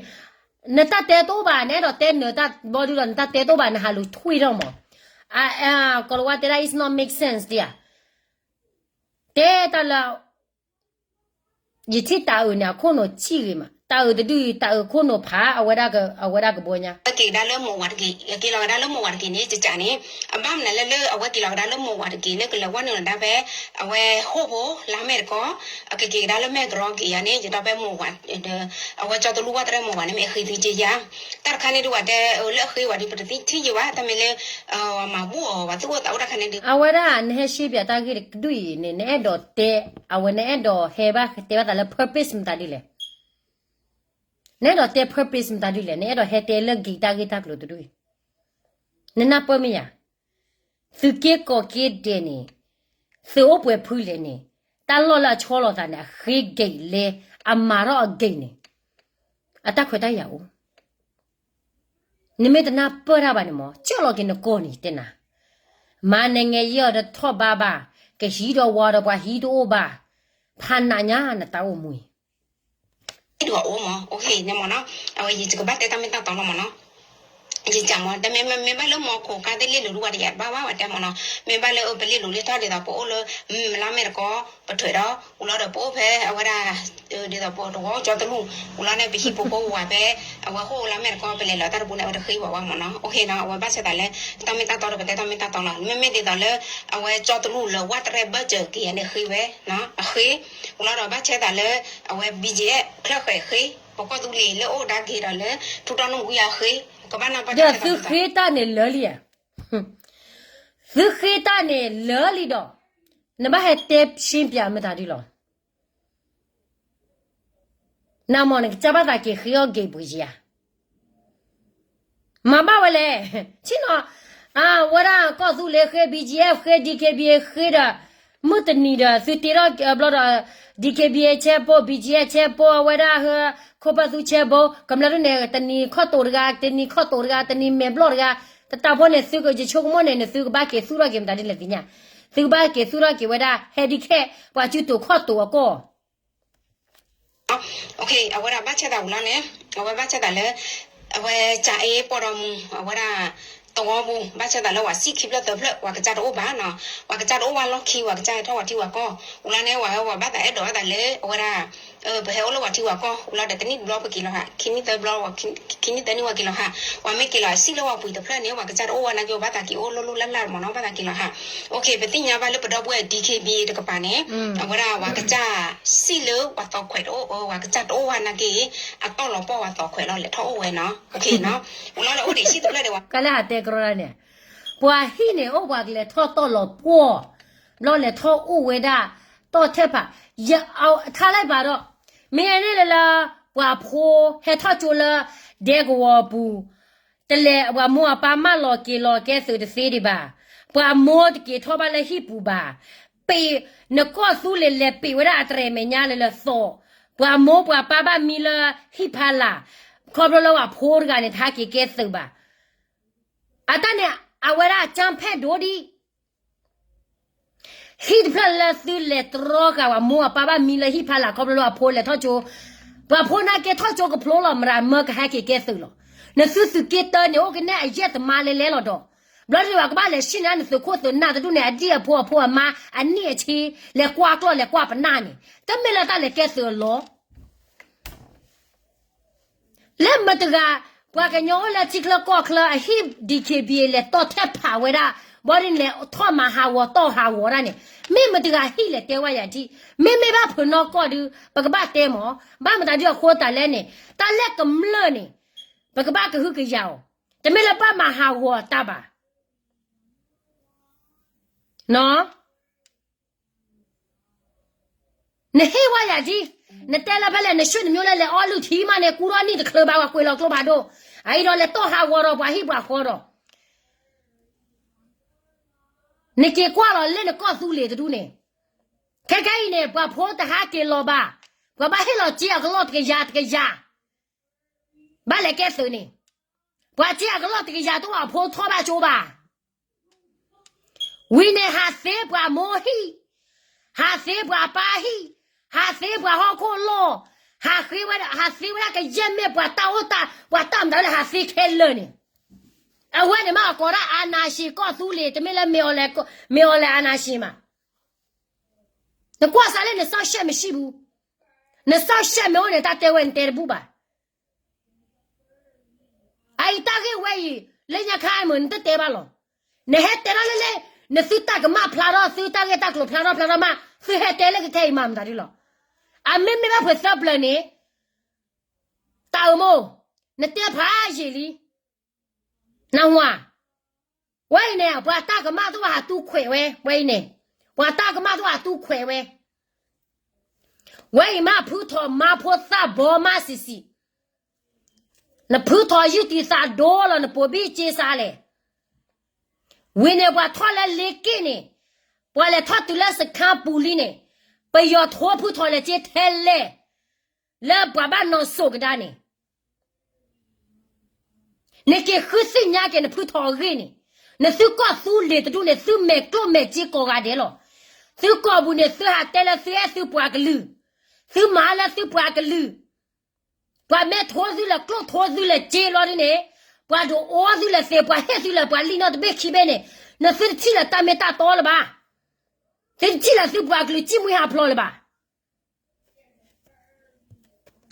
နတၢ်တဲတအိၣ်ဘၣ်, နအဲၣ်ဒိးတဲနၢၤတၢ်ဘီဒုဒီး နတၢ်တဲတအိၣ်ဘၣ်, နဟးလူၤထွံၣ်ထီၣ်မး, ကီၤလၤဝါတဲဒၣ် it's not make sense ဒံဧါ, တဲတၢ်လၢ, ယထံၣ်တၤအုးန့ၣ် အခိၣ်နူာ်ဆံၣ်ဂ့ၤမး, တၤအုးတဒုအံၤ တၤအုးခိၣ်နူာ်ဖး အဝဲဒၣ်ကဘီညါ, က့ၤကဒါလၢမိၢ်ဝၤတက့ၢ်, က့ၤလီၤကဒါလၢမိၢ်ဝၤတက့ၢ်န့ၣ် ကကးန့ၣ်, အဘၣ်မနုၤလဲၣ်လၢအဝဲက့ၤလီၤကဒါလၢမိၢ်ဝၤတက့ၢ် လၢကလဲၤဝဲနုာ်လီၤဒါဖဲ အဝဲဟိၣ်ဖိလါမဲာ်တကီၢ်, အကက့ၤကဒါလၢမဲာ်ကရီက့ၤယၤန့ၣ် ယဒီးဖဲမိၢ်ဝၤ, အဝဲကၠီတလူဝၣ်တရဲမိၢ်ဝၤန့ၣ် မ့ၢ်အဃ့သုက့ယၤ, တၢ်တခါန့ၣ်ဒုးဝဲတဲလၢအဃ့ဝဲဒုး ပတသ့ထံၣ်ယံၤဘၣ်, တၢ်မ့ၢ်လၢ မၤဘူၣ်အီၤ ပှၤသူၣ်အိၣ်သးအိၣ်တၢ်ခါန့ၣ်ဒုး, အဝဲဒၣ်နဟဲရှဲပၠးတၢ်ဂ့ၢ်တဒူၣ်အံၤန့ၣ် နအဲၣ်ဒိးတဲ, အဝဲနအဲၣ်ဒိးဟဲဘၣ်တဲဘၣ်သးလၢ purpose မတၤဒ်လဲၣ်, နအဲၣ်ဒိးတဲ purpose မတၤဒ်လဲၣ်, နအဲၣ်ဒိးဟဲတဲလၢ gay တၢ်ဂ့ၢ်တၢ်ကျိၤတဒူၣ်အံၤ, နနၢ်ပၢၢ်မ့ၢ်ယၤ, သုးက့ကိးက့ဒဲးန့ၣ်, သုးအိၣ်ပှဲၤဖုလဲၣ်န့ၣ်, တၢ်လီၢ်လၢအဆီလီၤသးန့ၣ် အဃ့ gay လဲၣ်, အမၤထီၣ်အ gay န့ၣ်, အတၢ်ခွဲးတၢ်ယာ်အိၣ် နမ့ၢ်တနၢ်ပၢၢ်တၢ်ဘၣ်န့ၣ်မ့ၢ် ကၢၢ်လီၤက့ၤနကိာ်န့ၣ်တဲနၤ, မၤနငဲၤယဲၢ်အီၤဒီးထီၣ်ဘါဘၣ်, ကဟံးဒီးဝါဒီးပှၤဟံးတအိၣ်ဘၣ်, ဖးနးညါနတၢ်အိၣ်မူအံၤ, ဒ်အအိၣ်မ့ၢ် န့ၣ်မ့ၢ်နီၤ, အဝဲယကဘၣ်တဲတၢ်မ့ၢ်တၢ်တီလီၤမ့ၢ်နီၤ, ယကမ့ၢ် တမ့ၢ်မ့ၢ်ဘၣ်လၢမိၢ်ခိၣ်ကါသ့ၣ်လ့လိာ်ဒုးဝဲတယၤဘၣ်ဘၣ်ဝဲတဲမ့ၢ်နီၤ, မ့ၢ်ဘၣ်လၢပလ့လိာ်လ့ထီၣ်ဒ်သိးပအိၣ်လၢ မလါမဲာ်တကီၢ် ပထွဲးဒီး ဝံၤလီၤဒီးပအိၣ်ဖဲအဝဲဒၣ် ဒ်သိးပတဝီကၠီတလူၢ်, ဝံၤလီၤန့ၣ် ပဟံၣ်ဖိဃီဝၤဖဲ အဝဲဟိၣ်လါမဲာ်တကီၢ် ပလဲၤလီၤတၢ်တပူၤန့ၣ် အဝဲတဃ့ဘၣ်ဝဲမ့ၢ်နီၤ, အဝဲဘၣ်ဆၣ်သးလၢ တၢ်မ့ၢ်တၢ်တီဒီး ပတဲတၢ်မ့ၢ်တၢ်တီလီၤ, မ့မ့ၢ်ဒ်သိးလၢ အဝဲကၠီတလူၢ်လၢဝၣ်တရဲဘၢၣ်စၢၤက့ၤယၤန့ၣ် ဃ့ဝဲ, အဃ့, ဝံၤလီၤဒီးဘၣ်ဆၣ်သးလၢ အဝဲ BGF ချၢၣ်ဃဲၤဃ့, ပကီၢ်သူလ့ၤလၢအိၣ်ဒါက့ၤဒီးလၢ ထူတီနူဝံယၤဃ့, ကဘၣ်နၢ်ပၢၢ်တၢ် သုဃ့တၢ်န့ၣ်လၢာ်လံဧါ, သုဃ့တၢ်န့ၣ်လၢာ်လံဒီး နဘၣ်ဟဲတဲရှင်းပြမတၤဒ်လီၤ, နမ့ၢ် နကစၢ်ဘၣ်သးက့ၤဃ့အီၣ် gay ပူၤယၤ, မၤဘၣ်ဝဲလဲၣ်, ဆ့ၣ်နီၤ, အဝဲဒၣ်ကီၢ်သူလ့ၤဃ့ BGF ဃ့ DKBA ဃ့ဒီး မုၢ်တနံၤဒီး သုတ့ထီၣ်ဘျီဒီး DKBA ဆဲးဘိ BGF ဆဲးဘိ အဝဲဒၣ် ခိၣ်ပၢ်သူဆဲးဘိ ကမျၢၢ်ဒ်န့ၣ် တနံၤခီၣ်တိာ်တဂၤ တနံၤခီၣ်တိာ်တဂၤ တနံၤမဲာ်ဘျီၣ်တဂၤ, တတၢ်ဖိန့ၣ် သုကယဆိကမိၣ်န့ၣ် နသုကဘၣ်က့ၤသူၣ်ထီၣ်က့ၤမတၤဒ်လဲၣ်သ့ၣ်ညါ, သုကဘၣ်က့ၤသူၣ်ထီၣ်က့ၤဝဲဒၣ် handicap ပှၤစုတိာ်ခီၣ်တိာ်အကီၢ် အဝဲဒၣ်ဘၣ်ဆၣ်သးဝံၤလီၤန့ၣ် အဝဲဘၣ်ဆၣ်သးလၢ အဝဲကၠၣ်အ့ပီၢ်ဒီမူ အဝဲဒၣ် သဝီပူၤ ဘၣ်ဆၣ်သးလၢပှၤစံၣ်ခံဖျၢၣ်သၢဖျၢၣ် ပှၤကစၢ်တအိၣ်ဘၣ်နီၤ, ပှၤကစၢ်တအိၣ်ဘၣ်လီၢ်ခံ ပှၤကစၢ်ဟဲထီၣ်ပှၤထံပှၤကီၢ် ဝံၤလီၤန့ၣ် ပှၤဟဲဝဲဘၣ်သးအဲၣ်ဒိးဘၣ်သးလၢ အဝဲဒၣ် ပဟဲအိၣ်လၢပှၤထံပှၤကီၢ် ဝံၤလီၤဒီးတနံၣ်တဘျီပက့ၤလီၤဟး ခံနံၣ်သၢဘျီ ခံနံၣ်သၢနံၣ်ဝဲက့ၤလီၤဟး ပှၤမ့ၢ်က့ၤလီၤစံၣ်လၢပှၤပှ့ၤတဖျၢၣ်န့ၣ် ပှၤကစၢ်တအိၣ်ဝဲနာ်က့ ဘၣ်သးက့ၤအိၣ်လိၣ်လိၣ်လၢ်လၢ်မ့ၢ်နီၤ ဘၣ်သးက့ၤလီၤဟး ပသ့ၣ်ညါဘၣ်လၢပဒီပုၢ်ဝဲၢ် DKBA တကပၤန့ၣ် အဝဲဒၣ်ပှၤကစၢ်စံၣ်လၢပှၤသီခွဲးတအိၣ် ပှၤကစၢ်တအိၣ်ဝဲနာ်က့ အတီၢ်လီၤပှီၢ်ပှၤသီခွဲးလီၤ လဲၤထီၣ်အိၣ်ဝဲနီၤ အဝဲလၢအိၣ်ဒံးစံၣ်တဖျၢၣ်ဒံးဝဲ ကလဲၤဟးတဲကရီဒၣ်န့ၣ် ပှၤဟံၣ်န့ၣ်အိၣ်ပှၤကလဲၤထီၣ်တီၢ်လီၤပှီၢ် ဘျီလဲၤထီၣ်အိၣ်ဝဲဒၣ် တီၢ်ထဲဖး ယထါလၢပာ်ဒီး မ့ၢ်န့ၣ်လၢလၢ ပှၤဖိဟဲထီၣ်ကၠိလၢ ဒဲကဝီၤပူၤ တလဲၤ ပှၤမိၢ်အပၢ်မၢလီၤက့ၤလီၤကဲသုးတသ့ဒံးဘၣ်. ပှၤမိၢ်တက့ၤထီၣ်ဘၣ်လၢဟံၣ်ပူၤဘၣ်. ပ့ၤ နကီၢ်သူလ့ၤလဲၤပ့ၤဝဲဒၣ်အတြဲၤမဲာ်ညါလၢလၢသီၣ်. ပှၤမိၢ်ပှၤပၢ်ဘၣ်မံလၢဟံၣ်ဖီလာ်, ခီဖျိလၢပှၤဖိတဂၤန့ၣ် တဟးက့ၤကဲသုးဘၣ်. အတၢ်န့ၣ် အဝဲဒၣ်ကၠၢ်ဖဲၣ်ဒိဒံး ဟံၣ်တဖျၢၣ်လၢသုလဲၤတြီဃာ်ပှၤမိၢ်ပၢ်ဘၣ်မံလၢဟံၣ်ဖီလာ် ခီဖျိလၢပှၤဖိလဲၤထီၣ်ကၠိ, ပှၤဖိနာ်က့ထီၣ်ကၠိကဖျိလီၤ မတၤမၢကဟဲက့ၤကဲသုးလီၤ. နသုသုးက့တၢန့ၣ် အိၣ်ကနဲၣ်အယဲၢ်သမါလဲလဲလီၤဒီး, ဘျီဒ်ဝဲကဘၣ်လဲၤဆံၣ်န့ၢ်နသုးခိၣ်သုးနၢ်တဒူၣ်န့ၣ် အဒံၣ်အဖိအဖိအမါ အနံၣ်အဆံ လဲၤကွၢ်ကျီၢ်လဲၤကွၢ်ပနၢ်န့ၣ် တမ့ၢ်လၢတၢ်လဲၤကဲသုးအလီၢ် လၢမတၤတဂၤ ပှၤကညီအိၣ်လၢထံချၢကီၢ်ချၢအဟံၣ် DKBA လဲၤတီၢ်ထဲဖးဝဲဒၣ်, ဘၣ်ဒ်န့ၣ်လဲၤထီၣ်မၤဟးဂီၤတီၢ်ဟးဂီၤတၢ်န့ၣ်, မ့ၢ်မတၤတဂၤဟံၣ်လဲၤတဲဝဲယၤဒံး, မ့မ့ၢ်ဘၣ်ဖုးနီၢ်ကီၢ်ဒုး ပကဘၣ်တဲမး, ဘၣ်မတၤဒုးအဃိသတးလဲၣ်န့ၣ်, တၢ်လၢကမျၢၢ်န့ၣ် ပကဘၣ်ကဟုကယာ်အီၤ, တမ့ၢ်လၢဘၣ်မၤဟးဂီၤတၢ်ဘၣ်. နဟ့ၣ်ဝဲယၤဒ်, နတဲလၢဖဲလဲၣ် နဆှၢနမျိုးလၢလဲၤအီလုၢ်ထံမးန့ၣ် ကူထီၣ်နံၣ်တချုးဘၣ် ပှၤကွဲးလီၤကျိဖးဒိၣ်, အအံၤဒီးလဲၤတီၢ်ဟးဂီၤဒီးပှၤဟံၣ်ပှၤဃီဒီး, နက့ၤကွၢ်လီၤလၢနကီၢ်သူလ့ၤတဒူၣ်န့ၣ်, ခဲခဲအံၤန့ၣ် ပှၤဖိတဟးက့ၤလီၤဘၣ်, ပှၤဘၣ်ဟ့ၣ်လီၤစ့အကလီၢ်တကယၤတကယၤ ဘၣ်လဲၤကဲသုးန့ၣ်, ပှၤစ့အကလီၢ်တကယၤတအိၣ်အဖိထီၣ်ဘၣ်ကၠိဘၣ်. ဝံၤန့ၣ်ဟးသ့ပှၤမိၢ်ဟံၣ်, ဟးသ့ပှၤပၢ်ဟံၣ်, ဟးသ့ပှၤဟီၣ်ခိၣ်လီၢ်, ဟးဃ့ဝဲဒၣ် ဟးသ့ဝဲဒၣ်ကယဲၢ်မ့ၢ်ပှၤတၢ်အိၣ်တၢ် ပှၤတၢ်မတၤလၢဟးသ့ခဲလၢာ်န့ၣ်, အဝဲန့ၣ်မ့ၢ်အကိးဒၣ် အာဏာရှင် ကီၢ်သူလ့ၤ တမ့ၢ်လၢ မ့ၢ်အီၤလဲၣ် မ့ၢ်အီၤလဲၣ် အာဏာရှင် မး. နကွၢ်စးလၢနစီၣ်ရှဲၣ်မ့ၢ်ဆံးဘူး, နစီၣ်ရှဲၣ်မ့ၢ်အိၣ်န့ၣ် တၢ်တဲဝဲနတဲတဘူၣ်ဘၣ်. အအံၤတၢ်ဂ့ၢ်ဝဲအံၤ လၢညါခါအံၤမ့ၢ်နတတဲဘၣ်လီၤ. နဟဲတဲထီၣ်လၢလၢ နသုတၢ်ကမၣ်ဖျါထီၣ် သုတၢ်ဂ့ၢ်တၢ်ကျိၤဖျါထီၣ်ဖျါထီၣ်မး သုဟဲတဲလၢကခဲအံၤမးမတၤဒ်လီၤ. အမ့မ့ၢ်ဘၣ်ဖုးသၢပျၢၤန့ၣ် တၢ်အၢမိၢ် နတဲဖးယံာ်လံ. နဝၤ ဝဲအံၤန့ၣ် ပှၤတၢ်ကမၣ်တအိၣ်ဘၣ်ဟးတူၢ်ခွဲးဝဲ ဝဲအံၤန့ၣ် ပှၤတၢ်ကမၣ်တအိၣ်ဘၣ်ဟးတူၢ်ခွဲးဝဲ. ဝဲအံၤမးဖုထီၣ်မါဖိသၣ်ဘီမးစံးစံး, နဖုထီၣ်ယုၢ်တံၢ်သးဒိလီၤ နပိာ်ဘံၣ်က့စးလဲၣ်. ဝံၤန့ၣ်ပှၤထီၣ်လၢလ့က့ၣ်န့ၣ်, ပှၤလဲၤထီၣ်တုၤလၢစခါပူၤလံန့ၣ်, ပယီၤထိဖုထီၣ်လဲၤက့ထဲလဲၣ် လၢပှၤဘၣ်နီၢ်စိၤကဒါန့ၣ် နက့ၤဃုသ့ၣ်ညါက့ၤနဖုထီၣ်အဂ့ၢ်န့ၣ်, နသုကီၢ်သူလ့ၤတဒူၣ်န့ၣ် သုမဲာ်ကျိၣ်မဲာ်စ့ကိးဂၤဒဲးလီၤ. သုကိာ်ပူၤန့ၣ် သုဟးတဲလၢသုအဲၣ်သုပှၤကလုာ်, သုမၤလၢသုပှၤကလုာ်, ပှၤမ့ၢ်ထိသုလၢကျိၣ်ထိသုလၢစ့ဘျီဒ်န့ၣ်, ပှၤဒိးအီသုလၢသ့ ပှၤဟ့ၣ်သုလၢပှၤလံၣ်နီၣ်တဘ့ၣ်ခံဘ့ၣ်န့ၣ်, နသုတထံၣ်လၢတၢ်မ့ၢ်တၢ်တီလၢၤဘၣ်. သုတထံၣ်လၢသုပှၤကလုာ်စံၣ်မှံဟးဖျိးလၢၤဘၣ်.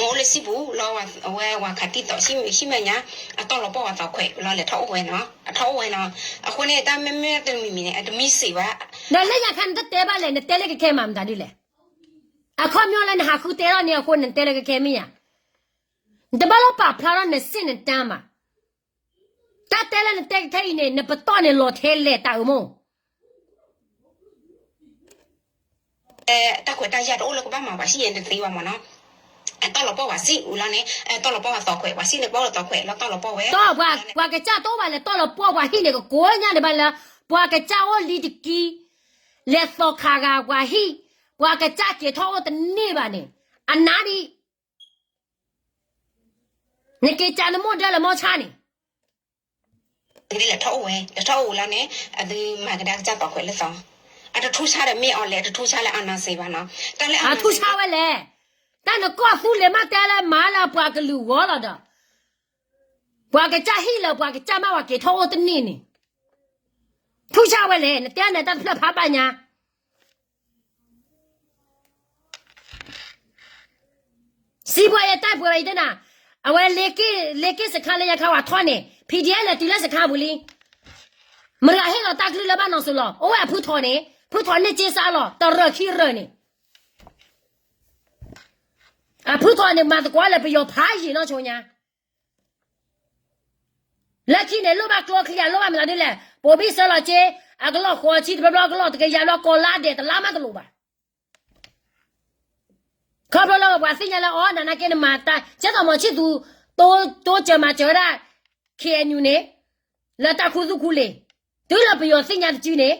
အိၣ်လၢစံပူၤလီၤ, အဝဲဝၤခးတံၢ်သီၣ် ဟံၣ်မဲာ်ညါ, အတီၢ်လီၤပှီၢ်ဝဲသီၣ်ခွဲးလီၤ လဲၤထီၣ်အိၣ်ဝဲနီၤ, အထီၣ်အိၣ်ဝဲနီၤ. အဃိန့ၣ် တၢ်မ့မ့ၢ်တမံၤမံၤန့ၣ် အတမံစ့ၢ်ဘၣ်. ဒီးလၢညါခါနတတဲဘၣ်လဲၣ် နတဲလၢကခဲမးမတၤဒ်လဲၣ်. အခီပညီလၢနဟးဃုတဲထီၣ်န့ၣ်အဃိ နတဲလၢကခဲမ့ၢ်ဧါ. နတဘၣ်လီၤပာ်ဖျါထီၣ်နစ့ၣ်နတၢ်မး. တၢ်တဲလၢနတဲကခဲအံၤန့ၣ် နပတီၢ်န့ၣ်လီၤထဲလဲၣ် တၢ်အၢမိၢ် တၢ်ခွဲးတၢ်ယာ်တအိၣ်လၢကဘၣ်မၤပှၤဟံၣ်ယဲၢ်တသ့ဘၣ်မးနီၤ. တီၢ်လီၤပှီၢ်ဝဲစံၣ်အူလီၤန့ၣ်, တီၢ်လီၤပှီၢ်ဝဲသီၣ်ခွဲး, ပှၤစံၣ်န့ၣ်ပှီၢ်လီၤသီၣ်ခွဲးလီၤ တီၢ်လီၤပှီၢ်ဝဲ. ပှၤကစၢ်တအိၣ်ဘၣ်လဲၣ် တီၢ်လီၤပှီၢ်ပှၤဟံၣ်န့ၣ် ကကိးညါဒံးဘၣ်လၢ ပှၤကစၢ်အိၣ်လံတကံ, လဲၤသီၣ်ခးဂၤပှၤဟံၣ်, ပှၤကစၢ်က့ၤထီၣ်အိၣ်တန့ၢ်ဘၣ်န့ၣ်, အနါဒံး နက့ၤကးနမိၢ်ဒၢလၢမီဆါန့ၣ်, လဲၤထီၣ်အိၣ်ဝဲ လဲၤထီၣ်အိၣ်ဝဲလီၤန့ၣ် အသုမၤကဒါကစၢ်သီၣ်ခွဲးလၢသီ, အတထူၣ်ဆါဒီးမ့ၢ်အီၤလဲၣ် အတထူၣ်ဆါလၢအနီၢ်စ့ဘၣ်နီၤ. တၢ်လၢအထူၣ်ဆါဝဲလဲၣ်. တၢ်နကီၢ်သူလ့ၤမးတဲလၢမၤလၢပှၤကလုာ်ဂီၢ်လီၤဒီး ပှၤကစၢ်ဟံၣ်လၢပှၤကစၢ်မးပှၤက့ၤထီၣ်အိၣ်တန့ၢ်န့ၣ်, ထူၣ်ဆါဝဲလဲၣ်. နတဲန့ၣ်တၢ်တဖျၢၣ်ဖးဘၣ်ညါ စံးပှၤယဲတၢ်ပှဲၤဝဲအံၤတနၤ, အဝဲလ့က့ၣ်စခါလၢညါခါဝဲထီၣ်န့ၣ် PDF လဲၤတုၤလၢစခါပူၤလံ. မတၤဟ့ၣ်လီၤတၢ်ကလုၢ်လၢဘၣ်နီၢ်စိၤလီၤ. အိၣ်ဝဲအဖုထီၣ်န့ၣ် ဖုထီၣ်န့ၢ်က့စးလီၤ တရၢၢ်ခံရၢၢ်န့ၣ်, အဖုထီၣ်န့ၣ် မၤသကိးလၢပယီၤဖးယံာ်နီၢ်ဆိညါ လၢခံန့ၣ် လိၣ်ဘၣ်ကျိချံအလိၣ်ဘၣ်မတၤဒ်လဲၣ်, ပိာ်ဘံၣ်စၢလီၤက့, အကလီၢ်ဃိးဆံ တဘျီဘျီကလီၢ်တကယၤဘျီ ကီၢ်လါဒဲးတလါမးတလိၣ်ဘၣ်. ခီဖျိလၢပှၤသ့ၣ်ညါလၢအီၤ နနာ်က့နမၤတၢ် ကဲသိးမီၤဆံၣ်သူ တိစၢၤမၤစၢၤဝဲဒၣ် ခ့ၣ်အဲၣ်ယူၣ်န့ၣ်, လၢတၢ်ခူသူၣ်ခူလ့ၣ်, တုၤလၢပယီၤသ့ၣ်ညါတစုန့ၣ်,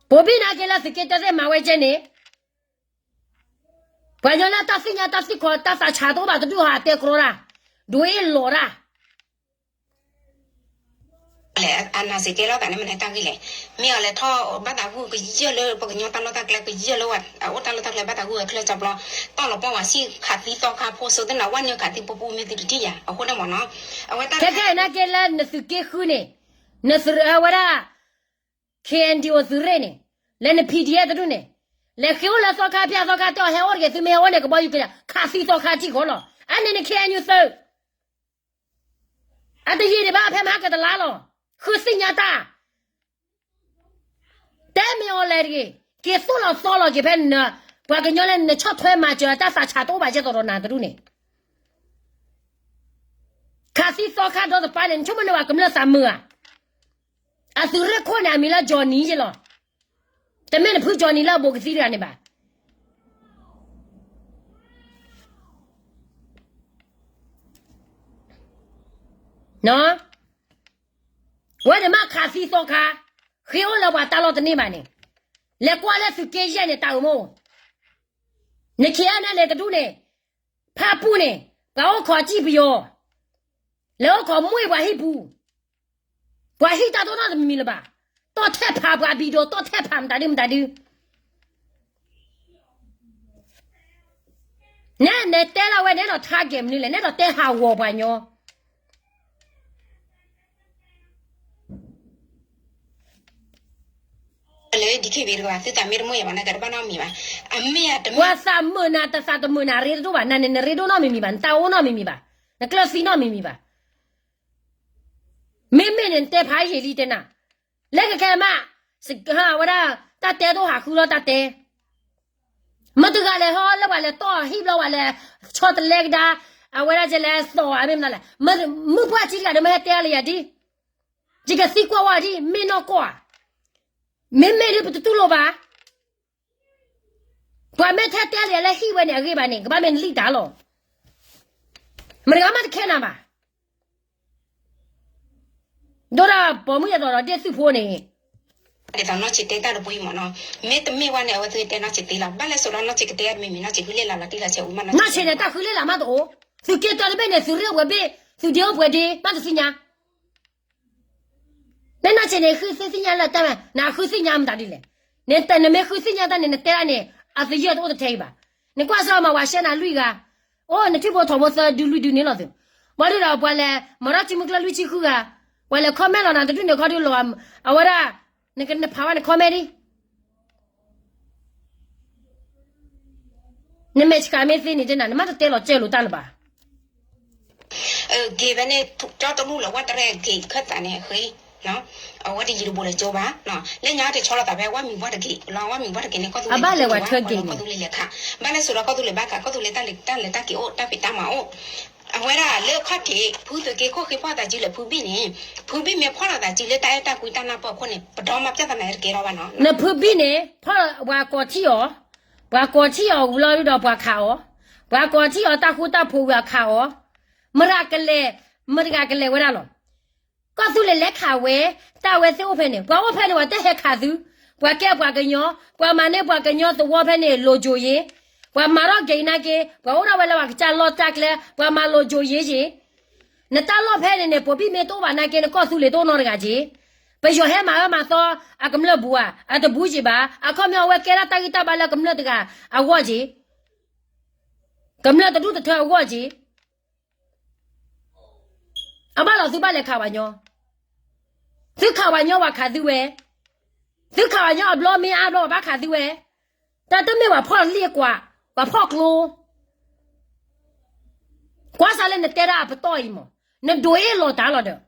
ပိာ်ဘံၣ်နာ်က့လၢသုးက့တၢသ့ၣ်မၤဝဲကဲန့ၣ်, ပှၤကညီလၢတၢ်သ့ၣ်ညါတၢ်သံၣ်ခီ တၢ်သးဆးတအိၣ်ဘၣ်တဒူၣ်ဟးတဲကြီတၢ်, ဒိးအ့ၣ်လိာ်တၢ် လဲၣ်, အနၢ်စ့ၢ်ကဲလီၤသးန့ၣ် မနုၤတၢ်ဂ့ၢ်လဲၣ်. မ့ၢ်အီၤလဲၤထီၣ်ဘၣ်သးဂုၢ်ကယၢၢ်လၢပှၤကညီတၢ်လီၢ်တၢ်ကျဲ ကယၢၢ်လၢအအိၣ်တၢ်လီၢ်တၢ်ကျဲဘၣ်သးဂုၢ်ဝဲချၢကၠီပျီ, တီၢ်လီၤပီၢ်ဝဲဆံၣ်ခးသံသီခါဖိ စိသ့ၣ်နၤဝဲန့ၣ်ခးသံပိပူမ့ၢ်သုတထံၣ်ယၤ အဃိန့ၣ်မ့ၢ်နီၤ, အဝဲတၢ်ခဲခဲအံၤနာ်က့လၢနသုးက့ဃုန့ၣ်, နသုးဝဲဒၣ် ခ့ၣ်အဲၣ်ယူၣ်သုးရ့ၣ်န့ၣ်, လၢန PDF တဒူၣ်န့ၣ်, လဲၤဃ့အိၣ်လၢသီခါဖၠၣ်သီခါ တဲအီၤဟဲအိၣ်တဂ့ၤ သုမ့ၢ်ဟဲအိၣ်န့ၣ် ကဘီယူၤက့ၤ ခးသံသီခါထံၣ်ဃီလီၤ. အန့ၣ်န့ၣ် ခ့ၣ်အဲၣ်ယူၣ်သုး အတယံာ်ဒံးဘၣ် ဖဲမဟါကတလါလီၤ. ဃုသ့ၣ်ညါတၢ်, တဲမ့ၢ်အီၤလဲၤတဂ့ၤ, က့ၤသိၣ်လီၤသီလီၤက့ၤဖဲန, ပှၤကညီလၢနဆီၣ်ထွဲမၤစၢၤအတၢ်သးဆးတအိၣ်ဘၣ်ကဲသိးဒီးနၤတဒူၣ်န့ၣ်, ခးသံသီခါဒီတပၤန့ၣ် နဆိကမိၣ်န့ၢ်ဝဲကမျၢၢ်သးမုာ်ဧါ. အသုးရ့ၣ်ခိၣ်န့ၣ် အမံၤလၢ Johnny ယ့လီၤ. တမ့ၢ်နဖု Johnny လၢအဘူးကသံတဂၤန့ၣ်ဘၣ်. ဝဲန့ၣ်မ့ၢ်ခးသံသီခါ, ဃ့အိၣ်လၢပှၤတၢ်လီၢ်တန့ၢ်ဘၣ်န့ၣ်, လဲၤကွၢ်လၢသုးက့ယဲၢ်န့ၣ် တၢ်အိၣ်မူ, န ခ့ၣ်အဲၣ်ယူၣ် န့ၣ်တဒူၣ်န့ၣ်, ဖၣ်ပူၣ်န့ၣ်, ပှၤအိၣ်ခိးစံၣ်ပယီၤ, လဲၤအိၣ်ခိးမွ့ၢ်ပှၤဟံၣ်ပူၤ, ပှၤဟံၣ်တၢ်တအိၣ်နီတမံၤလၢၤဘၣ်, တီၢ်ထဲဖးပှၤဘံၣ်ဒိး တီၢ်ထဲဖးမတၤဒုမတၤဒု နဲနတဲဒၣ်ဝဲန့ၣ်ဒီး target မနုၤလဲၣ်, နဲဒီးတဲဟးဂီၤပှၤကညီ လၢ DKBA တကဘၣ် သုသးမ့ၢ်တမုာ်ယၤဘၣ် နကတဘၣ်နီတမံၤဘၣ်. အမ့ၢ်အတမ့ၢ် ပှၤသးမုာ်နၤ တသးတမုာ်နၤ ရ့တဒိၣ်ဘၣ်, နန့ၣ် နရ့ဒိၣ်နီတမံၤမံၤဘၣ်, နတၢ်အိၣ်နီတမံၤမံၤဘၣ်, နကျၢၢ်သံနီတမံၤမံၤဘၣ်. မ့မ့ၢ်န့ၣ် နတဲဖးယံာ်လံတဲနၤ, လၢကခဲမး, ဝဲဒၣ် တၢ်တဲတအိၣ်ဟးဃုလီၤတၢ်တဲ မတဂၤလဲၤဟီလၢပှၤလဲၤတီၢ်ဟံၣ်ဘျီ ပှၤလဲၤဆီတလဲကဒါ, အဝဲဒၣ်ကလဲၤသီၣ်အမ့ၢ်မနုၤလဲၣ်, မုၢ်ပှၢ်ထံတဂၤဒီးမ့ၢ်ဟဲတဲလၢယၤဒ်, ယကသံကွၢ်ဝဲဒ် မ့ၢ်နီၢ်ကီၢ်ဧါ, မ့မ့ၢ်ဒ်ပတတူၢ်လိာ်ဘၣ်, ပှၤမ့ၢ်ထဲတဲလၢယၤလၢဟံၣ်ဝဲန့ၣ်အဂ့ၢ်ဘၣ်န့ၣ် ကဘၣ်မ့ၢ်နလံၣ်တၢ်လီၤ, မတဂၤမးတခဲနၤဘၣ်. ဒိၣ်ဒၣ်ပိာ်မုၣ်ယသီဒီးဒ့ၣ်သုးဖိန့ၣ်, ဒ်သိးနီၢ်ဆံးတဲတၢ်တပူၤအံၤမ့ၢ်နီၤ, မ့တမ့ၢ်ဝဲန့ၣ် အဝဲသ့ၣ်တဲနီၢ်ဆံးသ့လီၤ, ဘၣ်လဲၣ်စိဒီးနီၢ်ဆံးကတဲတမံၤမံၤ နီၢ်ဆံးဃုလ့ၣ်လၤလီၤတံၢ်လီၤဆဲးဝံၤမးနီၢ်ဆံး, နီၢ်ဆံးန့ၣ် တၢ်ဃုလ့ၣ်လၤမးတအိၣ်, သုးက့တၢတဘ့ၣ်န့ၣ် သုးရ့ၣ်ဝဲဘ့ၣ် သုးဒ့အိၣ်ပှဲၤဒ့ မးတသ့ၣ်ညါ လၢနီၢ်ဆံးန့ၣ် ဃုသ့ၣ်ညါလၢတၢ်မး နဃုသ့ၣ်ညါမတၤဒ်လဲၣ်, နမ့ၢ်ဃုသ့ၣ်ညါတၢ်န့ၣ် နတဲဒၣ်န့ၣ် အသယုၢ်တအိၣ်တထဲအံၤဘၣ်, နကွၢ်စၢၤမး ပှၤရှဲနၤလွံၢ်ဂၤ, အိၣ် နထံၣ်ဖိထီၣ်ဖိသၢဒုလွံၢ်ဒုန့ၣ်လီၤသုး, ဘၣ်ဒုဒီးပှၤလဲၤ မၤထီၣ်ထံမုၢ်ကျၢၢ်လွံၢ်ဆံဃုဂၤ, ပှၤလဲၤ comment လီၤနၤတဒူၣ်န့ၣ်ခီဒုလီၤ, အဝဲဒၣ် နကနဖးဝဲန comment ဒ် နမဲာ်ဆှးမ့ၢ်သ့န့ၣ်တဲနၤ နမ့ၢ်တတဲလီၤစၢၤလိာ်တၢ်လၢၤဘၣ်. ဂ့ၤဝဲန့ၣ် ကၠီတလူၢ်လၢဝဲတရဲၣ်ဂ့ၤခၢၣ်သးန့ၣ်အဃ့, အဝဲတယံၤတဘူးလၢကၠိဘၣ်, လၢညါတဆီလိာ်သးဖဲဝဲမံၤဘၣ်တဂ့ၤလီၤ, ဝဲမံၤဘၣ်တဂ့ၤန့ၣ် ကီၢ်သူလ့ၤဘၣ်, ကီၢ်သူလ့ၤလဲၤခး, ဘၣ်လဲၣ်ဝဲထၢဂ့ၤန့ၣ် ဘၣ်လဲၣ်စိဒီးကီၢ်သူလ့ၤဘၣ်ခး, ကီၢ်သူလ့ၤတၢ်လဲၤတၢ်က့ၤအိၣ်တၢ်ဖံးတၢ်မၤအိၣ် အဝဲဒၣ်လၢခီၣ်ထံး ဖုသုးက့ခိၣ်ဃ့ဖီၣ်သးစုလၢဖုဘံၣ်န့ၣ်, ဖုဘံၣ်မ့ၢ်ဖီၣ်လီၤသးစုလၢတၢ်အဲၣ်တၢ်ကွံတၢ်နၢ်ပၢၢ်အခိၣ်န့ၣ် ပဒီမါပြဿနာတကဲထီၣ်ဘၣ်နီၤ, နဖုဘံၣ်န့ၣ် ဖီၣ်ပှၤကိးထံၣ်အီၤ, ပှၤကိးထံၣ်အီၤဝံၤလီၤဒီးပှၤခးအီၤ, ပှၤကိးထံၣ်အီၤတၢ်ဃူတၢ်ဖိးဝံၤအခးအီၤ, မတၤကလဲၤ, မတၤကလဲၤဝဲဒၣ်လီၤ. ကီၢ်သူလ့ၤလဲၤခးဝဲ, တၢ်ဝဲသ့ၣ်အိၣ်ဖဲန့ၣ် ပှၤအိၣ်ဖဲန့ၣ် ပှၤတဟဲခးသု, ပှၤကဲပှၤကညီ, ပှၤမၤန့ၢ်ပှၤကညီသဝီဖဲန့ၣ် လိၤကိၤယ့ၤ, ပှၤမၤထီၣ်က့ၤနာ်က့, ပှၤအိၣ်ဒၣ်ဝဲလၢပှၤကစၢ်လီၢ်တၢ်ကျဲ, ပှၤမၤလိၤကိၤယ့ၤယ့ၤ, နတၢ်လီၢ်ဖဲန့ၣ်န့ၣ် ပိာ်ဘံၣ်မ့ၢ်တအိၣ်ဘၣ်နာ်က့ နကီၢ်သူလ့ၤတအိၣ်နီတဂၤက့, ပယီၤဟဲမၤအၢမၤသီအကမျၢၢ်ဘူးဧါ, အတဘူးက့ဘၣ်, အခီပညီအဝဲကဲဒၣ်တၢ်ဂံၢ်တၢ်ဘါလၢကမျၢၢ်တဂၤအဂီၢ်က့ ကမျၢၢ်တဒူၣ်တထၢအဂီၢ်က့, အဘၣ်လီၤသုဘၣ်လဲၤခးပှၤညီ, သုခးပှၤညီပှၤခးသုဝဲ, သုခးပှၤညီအဘျီမ့ၢ်အါဘျီပှၤဘၣ်ခးသုဝဲ, တၢ်တမ့ၢ်ပှၤဖီၣ်လံၣ်ကွၢ်, ပှၤဖီၣ်ကျိ, ကွၢ်စၢ်လၢနတဲဒၣ်အပတီၢ်အံၤမး, နဒိးအ့ၣ်လိာ်တၢ်လီၤဒီး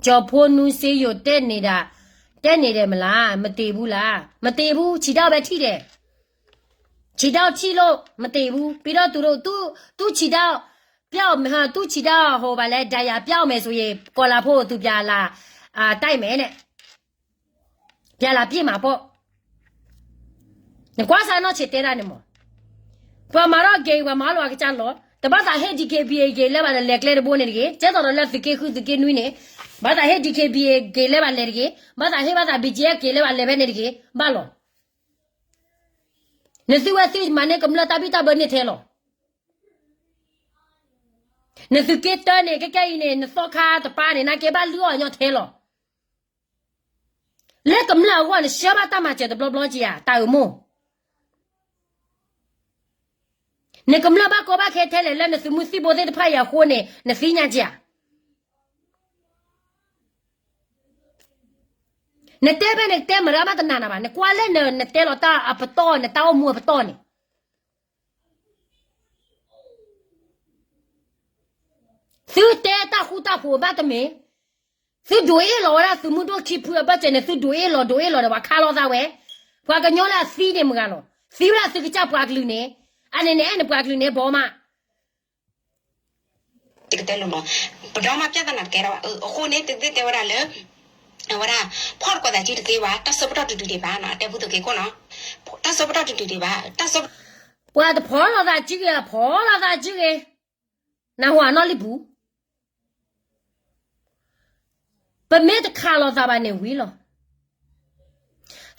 ကၠီၤဖိနူစ့ယိၤတဲန့ၣ်ဒၣ်, တဲန့ၣ်ဒဲးမလား, မတ့ဘူးလား, မတ့ဘူး, ဆံးဒၣ်ပဲထံၣ်ဒဲး, ဆံးဒၣ်ထံၣ်လိာ် မတ့ဘူး, ပံၤဒီးတူၤ, တူၤဆံးဒၣ်, ပျောက်, တူၤဆံးဒၣ်ဟိုဘၣ်လဲၣ်, ဒါယၤပျောက်မယ်ဆိုရင် ကီၤလၤဖိသူပြလၢ်, တၢ်အံၤမဲာ်န့ၣ် ယလၢပျ့ၢ်မးပီၢ်, နကွၢ်စၢ်နီၢ်ဆံးတဲဒၣ်န့ၣ်မး, ပှၤမၤထီၣ်ဂ့ၤ ပှၤမၤလီၤအကစၢ်လီၤ, တဘၣ်သးဟ့ၣ် DKBA က့ၤလၢဘၣ်လဲၤကျဲတဘိန့ၣ်တဂ့ၤ, ကဲသိးဒီးလၢသုးက့ဃုသုးက့နွံန့ၣ်, ဘၣ်သးဟ့ၣ် DKBA က့ၤလၢဘၣ်လဲၤတဂ့ၤ, ဘၣ်သးဟ့ၣ်ဘၣ်သး BGF က့ၤလၢဘၣ်လဲၤဖဲန့ၣ်တဂ့ၤ, ဘၣ်လီၤ. နသုဝဲသုမၤန့ၢ်ကမျၢၢ်တၢ်ဘံၣ်တၢ်ဘၢန့ၣ်ထဲလီၤ. နသုးက့တၢန့ၣ် ကဲကဲအံၤန့ၣ် နသီခါတပၤန့ၣ် နာ်က့ဘၣ်လုၢ်အီၣ်ညီထဲလီၤ. လၢကမျၢၢ်အဂီၢ် နဆှၢဘၣ်တၢ်မၤစၢၤတဘျီဘျီက့ဧါ, တၢ်အုၣ်မိၢ်, နကမျၢၢ်ဘၣ်ကီဘၣ်ခဲထဲလဲၣ် လၢနသုးမုၢ်သံၣ်ဘိသ့ၣ်တဖၣ်အံၤအဃိန့ၣ် နသ့ၣ်ညါက့ဧါ. နတဲဖဲန့ၣ် တဲမတၤဘၣ်တနာ်နၤဘၣ်, နကွၢ်လၢန နတဲလီၤတၢ်အပတီၢ် နတၢ်အိၣ်မူအပတီၢ်န့ၣ်, သုတဲတၢ်ဃူတၢ်ဖိးဘၣ်တမ့ၢ်, သုဒုးအ့ၣ်လီၤဝဲဒၣ်သုးမုၢ်ဒိၣ်ခံဖုအဘၢၣ်စၢၤန့ၣ် သုဒုးအ့ၣ်လီၤ ဒုးအ့ၣ်လီၤဒီးပှၤခးလိာ်သးဝဲ, ပှၤကညီလၢအသံန့ၣ်မတၤဂၤလီၤ, သံဝဲဒၣ်သုကစၢ်ပှၤကလုာ်န့ၣ်, အန့ၣ်န့ၣ် အဲၣ်နပှၤကလုာ်န့ၣ်ဘီမး တကတဲလိၤလီၤ. ပဒီမါပြဿနာတကဲထီၣ်ဘၣ်. အဃိန့ၣ် သုသ့ၣ်တဲဝဲဒၣ်လၢ အဝဲဒၣ် ဖီၣ်တကိးသးစုတသ့ဘၣ်, တၢ်ဆၢပတီၢ်တုၤတုၤဒံးဘၣ်နီၤ, အတဲဖုသိးက့ၤခိၣ်နီၤ, တၢ်ဆၢပတီၢ်တုၤတုၤဒံးဘၣ်, တၢ်ဆၢ ပှၤတဖီၣ်လိာ်သးစုဂ့ၤ ဖီၣ်လိာ်သးစုဂ့ၤ, နၢ်ဟူအနီၢ်လံပူၤ ပမ့ၢ်တခးလိာ်သးဘၣ်န့ၣ်ဝံၤလီၤ.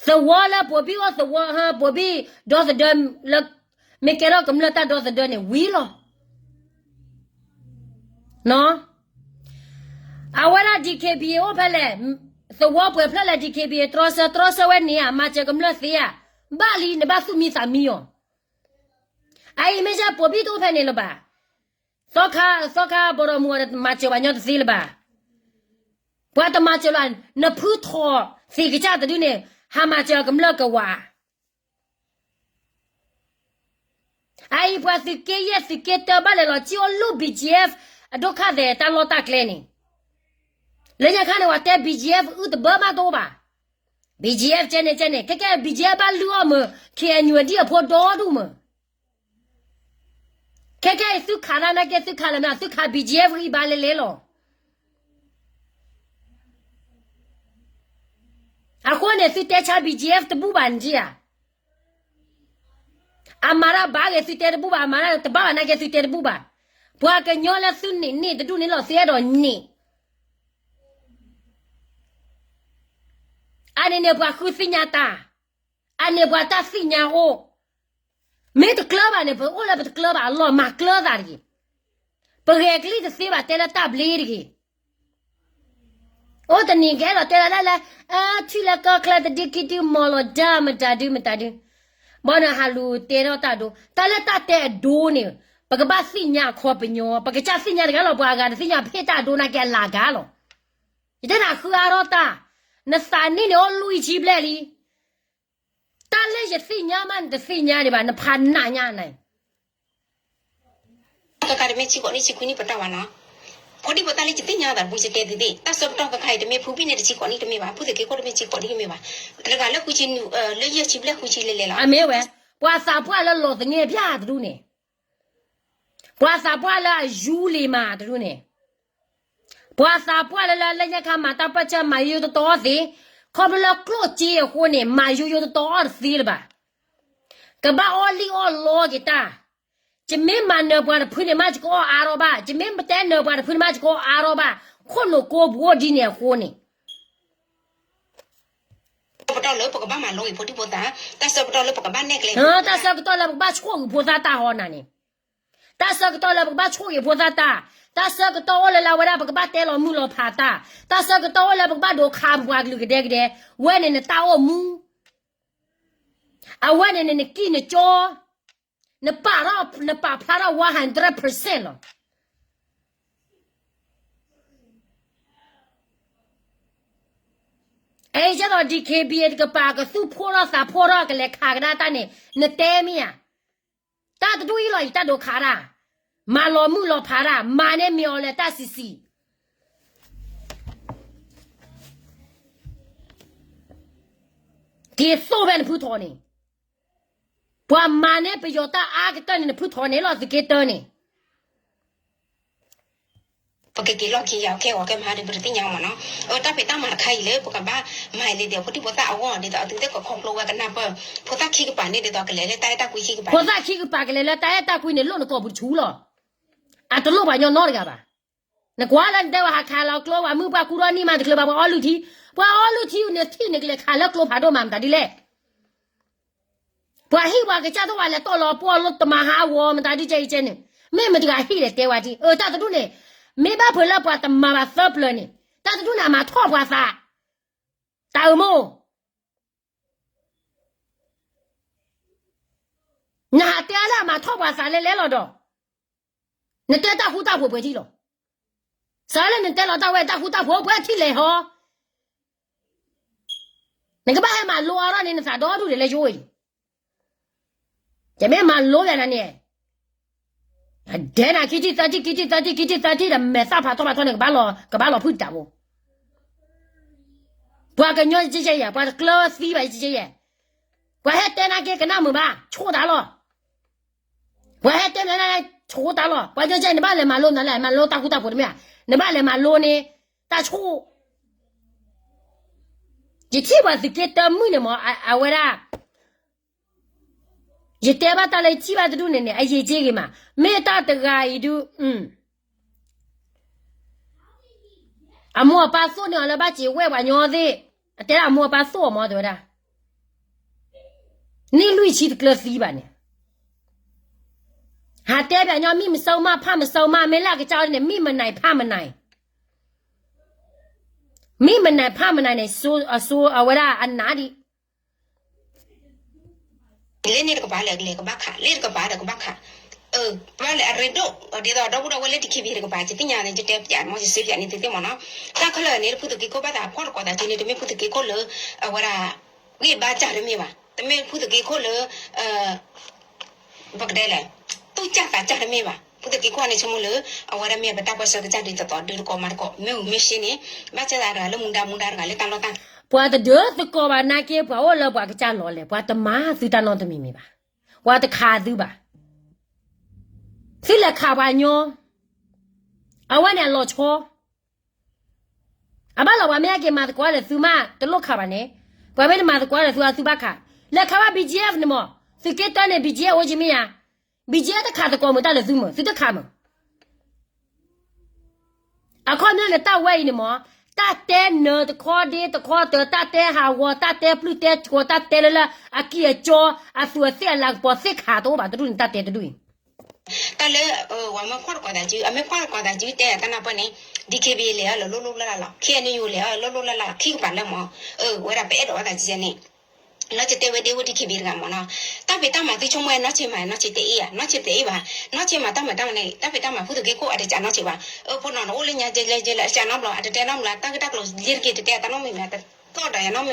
သဝီလၢပိာ်ဘံၣ်အိၣ်သဝီ, ပိာ်ဘံၣ်ဒီသဒၢလၢ မ့ၢ်ကဲထီၣ်ကမျၢၢ်တၢ်ဒီသဒၢန့ၣ်ဝံၤလီၤ. အဝဲဒၣ် DKBA အိၣ်ဖဲလဲၣ်, သဝီပှဲၤဖျၢၣ်လၢ DKBA တြီဆၢ တြီဆၢဝဲန့ၣ်ဧါ, မၤစၢၤကမျၢၢ်သ့ဧါ, ဘၣ်လံနဘၣ်သူၣ်မံသးမံအီၤ. အအံၤမ့ၢ်ယဲပိာ်ဘံၣ်တအိၣ်ဖဲန့ၣ်လၢၤဘၣ်. သီခါ သီခါဘီဒီးမူအီၤ မၤစၢၤပှၤညီတသ့လၢၤဘၣ်. ပှၤတမၤစၢၤလၢၤ, နဖုထီၣ်သ့ၣ်ကစၢ်တဒုန့ၣ် ဟးမၤစၢၤကမျၢၢ်ကဝး. အအံၤပှၤသုးက့ယဲၢ်သုးက့တၢဘၣ်လဲၤလီၤစံၣ်အိၣ်လိၣ် BGF အဒိၣ်ခါသဲးတၢ်လီၢ်တၢ်ကျဲန့ၣ်, လၢညါခါန့ၣ် ပှၤတဲ BGF အုၣ်တဘၢမးတအိၣ်ဘၣ်. BGF ကဲန့ၣ်ကဲန့ၣ် ခဲကဲ BGF ဘၣ်လုၢ်အီၣ်မုၢ် KNU အဒံၣ်အဖိဒီဒူၣ်မုၢ် ခဲကဲအံၤသုခးတၢ်နာ်က့ သုခးလၢမနုၤ သုခး BGF ဂံၢ်ဘါလဲၤလဲၤလီၤ. အဃိန့ၣ် သုတဲဆါ BGF တဘူၣ်ဘၣ်န့ၣ်ဧါ. အမၤတၢ်ဘၣ်ဂ့ၤသုတဲတဘူၣ်ဘၣ်, အမၤတၢ်တဘၣ်ဘၣ်နာ်က့သုတဲတဘူၣ်ဘၣ်. ပှၤကညီလၢသုန့ၢ်န့ၢ်တဒူၣ်န့ၣ်လီၤ သုအဲၣ်ဒိးန့ၢ် အန့ၣ်န့ၣ်ပှၤဃုသ့ၣ်ညါတၢ်, အန့ၣ်ပှၤတၢ်သ့ၣ်ညါအိၣ်, မ့ၢ်တကျၢၤဘၣ်န့ၣ် ပအိၣ်လၢပတကျၢၤဘၣ်အလီၢ် မၤကျၢၤသးတဂ့ၤ. ပဂဲၤကလံၣ်တသ့ဘၣ် တဲလၢတၢ်ဘျ့တဂ့ၤ. အိၣ်တနံၤကအဲၣ်ဒိးတဲလၢလၢ, ထံၣ်လၢကီၢ်ချၢတဒုခံဒုမီၤလီၤဒါ မတၤဒုမတၤဒု, ဘီန့ၣ်ဟးလူၤတဲထီၣ်တၢ်ဒိ, တၢ်လၢတၢ်တဲအဒိန့ၣ်, ပကဘၣ်သ့ၣ်ညါအခီပညီ, ပကစၢ်သ့ၣ်ညါတဂၤလီၤ ပှၤအဂၤတသ့ၣ်ညါ ပဟ့ၣ်တၢ်အဒိနာ်က့အလၢ်ဂၤလီၤ. ယတဲနၤဃုအါထီၣ်တၢ်, နသးနံၣ်န့ၣ်အိၣ်လွံၢ်ဆံဘျဲၣ်လံ. တၢ်လၢယသ့ၣ်ညါမး နတသ့ၣ်ညါဒံးဘၣ် နဖးနးညါနၤ. ကကါတမ့ၢ်ဆံဃိးနံၣ်ဆံခွံနံၣ်ပတီၢ်ဘၣ်နီၤ. ဖိဒံဖိသၣ်လၢယသ့ၣ်ညါသးတပူၤ ယတဲသုသ့ၣ် တၢ်ဆၢပတီၢ်ကခါအံၤတမ့ၢ်ဖုဘံၣ်န့ၣ်တဆံဃိးနံၣ်တမ့ၢ်ဘၣ်, ဖုသုးက့ခိၣ်တမ့ၢ်ဆံဃိးနံၣ်တမ့ၢ်ဘၣ်, တဂၤလၢဃုဆံနံၣ်, လၢယဲၢ်ဆံဘျဲၣ်ဃုဆံလဲၤလဲၤလီၤ. အမ့ၢ်ဝဲ, ပှၤသးပှၢ်လၢလီၤသငဲၢ်ဘၣ်တဒူၣ်န့ၣ်, ပှၤသးပှၢ်လၢအယူလံမးတဒူၣ်န့ၣ်, ပှၤသးပှၢ်လၢလၢလၢညါခါမၤတၢ်ပၢၢ်ဆၢမၤယိယိတတီအီၣ်သ့, ခီဖျိလၢကျိၣ်စ့အဃိန့ၣ် မၤယိယိတတီအီၣ်တသ့လၢၤဘၣ်. ကဘၣ်အီၣ်လံၣ်အီၣ်လီက့ၤတၢ်, ယမ့ၢ်မၤနၢၤပှၤတဖုန့ၣ်မး ယကအီၣ်အါထီၣ်ဘၣ်, ယမ့ၢ်တဲနၢၤပှၤတဖုန့ၣ်မး ယကအီၣ်အါထီၣ်ဘၣ်, ခိၣ်နူာ်ကိးပူၤအိၣ်ဒ်န့ၣ်အဃိန့ၣ် ပတီၢ်လၢပကဘၣ်မၤလိအံၤဖိဒံဖိသၣ်, တၢ်ဆၢကတီၢ်လၢပကဘၣ်နဲၣ်ကျဲ, တၢ်ဆၢကတီၢ်လၢပကဘၣ်ဆိၣ်ဂ့ၤဖိသၣ်တၢ်ဟီနၤန့ၣ်, တၢ်ဆၢကတီၢ်လၢပကဘၣ်ဆိၣ်ဂ့ၤဖိသၣ်တၢ်, တၢ်ဆၢကတီၢ်အိၣ်လၢလၢဝဲဒၣ် ပကဘၣ်တဲလီၤမုၢ်လီၤဖးတၢ်, တၢ်ဆၢကတီၢ်အိၣ်လၢပကဘၣ်ဒိးခးပပှၤကလုာ်ကဒဲကဒဲ, ဝဲန့ၣ်နတၢ်အိၣ်မူ အဝဲန့ၣ်န့ၣ်နကံၢ်နကၠီ, နပာ်ထီၣ် နပာ်ဖျါထီၣ် one hundred percent လီၤ. အဲ ယဲသိး DKBA တကပၤ ကသူၣ်ဖှိၣ်ထီၣ်သးဖှိၣ်ထီၣ် ကလဲၤခးကဒါတၢ်န့ၣ် နတဲမ့ၢ်ဧါ. တၢ်တဒူၣ်အံၤလီၤ ယတၢ်ဒိးခးတၢ်, မၤလီၤမုၢ်လီၤဖးတၢ်, မၤန့ၢ်မ့ၢ်အီၤလၢတၢ်ဆံးဆံး က့ၤသိၣ်ဖဲနဖုထီၣ်န့ၣ်, ပှၤမၤန့ၢ်ပယီၤတၢ်အါကတၢၢ်န့ၣ် နဖုထီၣ်န့ၣ်လီၤ သုးက့တၢန့ၣ်. ကက့ၤလီၢ်ခံယၤ ကဲဂီၤကဲမဟါဒီး ပတသ့ၣ်ညါမ့ၢ်နီၤ. အတၢ်ဖံးတၢ်မၤတခါအံၤလၢ ပကဘၣ်မၤအံၤလံဒီး ဖိဒံဖိသၣ်အဂီၢ် ဒ်သိးအသုသ့ၣ်ကခီဖျိဝဲကနၢ်ပၢၢ် ဖိသၣ်ခံကပၤန့ၣ် ဒ်သိးကလဲၤလၢတၢ်အဲၣ်တၢ်ကွံခံကပၤ ဖိသၣ်ခံကပၤကလဲၤလၢတၢ်အဲၣ်တၢ်ကွံန့ၣ် လိၣ်နကိာ်ပူၤတဆူလီၤ. အတလိၣ်ပှၤညီနီတဂၤဘၣ်. နကွၢ်လၢနတဲဝဲဟးခးလီၤကျိ ပှၤမုၢ်ပှၢ်ကူထီၣ်နံၣ်မးတချုးဘၣ် ပှၤအီလုၢ်ထံ, ပှၤအီလုၢ်ထံ နထံၣ်န့ၣ် ကလဲၤခးလၢကျိဖးဒိၣ်မးမတၤဒ်လဲၣ်. ပှၤဟံၣ်ပှၤကစၢ်သိၣ်ဝဲလဲၤတီၢ်လီၤပှီၢ်လၢတမၤဟးဂီၤမတၤဒ်ကဲအံၤကဲန့ၣ်, မ့ၢ်မတၤတဂၤဟံၣ်လဲၤတဲဝဲဒ် အၢ တၢ်တဒူၣ်န့ၣ်, မ့ၢ်ဘၣ်ဖုးလၢပှၤတမၤဘၣ်သၢပျၢၤန့ၣ် တၢ်တဒူၣ်န့ၣ် အမၤထီၣ်ပှၤသး, တၢ်အၢမိၢ် နဟးတဲလၢအမၤထီၣ်ပှၤသးလဲၤလဲၤလီၤဒီး, နတဲတၢ်ဃူတၢ်ဖိးပှဲၤထံၣ်လီၤ. စးလၢနတဲလီၤတၢ်ဝဲတၢ်ဃူတၢ်ဖိးပှဲၤထံၣ်လဲၤဟီ, နကဘၣ်ဟဲမၤလိအါထီၣ်န့ၣ် နသးဒီဒူၣ်ဒံးလၢယိအံၤ, ယမ့ၢ်မၤလိယၤနၤန့ၣ်, အဒဲနၤခံထံၣ်သၢထံၣ် ခံထံၣ်သၢထံၣ် ခံထံၣ်သၢထံၣ်ဒီး မဲာ်သၣ်ဖးထီဖးထီန့ၣ် ကဘၣ်လီၤဖုၣ်တၢ်ဖိ ပှၤကညီကဲကဲယဲၢ် ပှၤတကျၢၤသံဘၣ်ကဲကဲယဲၢ်, ပှၤဟဲတဲနာ်က့ကနၣ်မုာ်ဘၣ် ဆိတၢ်လီၤ, ပှၤဟဲတဲမနုၤဆိတၢ်လီၤ, ပှၤကညီကဲ နဘၣ်လဲၤမၤလိမနုၤလဲၣ် မၤလိတၢ်ဃူတၢ်ဖိးတမ့ၢ်ဧါ, နဘၣ်လဲၤမၤလိန့ၣ် တၢ်ဆိ ယထံၣ်ပှၤသုးက့တၢမုၣ်န့ၣ်မ့ၢ် အဝဲဒၣ် ယတဲဘၣ်တၢ်လၢယထံၣ်ဘၣ်တဒူၣ်န့ၣ်န့ၣ် အယံာ်က့ဂ့ၤမး, မ့ၢ်တၢ်တဂၤအံၤဒုး, အမိၢ်အပၢ်သိၣ်န့ၢ်အီၤလၢဘၣ်စံးဝဲပှၤညီသ့ၣ်, အတဲဒၣ်အမိၢ်အပၢ်သိၣ်အီၤမ့ၢ်တဲဝဲဒၣ်, န့ၢ်လွံၢ်ဆံတကျၢၤသံဘၣ်န့ၣ်, ဟးတဲပှၤညီ မ့ၢ်မစၢမၢ်ဖးမစၢမၢ် မ့ၢ်လၢအကစၢ်အီၤန့ၣ် မ့ၢ်မနၤဖးမနၤ, မ့ၢ်မနၤဖးမနၤန့ၣ် အဝဲဒၣ်အနးဒံး လၢန့ၣ်တကပၤလၢကလဲၤကဘၣ်ခး လၢတကပၤဒီးကဘၣ်ခး, ဘၣ်လဲၤအရ့ဒိၣ် ဒ်သိးဒီပုၢ်ဒီဝဲၢ်လၢ DKBA တကပၤ ယသ့ၣ်ညါန့ၣ် ယတဲပျးမ့ၢ်ယစ့ပျးန့ၣ်သုသ့ၣ်မ့ၢ်နီၤ, တၢ်ခဲလၢာ်န့ၣ် ဖုသုးက့ခိၣ်ဘၣ်သးဖီၣ်တကိးသးစုန့ၣ် တမ့ၢ်ဖုသုးက့ခိၣ်လၢ အဝဲဒၣ် ဂံၢ်ဘါစၢ်တမ့ၢ်ဘၣ်, တမ့ၢ်ဖုသုးက့ခိၣ်လၢ ပကတဲလဲၣ်, သူၣ်စၢ်သးစၢ်တမ့ၢ်ဘၣ်, ဖုသုးက့ခိၣ်န့ၣ် ဆိကမိၣ်လၢ အဝဲဒၣ်မ့ၢ်ပတၢ်ပၢၢ်ဆၢကစၢ်ဒ်သိးသိး ဒုးတကိးမၤတကိး မ့ၢ်ဂုာ်မ့ၢ်စ့န့ၣ် ဘၣ်ဆၣ်သးတဂၤလၢမူဒါမူဒါတဂၤလၢတၢ်လီၢ်တၢ် ပှၤတဒုးသကိးဘၣ်နာ်က့ ပှၤအိၣ်လၢပှၤကစၢ်လီၤလဲၣ်, ပှၤတမၤသုတၢ်နီတမံၤမံၤဘၣ်, ပှၤတခးသုဘၣ်, သုလဲၤခးပှၤညီ, အဝဲန့ၣ်အလီၤဆီ အဘၣ်လီၤ ပှၤမ့ၢ်ဟဲက့ၤမၤသကိးဒီးသုမး တလိၣ်ခးဘၣ်န့ၣ်, ပှၤမ့ၢ်တမၤသကိးဒီးသုအသုဘၣ်ခး, လဲၤခးဘၣ် BGF န့ၣ်မး, သုးက့တၢန့ၣ် BGF အိၣ်ကံမ့ၢ်ဧါ, BGF တခးသကိးမုာ်တၢ်လၢသုမုာ် သုတခးမုာ် အခီပညီန့ၣ် တၢ်ဝဲအံၤန့ၣ်မး, တၢ်တဲနၢၤတခီဒ့တခီတၢၤ တၢ်တဲဟးဂီၤ တၢ်တဲပျုၢ်တဲကိး တၢ်တဲလၢလၢအကံၢ်အကၠီ အသူးအသ့ၣ်အလၤကပီၤသ့ၣ်ခးတအိၣ်ဘၣ် တဒူၣ်န့ၣ် တၢ်တဲတဒူၣ်အံၤ တၢ်လၢ ဝဲမ့ၢ်ဖီၣ်တကိးသးစု အမ့ၢ်ဖီၣ်တကိးသးစုတဲတၢ်နၢ်ပၢၢ်န့ၣ် DKBA လဲၤအီၤလၢလိၣ်လိၣ်လၢ်လၢ်လီၤ KNU လဲၤအီၤလၢလိၣ်လိၣ်လၢ်လၢ်လီၤ ခံကပၤလၢမး အဝဲဒၣ်ပအဲၣ်ဒိးအီၤသးစုန့ၣ် နီၢ်ဆံးတဲဝဲဒ့ဝဲ DKBA တဂၤမးနီၤ တၢ်ဖံးတၢ်မၤသုဆိကမိၣ်ဝဲ နီၢ်ဆံးမၤ နီၢ်ဆံးတအ့ၣ်ဧါ နီၢ်ဆံးတအ့ၣ်ဘၣ် နီၢ်ဆံးမၤတၢ်မၤတၢ်မၤန့ၣ် တၢ်ဖံးတၢ်မၤဖုသုးက့ခိၣ်အတကးနီၢ်ဆံးဘၣ် အၢဖိနီၤ နအိၣ်လၢညါကဲလဲကဲလဲ အတကးနီတဘျီ အတတဲနီတဘျီ တၢ်ဂ့ၢ်တၢ်ကျိၤလ့ၤတက့ၤ တတဲအတၢ်နီတမံၤမံၤ တသီၣ်ဒီးယနီတမံၤမံၤ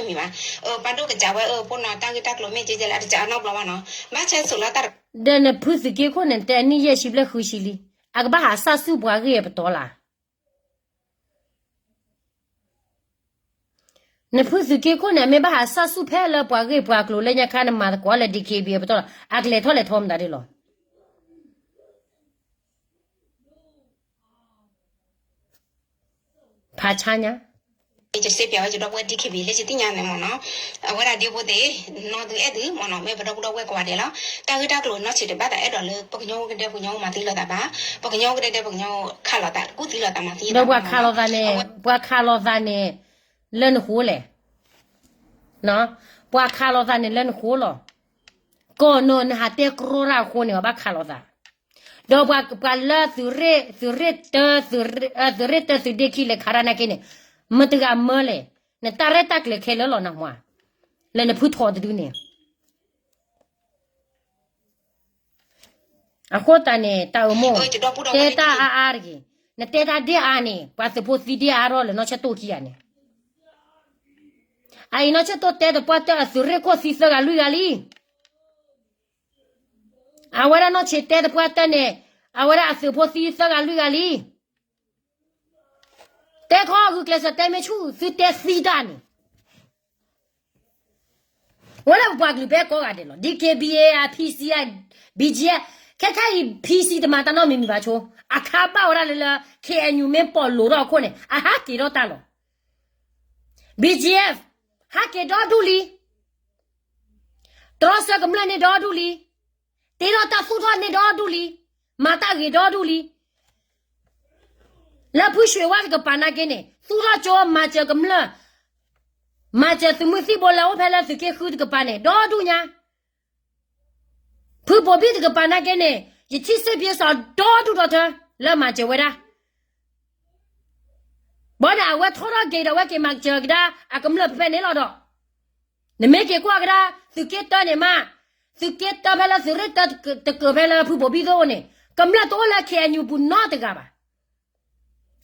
ဘၣ် အၢပာ်ဒိၣ်ကစးဝဲ အၢဖိနီၤ တၢ်ဂ့ၢ်တၢ်ကျိၤမ့ၢ်ကဲကဲလဲ အတကးနီတဘျီဘၣ်နီၤ ဘၣ်ဆၣ်ဆိးလီၤတၢ်တ ဒီးနဖုသုးက့ခိၣ်န့ၣ် တဲအနံၣ်ယဲၢ်ဆံဘျဲၣ်ဃုဆံလံ အကဘၣ်ဟးစၢ်ဆူၣ်ပှၤဂ့ၢ်အပတီၢ်လၢ် နဖုသုးက့ခိၣ်န့ၣ် မ့ၢ်ဘၣ်ဟးစၢ်ဆူၣ်ဖဲလၢပှၤဂ့ၢ်ပှၤကျိၤလၢညါခါ နမၤသကိးလၢ DKBA အပတီၢ်လီၤ အကလဲၤထီၣ်လဲၤထီမတၤဒ်လီၤ ဖးဆါညါ ယစ့ပျးဝဲယဒီပုၢ်ဝဲၢ် DKBA လၢယသ့ၣ်ညါန့ၣ်မ့ၢ်နီၤ အဝဲဒၣ်ဒ့ဖိသ့ၣ် နီၢ်သုအဲၣ်သုမ့ၢ်နီၤ မ့ၢ်ပဒီပုၢ်ဒီဝဲၢ်ကိးဂၤဒဲးလီၤ တၢ်ဂ့ၢ်တၢ်ကျိၤနီၢ်ဆံးတဘၣ်သးအဲၣ်ဒိးလၢ ပကညီအိၣ်ကဒဲပကညီအိၣ်မၤသံလိာ်သးဘၣ် ပကညီအိၣ်ကဒဲဒဲပကညီအိၣ်ခးလိာ်သး ကူၣ်သံလိာ်သးမၤသံ ဒီးပှၤခးလိာ်သးန့ၣ် ပှၤခးလိာ်သးန့ၣ် လၢနဃိလဲၣ် ပှၤခးလိာ်သးန့ၣ်လၢနဃိလီၤ ကိးနီၢ်နဟးတဲကြီတၢ်အဃိန့ၣ် ပှၤဘၣ်ခးလိာ်သး ဒီးပှၤလၢသုးရ့ၣ် သုးရ့ၣ်တၢ သုးရ့ၣ်တၢသုးဒ့ခံလဲၤခးတၢ်နာ်က့န့ၣ် မတဂၤမၢလဲၣ် နတၢ်ရဲၣ်တၢ်ကျဲၤခဲလၢာ်လီၤနဟါ လၢနဖုထီတဒုန့ၣ် အဃိသတးန့ၣ် တၢ်အိၣ်မိၢ် တဲတၢ်အါအါတဂ့ၤ, နတဲတၢ်ဒ်အါန့ၣ် ပှၤသုးဖိသံဒ်အါထီၣ်လၢနီၢ်ဆၢတိၢ်ခံဂၤန့ၣ်, အအံၤနီၢ်ဆၢတိၢ်တဲသပှၢ်တၢၢ်အသုးရ့ၣ်ခိၣ်သံသၢဂၤလွံၢ်ဂၤလံ, အဝဲဒၣ်နီၢ်ဆံးတဲသပှၢ်တၢၢ်န့ၣ် အဝဲဒၣ်အသုးဖိသံသၢဂၤလွံၢ်ဂၤလံ, တဲခီဂုာ်ကျဲးစၢးတဲမ့ၢ်ဆူၣ် သုတဲသံတၢ်န့ၣ် ဝဲလၢပပှၤကလုာ်ဖဲကိးဂၤဒဲးလီၤ. DKBA အ PC အ BGF ခဲခါအံၤ PC တမၤတၢ်နီတမံၤမံၤဘၣ်ဆိ, အခါဘၣ်ဝဲဒၣ်လၢလၢ KNU မ့ၢ်ပိာ်လိၤထီၣ်အခိၣ်န့ၣ် အဟးက့ၤဒီးတၢ်လီၤ. BGF ဟးက့ၤဒီဒူၣ်လံ, တြီဆၢကမျၢၢ်န့ၣ်ဒီဒူၣ်လံ, တ့ထီၣ်တၢ်သူၣ်ထီၣ်န့ၣ်ဒီဒူၣ်လံ, မၤတၢ်ဂ့ၤဒီဒူၣ်လံ. လၢဖုရွှေဝါတကပၤနာ်က့န့ၣ် သူၣ်ထီၣ်ကၠိမၤစၢၤကမျၢၢ်, မၤစၢၤသုးမုၢ်သံၣ်ဘိလၢအိၣ်ဖဲလၢသုးက့ဃုတကပၤန့ၣ် ဒီဒူၣ်ညါ. ဖုဘိၤဘံၣ်တကပၤနာ်က့န့ၣ် ယထံၣ်စ့ၢ်ကီးဒီဒူၣ်ဒီထၢ လၢမၤစၢၤဝဲဒၣ်. ဘၣ်ဒီးအဝဲထီထီၣ်က့ၤဒီး အဝဲက့ၤမၤစၢၤကဒါအကမျၢၢ်ဖဲဖဲန့ၣ်လီၤဒီး နမ့ၢ်က့ၤကွၢ်ကဒါ သုးက့တၢန့ၣ်မး, သုးက့တၢဖဲလၢသုးရ့ၣ်တၢတကၢၤဖဲလၢဖုဘိၤဘံၣ်သ့ၣ်အိၣ်န့ၣ် ကမျၢၢ်တအိၣ်လၢ KNU ပူၤနီတဂၤဘၣ်.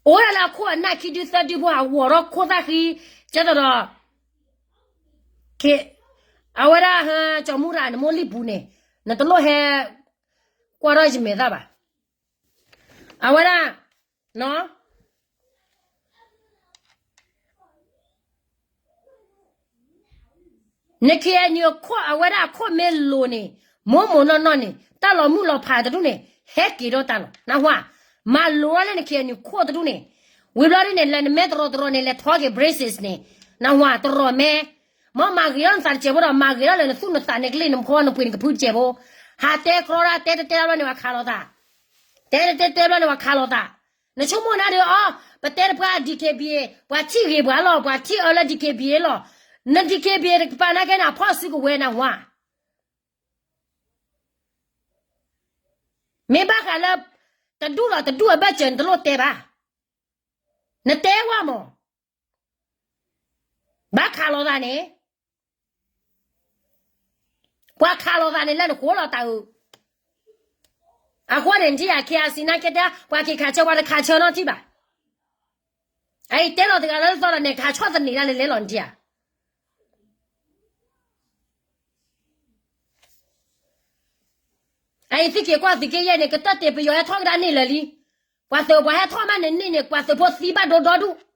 အိၣ်ဝဲဒၣ်လၢအခိၣ်အနၢ်ခံဒုသၢဒုဖိဟးဂီၤထီၣ်ခိၣ်သၣ်ဃံ, ကဲသိးဒီး အဝဲဒၣ် ကၠီၤမူရၤ နမိၢ်လံၢ်ပူၤန့ၣ် နတလိၣ်ဟဲ ကွၢ်ထီၣ်ယမဲာ်သၣ်ဘၣ်. အဝဲဒၣ် န KNU အခိၣ် အဝဲဒၣ်အခိၣ်မ့ၢ်လိၤန့ၣ် မိၢ်မိၢ်နီၢ်နီၢ်န့ၣ် တၢ်လီၤမုၢ်လီၤဖးတဒူၣ်န့ၣ် ဟဲက့ၤဒီးတၢ်လီၤ နၢ်ဟူဧါ. မၤလိၤထီၣ်လၢန KNU ခိၣ်တဒူၣ်န့ၣ်, ဝံၤဘျီဒ်န့ၣ် လဲၤနမဲတရီတရီန့ၣ် လဲၤထီက့ၤ braces န့ၣ်, နၢ်ဟူဧါ, တရီမဲ, မ်မၤဂ့ၤထီၣ်နသးတစဲးဖိဒီး မၤဂ့ၤထီၣ်လၢနသူၣ်နသးန့ၣ်ကလံၣ် နဖီနပှ့ၤနကဖုတစဲးဖိ, ဟးတဲကြီဒၣ် တဲတတဲတဘျီန့ၣ် ပှၤခးလိာ်သး, တဲတတဲတဘျီန့ၣ် ပှၤခးလိာ်သး. နဆိကမိၣ်နၤဒီး အီ, ပတဲတပှၤ DKBA ပှၤထံၣ်ဂ့ၤပှၤလီၤ, ပှၤထံၣ်အၢလၢ DKBA လီၤ. န DKBA တကပၤနာ်က့န့ၣ် အဖီၣ်စုကဝဲၤ နၢ်ဟူဧါ. မ့ၢ်ဘၣ်ဃးလၢ တဒူၣ်ဒီးတဒူၣ်အဘၢၣ်စၢၤ နတလိၣ်တဲဘၣ်. နတဲဝဲမး, ဘၣ်ခးလိာ်သးန့ၣ်, ပှၤခးလိာ်သးန့ၣ် လၢနဃိလီၤတၢ်အုး. အဃိန့ၣ် နထံၣ်ဧါ, KIC နာ်က့တဲ ပှၤက့ၤခးဆၢ ပှၤတခးဆၢနီတထံၣ်ဘၣ်. အအံၤတဲလီၤတဂၤလၢသီဒီး နဲၣ်ခးဆီၣ်သနံးဒၣ်လဲာ်လဲာ်လီၤ နထံၣ်ဧါ. အအံၤသုက့ၤကွၢ်သုးက့ယဲၢ်န့ၣ် ကတၢၢ်တ့ၢ်ပယီၤဟဲထီၣ်ကဒါန့ၣ်လၢာ်လံ. ပှၤသုးပှၤဟဲထီၣ်မးန့ၣ်န့ၣ်န့ၣ် ပှၤသုးဖိသံဘၣ်ဒိဒီဒူၣ်,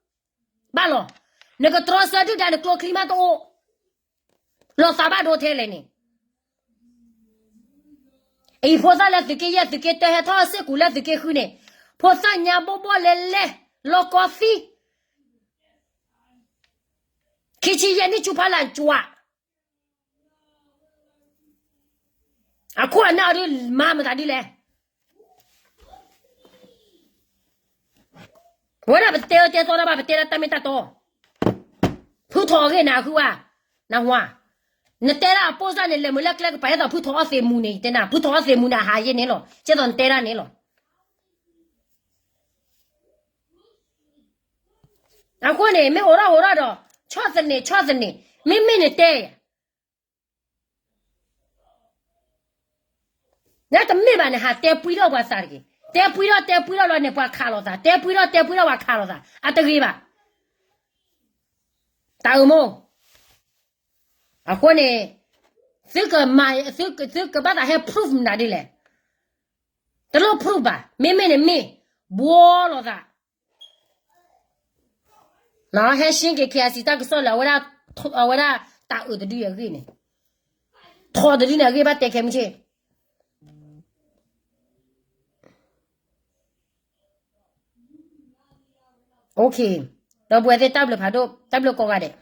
ဘၣ်လီၤ. နကတြီဆၢဒုၣ်ဒါ နကျိချံမးတအိၣ်, လီၤသးဘၣ်ဒိထဲလဲၣ်န့ၣ်. အံၤဖိသၣ်လၢသုးက့ယဲၢ် သုးက့တၢ ဟဲထီၣ်စ့ၢ်ကီးလၢသုးက့ဃုန့ၣ်, ဖိသၣ်ညါဘိၣ်ဘိၣ်လဲၣ်လဲၣ်, လီၢ်ကီသံ, ခံဆံယဲၢ်နံၣ်ဆူဖးလၢ်ကွၢ် အခိၣ်အနၢ်အီၤဒုး မၤမတၤဒ်လဲၣ်. ဝဲဒၣ်ပတဲအၢတဲသီတၢ်ဘၣ် ပတဲဒၣ်တၢ်မ့ၢ်တၢ်တီ. ဖုထီၣ်အဂ့ၢ်နၤဃုဝဲ, နၢ်ဟူဧါ. နတဲဒၣ်အပိၢ်စၢ်န့ၣ် လဲၤမုာ်လၢကျဲကပၤ ဟဲသိးဖုထီၣ်အီၣ်သ့ၣ်မူၤန့ၣ် ယတဲနၤ ဖုထီၣ်အီၣ်သ့ၣ်မူၤန့ၣ် အဟးယဲန့ၣ်လီၤ. ကဲသိးနတဲဒၣ်န့ၣ်လီၤ. အဃိန့ၣ် မ့ၢ်အိၣ်ထီၣ်အိၣ်ထီၣ်ဒီး ဆီၣ်သနံး ဆီၣ်သနံး မ့မ့ၢ်နတဲယၤ လၢတမ့ၢ်ဘၣ်န့ၣ် ဟးတဲပှံထီၣ်ပှၤသးတဂ့ၤ. တဲပှံထီၣ်တဲပှံထီၣ်လီၤန့ၣ် ပှၤခးလိာ်သး, တဲပှံထီၣ်တဲပှံထီၣ် ပှၤခးလိာ်သး အတဂ့ၤဘၣ်. တၢ်အုၣ်မိၢ်, အဃိန့ၣ် သုကမၤ သုကဘၣ်သးဟဲ proof မနုၤဒ်လဲၣ်. တလိၣ် proof ဘၣ်, မ့မ့ၢ်န့ၣ်မ့ၢ် ဘှီလိာ်သး ဟဲရှင်းက့ၤ KIC တၢ်ကစီၣ်လၢ အဝဲဒၣ်တၢ်အုၣ်တဒုအဂ့ၢ်န့ၣ်, ထီၣ်တဒုန့ၣ်အဂ့ၢ်ဘၣ်တဲခဲမုၢ်ဆ့ၣ်. Okay, ဒီပုၢ်ဝဲၢ်သ့ၣ် တၢ်ဘျုးဖးဒိၣ်, တၢ်ဘျုးကိးဂၤဒဲး.